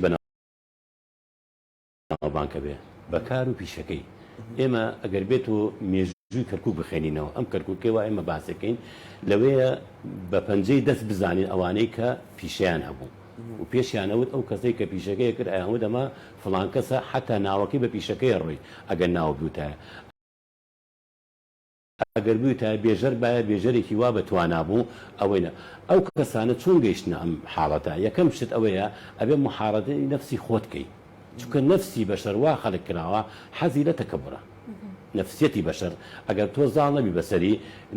بەناوبانگ ئەبێ بە کار و پیشەکەی ئێمە ئەگەر بێت و مێژووی کەرکوک بخێنینەوە ئەم کەرکوکەی وا ئێمە باسێکەین لەوەیە بە پەنجەی دەست بزانین ئەوانەی کە پیشەیان هەبوو و پێشیان ئەوت ئەو کەسەی کە پیشەکەی ئەکرد ئەیان وت ئەمە فڵان کەسە حەتا ناوەکەی بە پیشەکەی ئەڕۆی ئەگەر ناوە بوتایە ئەگەر بوتایە بێژەر بایە بێژەرێکی وا بە توانا بوو ئەوەی نا ئەو کەسانە چۆن گەیشتنە ئەم حاڵەتە یەکەم شت ئەوەیە ئەبێ موحارەبەی نەفسی خۆت کەی چونکە نەفسی بەشەر وا خەلک کراوە حەزی لە تەکەبورە نەفسیەتی بەشەر ئەگەر تۆ زاڵ نەبی بەسەری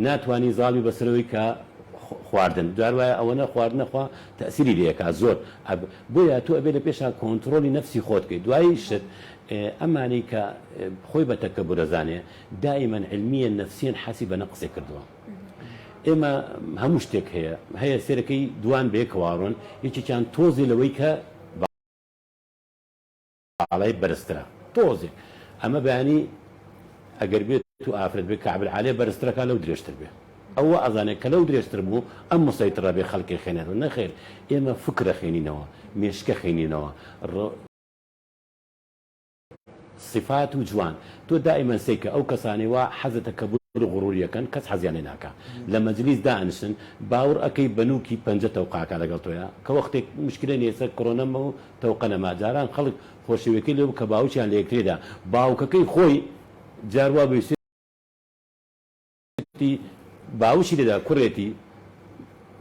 ناتوانی زاڵ بی بەسەرەوەی کە خواردن جار وایە ئەوەنە خواردنە خوا تەئسیری لێ ئەکا زۆر ئەب بۆیە تۆ ئەبێ لە پێشا کۆنتڕۆلی نەفسی خۆت کەی دوایی شت ئەمانەی کە خۆی بە تەکەبور ئەزانێ دائیمەن علمیەن نەفسیەن حەسی بە نەقسێ کردووە ئێمە هەموو شتێک هەیە هەیە سێرەکەی دوان بەیەکەوە ئەڕۆن یەکێکیان تۆزێ لەوەی کە باڵای بەرزترە تۆزێک ئەمە بەیانی ئەگەر بێت و ئافرەت بێ کەعب العالیە بەرزترەکا لەو درێژتر بێ ئەو وا ئەزانێ کە لەو درێژتر بوو ئەم مسەیتڕە بێ خەڵکێ خێنێتەوە نەخێر ئێمە فکرە خێنینەوە مێشکە خێنینەوە سیفات و جوان تۆ دائیمەن سەیکە ئەو کەسانەی وا حەزە تەکەبور و غڕوری ئەکەن کەس حەزیان لێ ناکا لە مەجلیس دائەنشن باوڕ ئەکەی بە نوکی پەنجە تەوقە ئەکا لەگەڵ تۆیا کە وەختێک موشکلە نیە سەر کڕۆنە مە و تەوقە نەما جاران خەڵک خۆشەویەکەی لێ بوو کە باوکیان لە یەکتری دا باوکەکەی خۆی جار وا بوو وتی باوکی لێدا کوڕێتی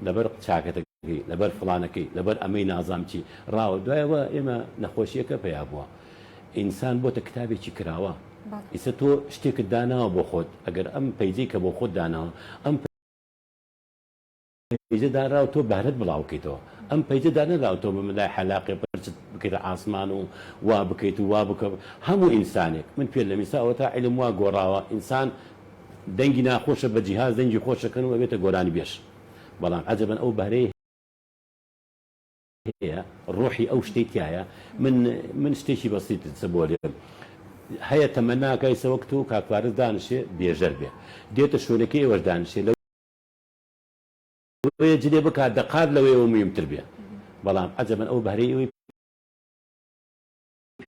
لەبەر چاکەتەکەی لەبەر فڵانەکەی لەبەر ئەمەی نازام چی ڕاوە دوایەوە ئێمە نەخۆشیەکە پەیا بووە ئینسان بۆتە کتابێکی کراوە ئیسە تۆ شتێکت داناوە بۆ خۆت ئەگەر ئەم page ەی کە بۆ خۆت داناوە ئەم page ە دانراوە تۆ بەهرەت بڵاوکەیتەوە ئەم page ە دانەنراوە تۆ بە ملای حەلاقێ پرچت بکەیتە ئاسمان و وا بکەیت و وا بکە هەموو ئینسانێک من پێ لەم ئیستا ئەوەتا عیلم وا گۆڕاوە ئینسان دەنگی ناخۆشە بە جیهاز دەنگی خۆشەکەن و ئەبێتە گۆرانی بێژ بەڵام عەجەبەن ئەو بەهرەی هەیە ڕۆحی ئەو شتەی تیایە من من شتێکی بەسیت چ بۆ لێم هەیە تەمەناکە ئیسە وەک تۆ کاک فارس دانشێ بێژەر بێ دێتە شوێنەکەی ئێوەش دانشێ لە لەوەیە جلێ بکات دەقات لەوەیەوە مویمتر بێ بەڵام عەجەبەن ئەو بەهرەی ئەوی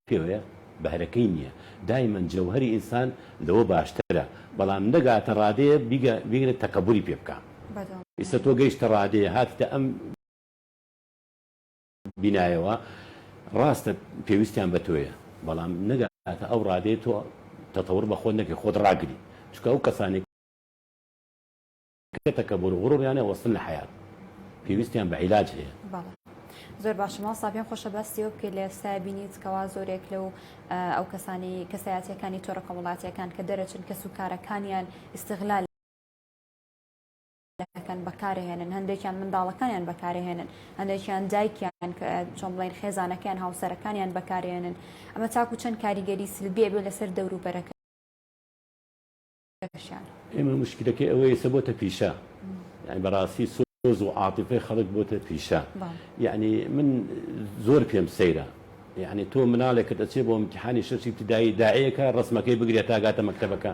پێوەیە بەهرەکەی نییە دایمەن جەوهەری ئینسان لەوە باشترە بەڵام نەگاتە ڕادەیە بیگە بیگرە تەکەبوری پێ بکا. ئیستا تۆ گەیشتە ڕادەیە هاتیتە ئەم بینایەوە ڕاستە پێویستیان بە تۆیە بەڵام نەگاتە ئەو ڕادەیە تۆ تەتەور بە خۆت نەکەی خۆت ڕاگری چونکە ئەو کەسانەی کە تەکەبور و غروریان هەیە وەستن لە حەیات پێویستیان بە عیلاج هەیە. بەڵێ زۆر باشە مامۆستا پێم خۆشە باسی ئەوە بکەیت لە ئێستا بینیت کەوا زۆرێک لەو ئەو کەسانی کەسایەتیەکانی تۆڕە کۆمەڵاتیەکان کە دەرەچن کەس و کارەکانیان ئیستغلال دەکەن بەکارهێنن هەندێکیان منداڵەکانیان بەکارهێنن هەندێکیان دایکیان چۆن بڵێن خێزانەکەیان هاوسەرەکانیان بەکارهێنن ئەمە تاکو چەند کاریگەری سلبیە بێ لەسەر دەوروبەرەکەشیان. ئێمە مشکلەکەی ئەوەیە ئێستا بۆتە پیشە یانی بەڕاستی سۆز و عاتیفەی خەڵک بۆتە پیشە یانی من زۆر پێم سەیرە یانی تۆ مناڵێکت ئەچێ بۆ امتحانی شەشی ابتدایی داعیەکە ڕەسمەکەی بگرێ تا گاتە مەکتەبەکە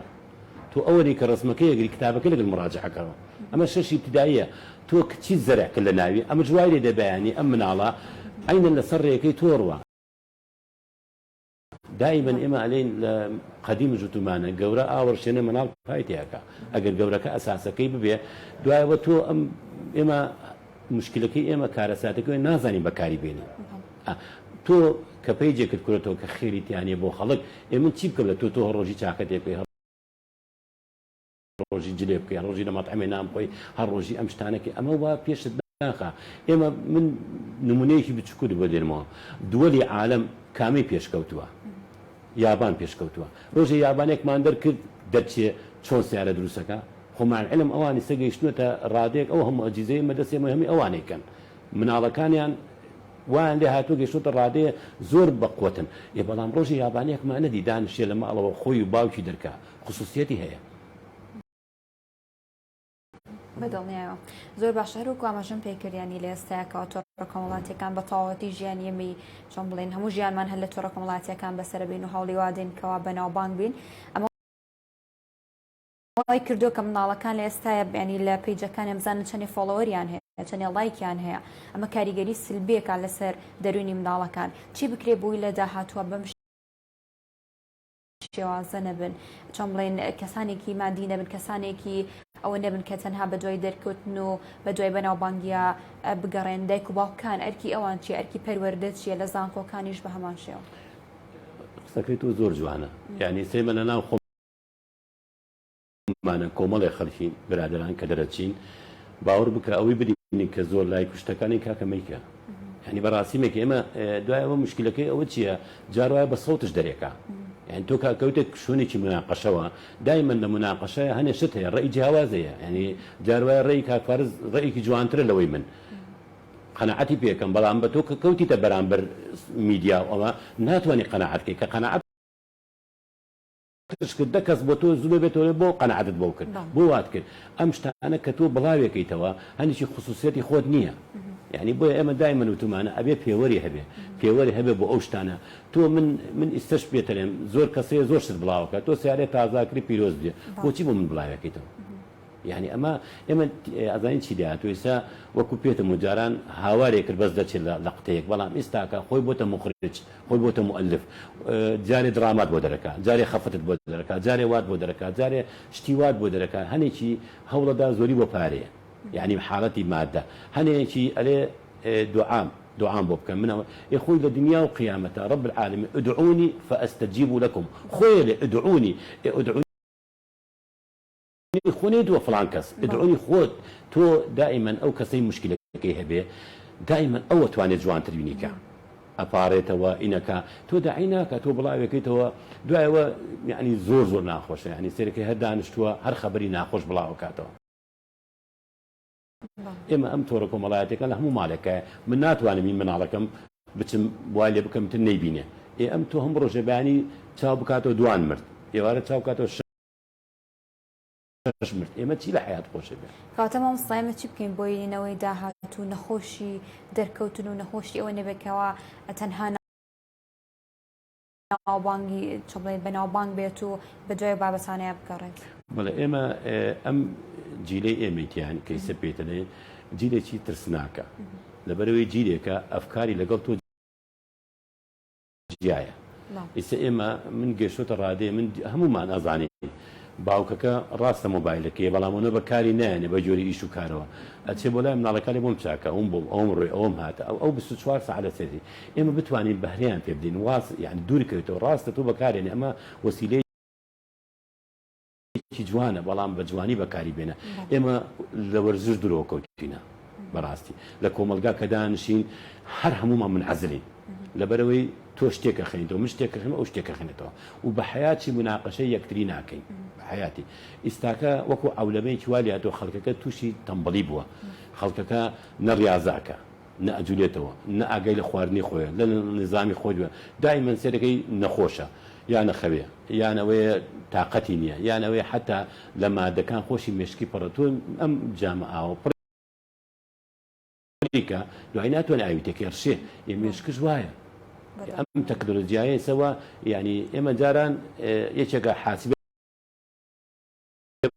تۆ ئەوەنی کە ڕەسمەکەی ئەگری کتابەکەی لەگەل مڕاجەعە کەوە ئەمە شەشی ابتداییە تۆ چیت زەرع کرد لە ناوی ئەمەش وای لێ دێ بەیانی ئەم مناڵە عەینەن لەسەر ڕێیەکەی تۆ ڕوا دائیمەن ئێمە ئەلێین لە قەدیمش وتومانە گەورە ئاوەڕشێنێ مناڵ پای تێ ئەکا ئەگەر گەورەکە ئەساسەکەی ببێ دوایەوە تۆ ئەم ئێمە مشکلەکەی ئێمە کارەساتەکەی نازانین بەکاری بێنین تۆ کە پەیجێکت کرێتەوە کە خێری تیا نیە بۆ خەڵک ئێ من چی بکەم لە تۆ تۆ هەر ڕۆژی چاکەتێ بکەی هەر ڕۆژی جلێ بکەی هەر ڕۆژی لە مەتعەمێ نان بخۆی هەر ڕۆژی ئەم شتانە کەی ئەمە وا پێشت ناخا ئێمە من نمونەیەکی بچوکت بۆ دێنمەوە دووەلی عالەم کامەی پێشکەوتووە یابان پێشکەوتووە ڕۆژێ یابانێکمان دەرکرد دەرچێ چۆن سیارە دروستەکە خۆ مع العلم ئەوان ئیستا گەیشتوونەتە ڕادەیەک ئەو هەموو ئەجیزەی ئێمە دەست ئێمە هەمووی ئەوانەی کەن مناڵەکانیان وایان لێ هاتووە گەیشتۆتە ڕادەیە زۆر بە قوەتن ئێ بەڵام ڕۆژێ یابانیەکمان نەدی دانشێ لە ماڵەوە خۆی و باوکی دەرکا خسوسیەتی هەیە. بەدڵنیایەوە زۆر باشە هەروەکو ئاماژەم پێ کرد یانی لە ئێستاکەوە تۆڕە کۆمەڵاتیەکان بە تەواوەتی ژیانی ئێمەی چۆن بڵێن هەموو ژیانمان هەر لە تۆڕە کۆمەڵاتیەکان بەسەرە بین و هەوڵی وادەین کەوا بەناوبانگ بین ئەمە وای کردووە کە منداڵەکان لە ئێستایا یانی لە پەیجەکانیان بزانن چەنێ follower یان هەیە چەنێ ڵایکیان هەیە ئەمە کاریگەری سلبیەکە لەسەر دەروونی منداڵەکان چی بکرێ بۆی لە داهاتووە بەم شێوازە نەبن چۆن بڵێن کەسانێکی مادی نەبن کەسانێکی ئەوە نەبن کە تەنها بە دوای دەرکەوتن و بە دوای بەناوبانگیا بگەڕێن دایک و باوکان ئەرکی ئەوان چیە ئەرکی پەروەردە چیە لە زانکۆکانیش بە هەمان شێوە. قسەکەی تۆ زۆر جوانە یانی سەیمە لە ناو خۆ مانە کۆمەڵێ خەلکین برادەران کە دەرەچین باوەڕ بکە ئەوەی ببینی کە زۆر لایک و شتەکانی کاکە مەیکە یعنی بەڕاستی مەکە ئێمە دوای ئەوە مشکلەکەی ئەوە چییە جار وایە بە سەوتش دەرێکا یعنی تۆ کا کەوتێک شوێنێکی مناقەشەوە دایمەن لە مناقەشەیە هەنێ شت هەیە ڕێی جیاواز هەیە یعنی جار وایە ڕێی کاک فارس ڕێیەکی جوانترە لەوەی من قەناعەتی پێکەم بەڵام بە تۆ کە کەوتیتە بەرامبەر میدیا و ئەوە ناتوانانی قەناعەت کەی کە قەناعەت تش کرد دە کەس بۆ تۆ زوو بێتەوە بۆ قەناعەتت بۆ کرد بۆ وات کرد ئەم شتانە کە تۆ بڵاوێکەیتەوە هەنێکی خسوسیەتی خۆت نییە یعنی بۆیە ئێمە دایمەن وتومانە ئەبێ پێوەری هەبێ پێوەری هەبێ بۆ ئەو شتانە تۆ من من ئیستەش پێتەلێم زۆر کەسەیە زۆر شت بڵاوەکە تۆ سیارەی تازاکری پیرۆز بێ بۆچی بۆ من بڵاوێکەیتەوە یانی ئەمە ئێمە ئەزانین چی دەهات تۆ ئیستا وەکو پێتم و جاران هاوارێ کرد بەس دەچێت لە قتەیەک بەڵام ئیستاکە خۆی بۆتە مخرج خۆی بۆتە مؤلف جارێ درامات بۆ دەرەکا جارێ خەفەتت بۆ دەرەکا جارێ وات بۆ دەرەکا جارێ شتی وات بۆ دەرەکا هەنێکی هەوڵەدا زۆری بۆ پارەیە یعنی حاڵەتی مادە هەنێکی ئەلێ دوعام دوعام بۆ بکەن منەوە ئێ خۆی لە دنیا و قیامەتە رب العالمین ادعونی فاستجیب لکم خۆی لێ ادعونی ئێ ادعونی خۆ نەیتوە فڵان کەس ادعونی خۆت تۆ دائیمەن ئەو کەسەی موشکیلەکەی هەبێ دائیمەن ئەو ئەتوانێ جوانتر بینی کە ئەپارێتەوە ئینەکا تۆ داعی ناکا تۆ بڵاوێکەیتەوە دوایەوە یعنی زۆر زۆر ناخۆشە یعنی سەیرەکەی هەر دانیشتووە هەر خەبەری ناخۆش بڵاوەکاتەوە. ئێمە ئەم تۆڕە کۆمەڵایەتیەکان لە هەموو ماڵێکایە من ناتوانم هی مناڵەکەم بچم وای لێ بکەم تر نەیبینێ ئێ ئەم تۆ هەموو ڕۆژێ بەیانی چاو بکاتەوە دوان مرد ئێوارە چاو بکاتەوە شەش مرد ئێمە چی لە حەیات خۆشە بێ. کەواتە مامۆستا ئێمە چی بکەین بۆی نەوەی داهاتوو نەخۆشی دەرکەوتن و نەخۆشی ئەوە نەبێت کەوا تەنها ناوبانگی چۆن بڵێین بەناوبانگ بێت و بە دوای بابەتانەیە بگەڕێت؟ بەڵێ ئێمە ئەم جیلەی ئێمەی تیان کە ئیسە پێتەلێ جیلێکی ترسناکە لەبەرئەوەی جیلێکە ئەفکاری لەگەڵ تۆ جیایە ئیستا ئێمە من گەشتۆتە ڕادەیە من هەموومان ئەزانین. باوکەکە ڕاستە مۆبایلەکەیە بەڵام ئەونە بەکاری نایەنێ بە جۆری ئیش و کارەوە ئەچێ بۆ لای مناڵەکانی بۆم چاکە ئەوم بۆم ئەوم ڕۆی ئەوم هاتە ئەو ئەو 24 سەعات لەسەری ئێمە بتوانین بەهرەیان پێ بدەین واز یعنی دوور کەوێتەوە ڕاستە تۆ بەکارێنێ ئەمە وەسیلەیەکی جوانە بەڵام بە جوانی بەکاری بێنە ئێمە لە وەرزش درۆ کەوتینە بەڕاستی لە کۆمەڵگا کە دانشین هەر هەموومان منعزلین لەبەرئەوەی تۆ شتێک ئەخەینتەوە من شتێک ئەخەینەوە ئەو شتێک ئەخەینێتەوە و بە حەیاتی موناقەشەی یەکتری ناکەین بە حەیاتی ئیستاکە وەکو عەولەمەیەکی وا لێهاتووە خەڵکەکە تووشی تەمبەڵی بووە خەڵکەکە نە ڕیازە ئەکا نە ئەجولێتەوە نە ئاگای لە خواردنی خۆیە لە نیزامی خۆی دوێ دایمەن سەیرەکەی نەخۆشە یان ئەخەوێ یان ئەوەیە تاقەتی نییە یان ئەوەیە حەتا لە مادەکان خۆشی مێشکی پڕە تۆ ئەم جامە ئاوە پڕ ئەمریکا دوای ناتوانێ ئاوی تێکەی ڕشێ ئێ مێشکش وایە ئەم تەکنۆلۆجیایە ئێستا یعنی ئێمە جاران یەکێکە حاسبە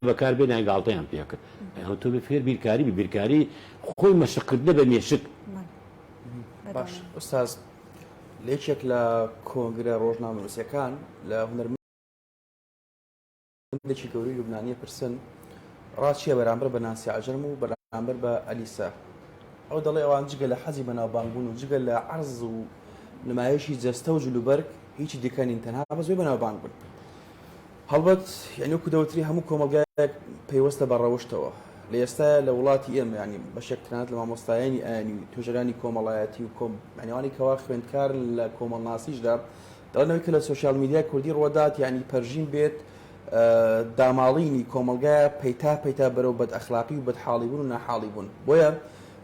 بەکار بێنیان گاڵتەیان پێکرد ئەو تۆ بێ فێر بیرکاری بی بیرکاری خۆی مەشقکردنە بە مێشک باش ئوستاز لە یەکێک لە کۆنگرە ڕۆژنامەنووسەکان لە هونەر هەندێکی گەورەی لوبنانیە پرسن ڕا چیە بەرامبەر بە نانسی عەجرەم و بەرامبەر بە ئەلیسا؟ ئەو دەڵێ ئەوان جگە لە حەزی بەناوبانگبوون و جگە لە عەرز و نمایشی جەستە و جلوبەرگ هیچی دیکە نین تەنها بەس بۆی بەناوبانگ بن. هەڵبەت یعنی وەکو دەوتری هەموو کۆمەڵگایەک پەیوەستە بە ڕەوشتەوە لە ئێستایا لە وڵاتی ئێمە یعنی بەشێک تەنانەت لە مامۆستایانی ئاینی و توێژەرانی کۆمەڵایەتی و کۆم یعنی ئەوانەی کەوا خوێندکارن لە کۆمەڵناسیشدا دەڵێن ئەوەی کە لە سۆشیال میدیای کوردی ڕوەدات یانی پەرژین بێت داماڵینی کۆمەڵگایە پەیتا پەیتا بەرەو بەد ئەخلاقی و بەدحاڵی بوون و ناحاڵی بوون بۆیە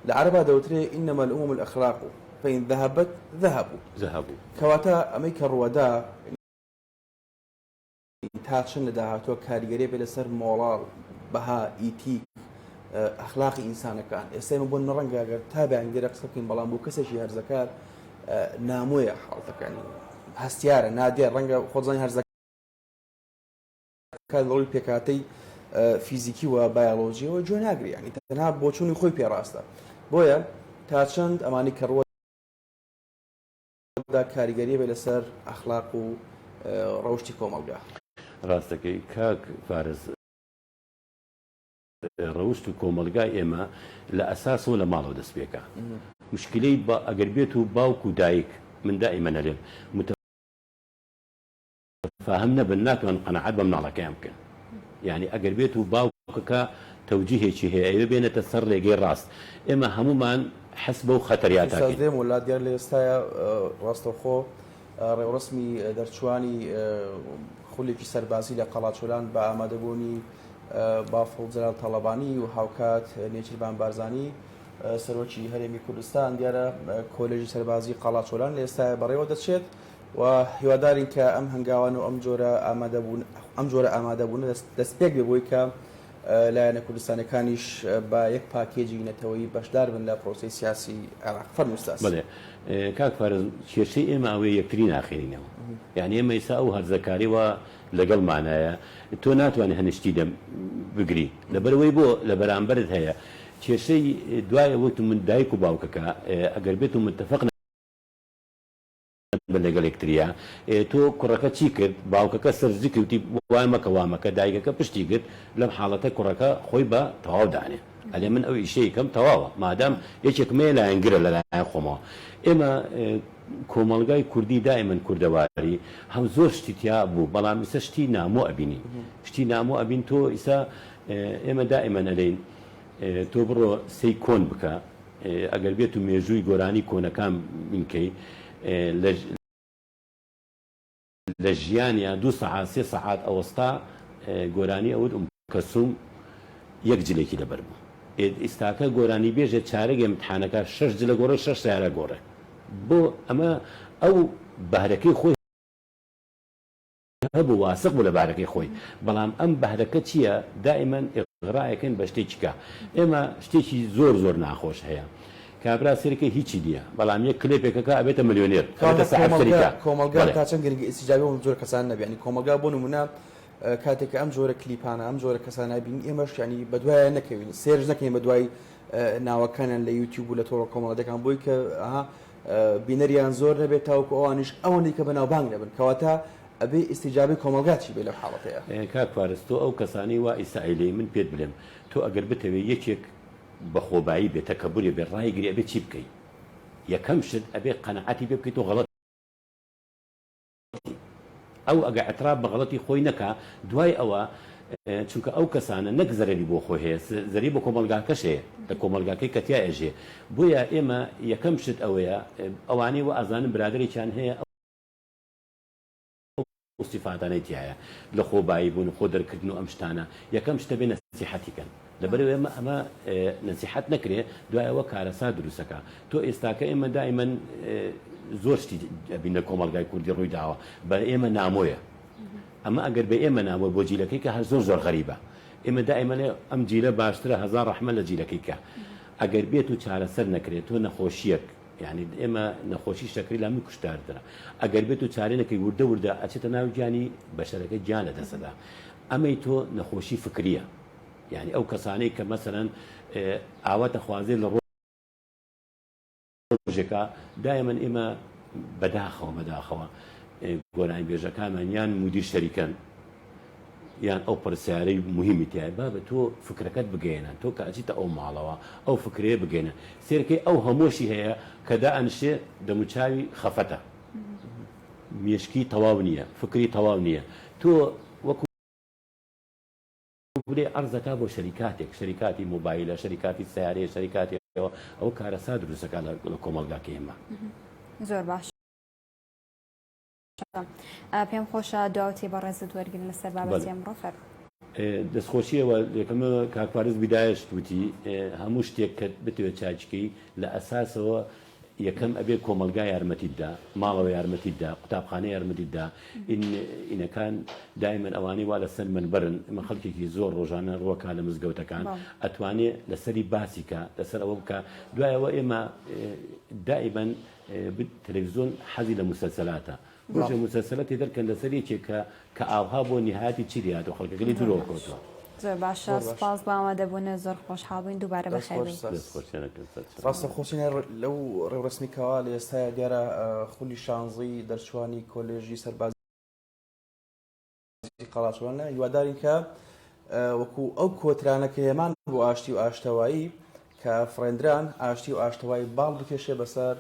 لە عەرەبا دەوترێ انما الامم الاخلاق فان ذهبت ذهبوا ذهبوا کەواتە ئەمەی کە ڕوەدا تا چەند لە داهاتووە کاریگەری بێ لەسەر مۆڕاڵ، بەها، ئیتیک، ئەخلاقی ئینسانەکان. ئێستا ئێمە بۆ نمونە ڕەنگە گەر تا بەیانی لێرە قسە بکەین بەڵام بۆ کەسێکی هەرزەکار نامۆیە حاڵەتەکانی هەستیارە نادیار ڕەنگە خۆت زانی هەرزەکار لە ڕووی پێکهاتەی فیزیکی و بایۆلۆژیەوە گوێ ناگری یانی تەنها بۆچوونی خۆی پێ ڕاستە بۆیە تا چەند ئەمانی کە ڕووە دا کاریگەری هەبێت لەسەر ئەخلاق و ڕەوشتی کۆمەڵگا. ڕاست دەکەی کاک فارس ڕەوشت و کۆمەڵگای ئێمە لە ئەساسەوە لە ماڵەوە دەست پێکا مشکلەی با ئەگەر بێت و باوک و دایک من دائیمەن ئەلێم متفاهم نەبن ناتوانن قەناعەت بە مناڵەکەیان بکەن یانی ئەگەر بێت و باوکەکە تەوجیهێکی هەیە ئەیەوێ بێنێتە سەر ڕێگەی ڕاست ئێمە هەموومان حەس بەو خەتەریاتە ئوستاز کەین. دێم وەلا دیار لە ئێستایا ڕاستەوخۆ ڕێوڕەسمی دەرچووانی خولێکی سەربازی لە قەڵاچۆلان بە ئامادەبوونی بافڵ جەلال تاڵەبانی و هاوکات نێچیرڤان بارزانی سەرۆکی هەرێمی کوردستان دیارە کۆلێژی سەربازی قەڵاچۆلان لە ئێستایا بەڕێوە دەچێت. و هیوادارین کە ئەم هەنگاوان و ئەم جۆرە ئامادەبوون ئەم جۆرە ئامادەبوونە دەستپێک بێ بۆی کە لایەنە کوردستانەکانیش بە یەک پاکێجی نەتەوەیی بەشدار بن لە پرۆسەی سیاسی عێراق. فەرموو ئوستاز. بەڵێ کاک فارس کێشەی ئێمە ئەوەیە یەکتری ناخوێنینەوە یانی ئێمە ئیستا ئەو هەرزەکاری وا لەگەڵمانایە تۆ ناتوانی هەنشتی دەم بگری لەبەرئەوەی بۆ لە بەرامبەرت هەیە کێشەی دوای ئەوەی من دایک و باوکەکە ئەگەر بێت و متفق بن لەگەڵ یەکتریا ئێ تۆ کوڕەکە چی کرد باوکەکە سەرزکی وتی وا مەکە وا مەکە دایکەکە پشتی گرت لەم حاڵەتە کوڕەکە خۆی بە تەواو دانێ ئەلێ من ئەو ئیشەی کەم تەواوە مادام یەکێکم هەیە لایەنگرە لەلایەن خۆمەوە ئێمە کۆمەڵگای کوردی دائیمەن کوردەواری هەم زۆر شتی تیا بوو بەڵام ئیسە شتی نامۆ ئەبینین شتی نامۆ ئەبین تۆ ئیسە ئێمە دائیمەن ئەلێین تۆ بڕۆ سەی کۆن بکە ئەگەر بێت و مێژووی گۆرانی کۆنەکان بکەی لە لە ژیانیا دوو سەعات سێ سەعات ئەوەستا گۆرانی ئەوت ئوم کەلسوم یەک جلێکی لەبەر بوو ئیستاکە گۆرانی بێژێ چارەگێ امتحانەکە شەش جلە گۆڕێ شەش سەیارە گۆڕێ بۆ ئەمە ئەو بەهرەکەی خۆی هەبوو واسق بوو لە بارەکەی خۆی بەڵام ئەم بەهرەکە چیە دائیمەن ئیغرائەکەن بە شتێکی کە ئێمە شتێکی زۆر زۆر ناخۆش هەیە کابرا سەیرکەی هیچی نیە بەڵام یەک کلێپێکەکە ئەبێتە ملیۆنێر ئەبێتە کەواتە ساحێب کۆمەڵگا شەریکە کۆمەڵگا بەڵێ. تا چەند گرنگە ئیستیجابی بۆ ئەم جۆرە کەسانە نەبێ یانی کۆمەڵگا بۆ نمونە کاتێک کە ئەم جۆرە کلیپانە ئەم جۆرە کەسانە بینی ئێمەش یانی بەدوایان نەکەوین search نەکەین بەدوای ناوەکانیان لە یوتیوب و لە تۆڕە کۆمەڵایەتیەکان بۆی کە ئەها بینەریان زۆر نەبێت تاوەکو ئەوانیش ئەوەندەی کە بەناوبانگ نەبن کەواتە. ئەبێ ئیستیجابەی کۆمەڵگا چی بێ لەم حاڵەتەیا؟ کاک فارس تۆ ئەو کەسانەی وا ئیستا ئەیلێی من پێت بلێم تۆ ئەگەر بتەوێ یەکێک بە خۆبایی بێ تەکەبورێ بێ ڕایگری ئەبێ چی بکەی یەکەم شت ئەبێ قەناعەتی پێ بکەی تۆ غەڵەتی ئەو ئەگە عتراف بە غەڵەتی خۆی نەکا دوای ئەوە چونکە ئەو کەسانە نەک زەرەری بۆ خۆی هەیە زەری بۆ کۆمەڵگاکەش هەیە لە کۆمەڵگاکەی کە تیا ئەژێ بۆیە ئێمە یەکەم شت ئەوەیە ئەوانەی وا ئەزانن برادەرێکیان هەیە ئەو سیفاتانەی تیایە لە خۆبایی بوون و خۆ دەرکردن و ئەم شتانە یەکەم شتە بێ نەسیحەتی کەن لەبەرئەوەی ئەمە ئەمە نەسیحەت نەکرێ دوای ئەوە کارەسات دروستەکا تۆ ئێستاکە ئێمە دائیمەن زۆر شتی ئەبین لە کۆمەڵگای کوردی ڕووی داوە بە ئێمە نامۆیە ئەمە ئەگەر بە ئێمە نامۆ بۆ جیلەکەی کە هەر زۆر زۆر غەریبە ئێمە دائیمەن ئەم جیلە باشترە هەزار ڕەحمە لە جیلەکەی کە ئەگەر بێت و چارەسەر نەکرێت تۆ نەخۆشیەک یانی ئێمە نەخۆشی شەکری لا من کوشتارترە ئەگەر بێت و چارەی نەکەی وردە وردە ئەچێتە ناو گیانی بەشەرەکە گیان لە دەستەدا ئەمەی تۆ نەخۆشی فکریە یانی ئەو کەسانەی کە مەسەلەن ئاوا دەخوازێت لە ڕۆژێکا دایمەن ئێمە بەداخەوە بەداخەوە گۆرانی بێژەکانمان یان مدیر شەریکەن یان ئەو پرسیارەی موهیمی تیایە بابە تۆ فکرەکەت بگەیەنە تۆ کە ئەچیتە ئەو ماڵەوە ئەو فکرەیە بگەینە سێرکەی ئەو هەمۆشی هەیە کە دائەنشێ دەموچاوی خەفەتە مێشکی تەواو نییە فکری تەواو نییە تۆ وەکو بلێ عەرزەکا بۆ شەریکاتێک شەریکاتی مۆبایلە شەریکاتی سیارەیە شەریکاتی ئەوە کارەسات دروستەکە لە کۆمەڵگاکەی ئێمە. زۆر باش. پێم خۆشە دواوتەی بەڕێزت وەرگرن لەسەر بابەتی ئەمڕۆ فەرموو. دەستخۆشیەوە یەکەم کاک فارس بیدایەشت وتی هەموو شتێک کە بتەوێت چاکیکەی لە ئەساسەوە یەکەم ئەبێ کۆمەڵگا یارمەتیت دا ماڵەوە یارمەتیت دا قوتابخانە یارمەتیت دا ئینەکان دایمەن ئەوانەی وا لەسەر منبەرن ئمە خەڵکێکی زۆر ڕۆژانە ڕوەکا لە مزگەوتەکان ئەتوانێ لەسەری باسی کە لەسەر ئەوە بکە دوایەوە ئێمە دائیمەن تەلەفزیۆن حەزی لە موسەلسەلاتە ڕۆژێ موسەلسەلەتێ دەرکەن لەسەر یەکێک کە کە ئاوها بۆ نیهایەتی چی لێهاتوە خەڵکەکە لێی دوورەوە کەوتوە. زۆر باشە سوپاس بۆ ئامادەبوونت زۆر خۆشحاڵ بووین دووبارە بەخێر بێی. دەست خۆشیان ئەکەم سەرچاوە. ڕاستە خۆشی لەو ڕێوڕەسمی کەوا لە ئێستایا دیارە خولی شانزەی دەرچوانی کۆلێژی سەربازی قەڵاچوانە هیوادارین کە وەکو ئەو کۆترانە کە هێمان بۆ ئاشتی و ئاشتەوایی کە فڕێندران ئاشتی و ئاشتەوایی باڵ بکێشێ بەسەر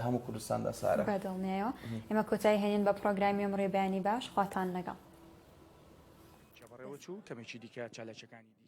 هەموو کوردستاندا سارە. بەدڵنیایەوە ئێمە کۆتایی هێنین بە پڕۆگرامی ئەمڕۆی بەیانی باش خواتان لەگەڵ. بەڕێوەچوو، کەمێکی دیکە چالاکییەکانی دیکە.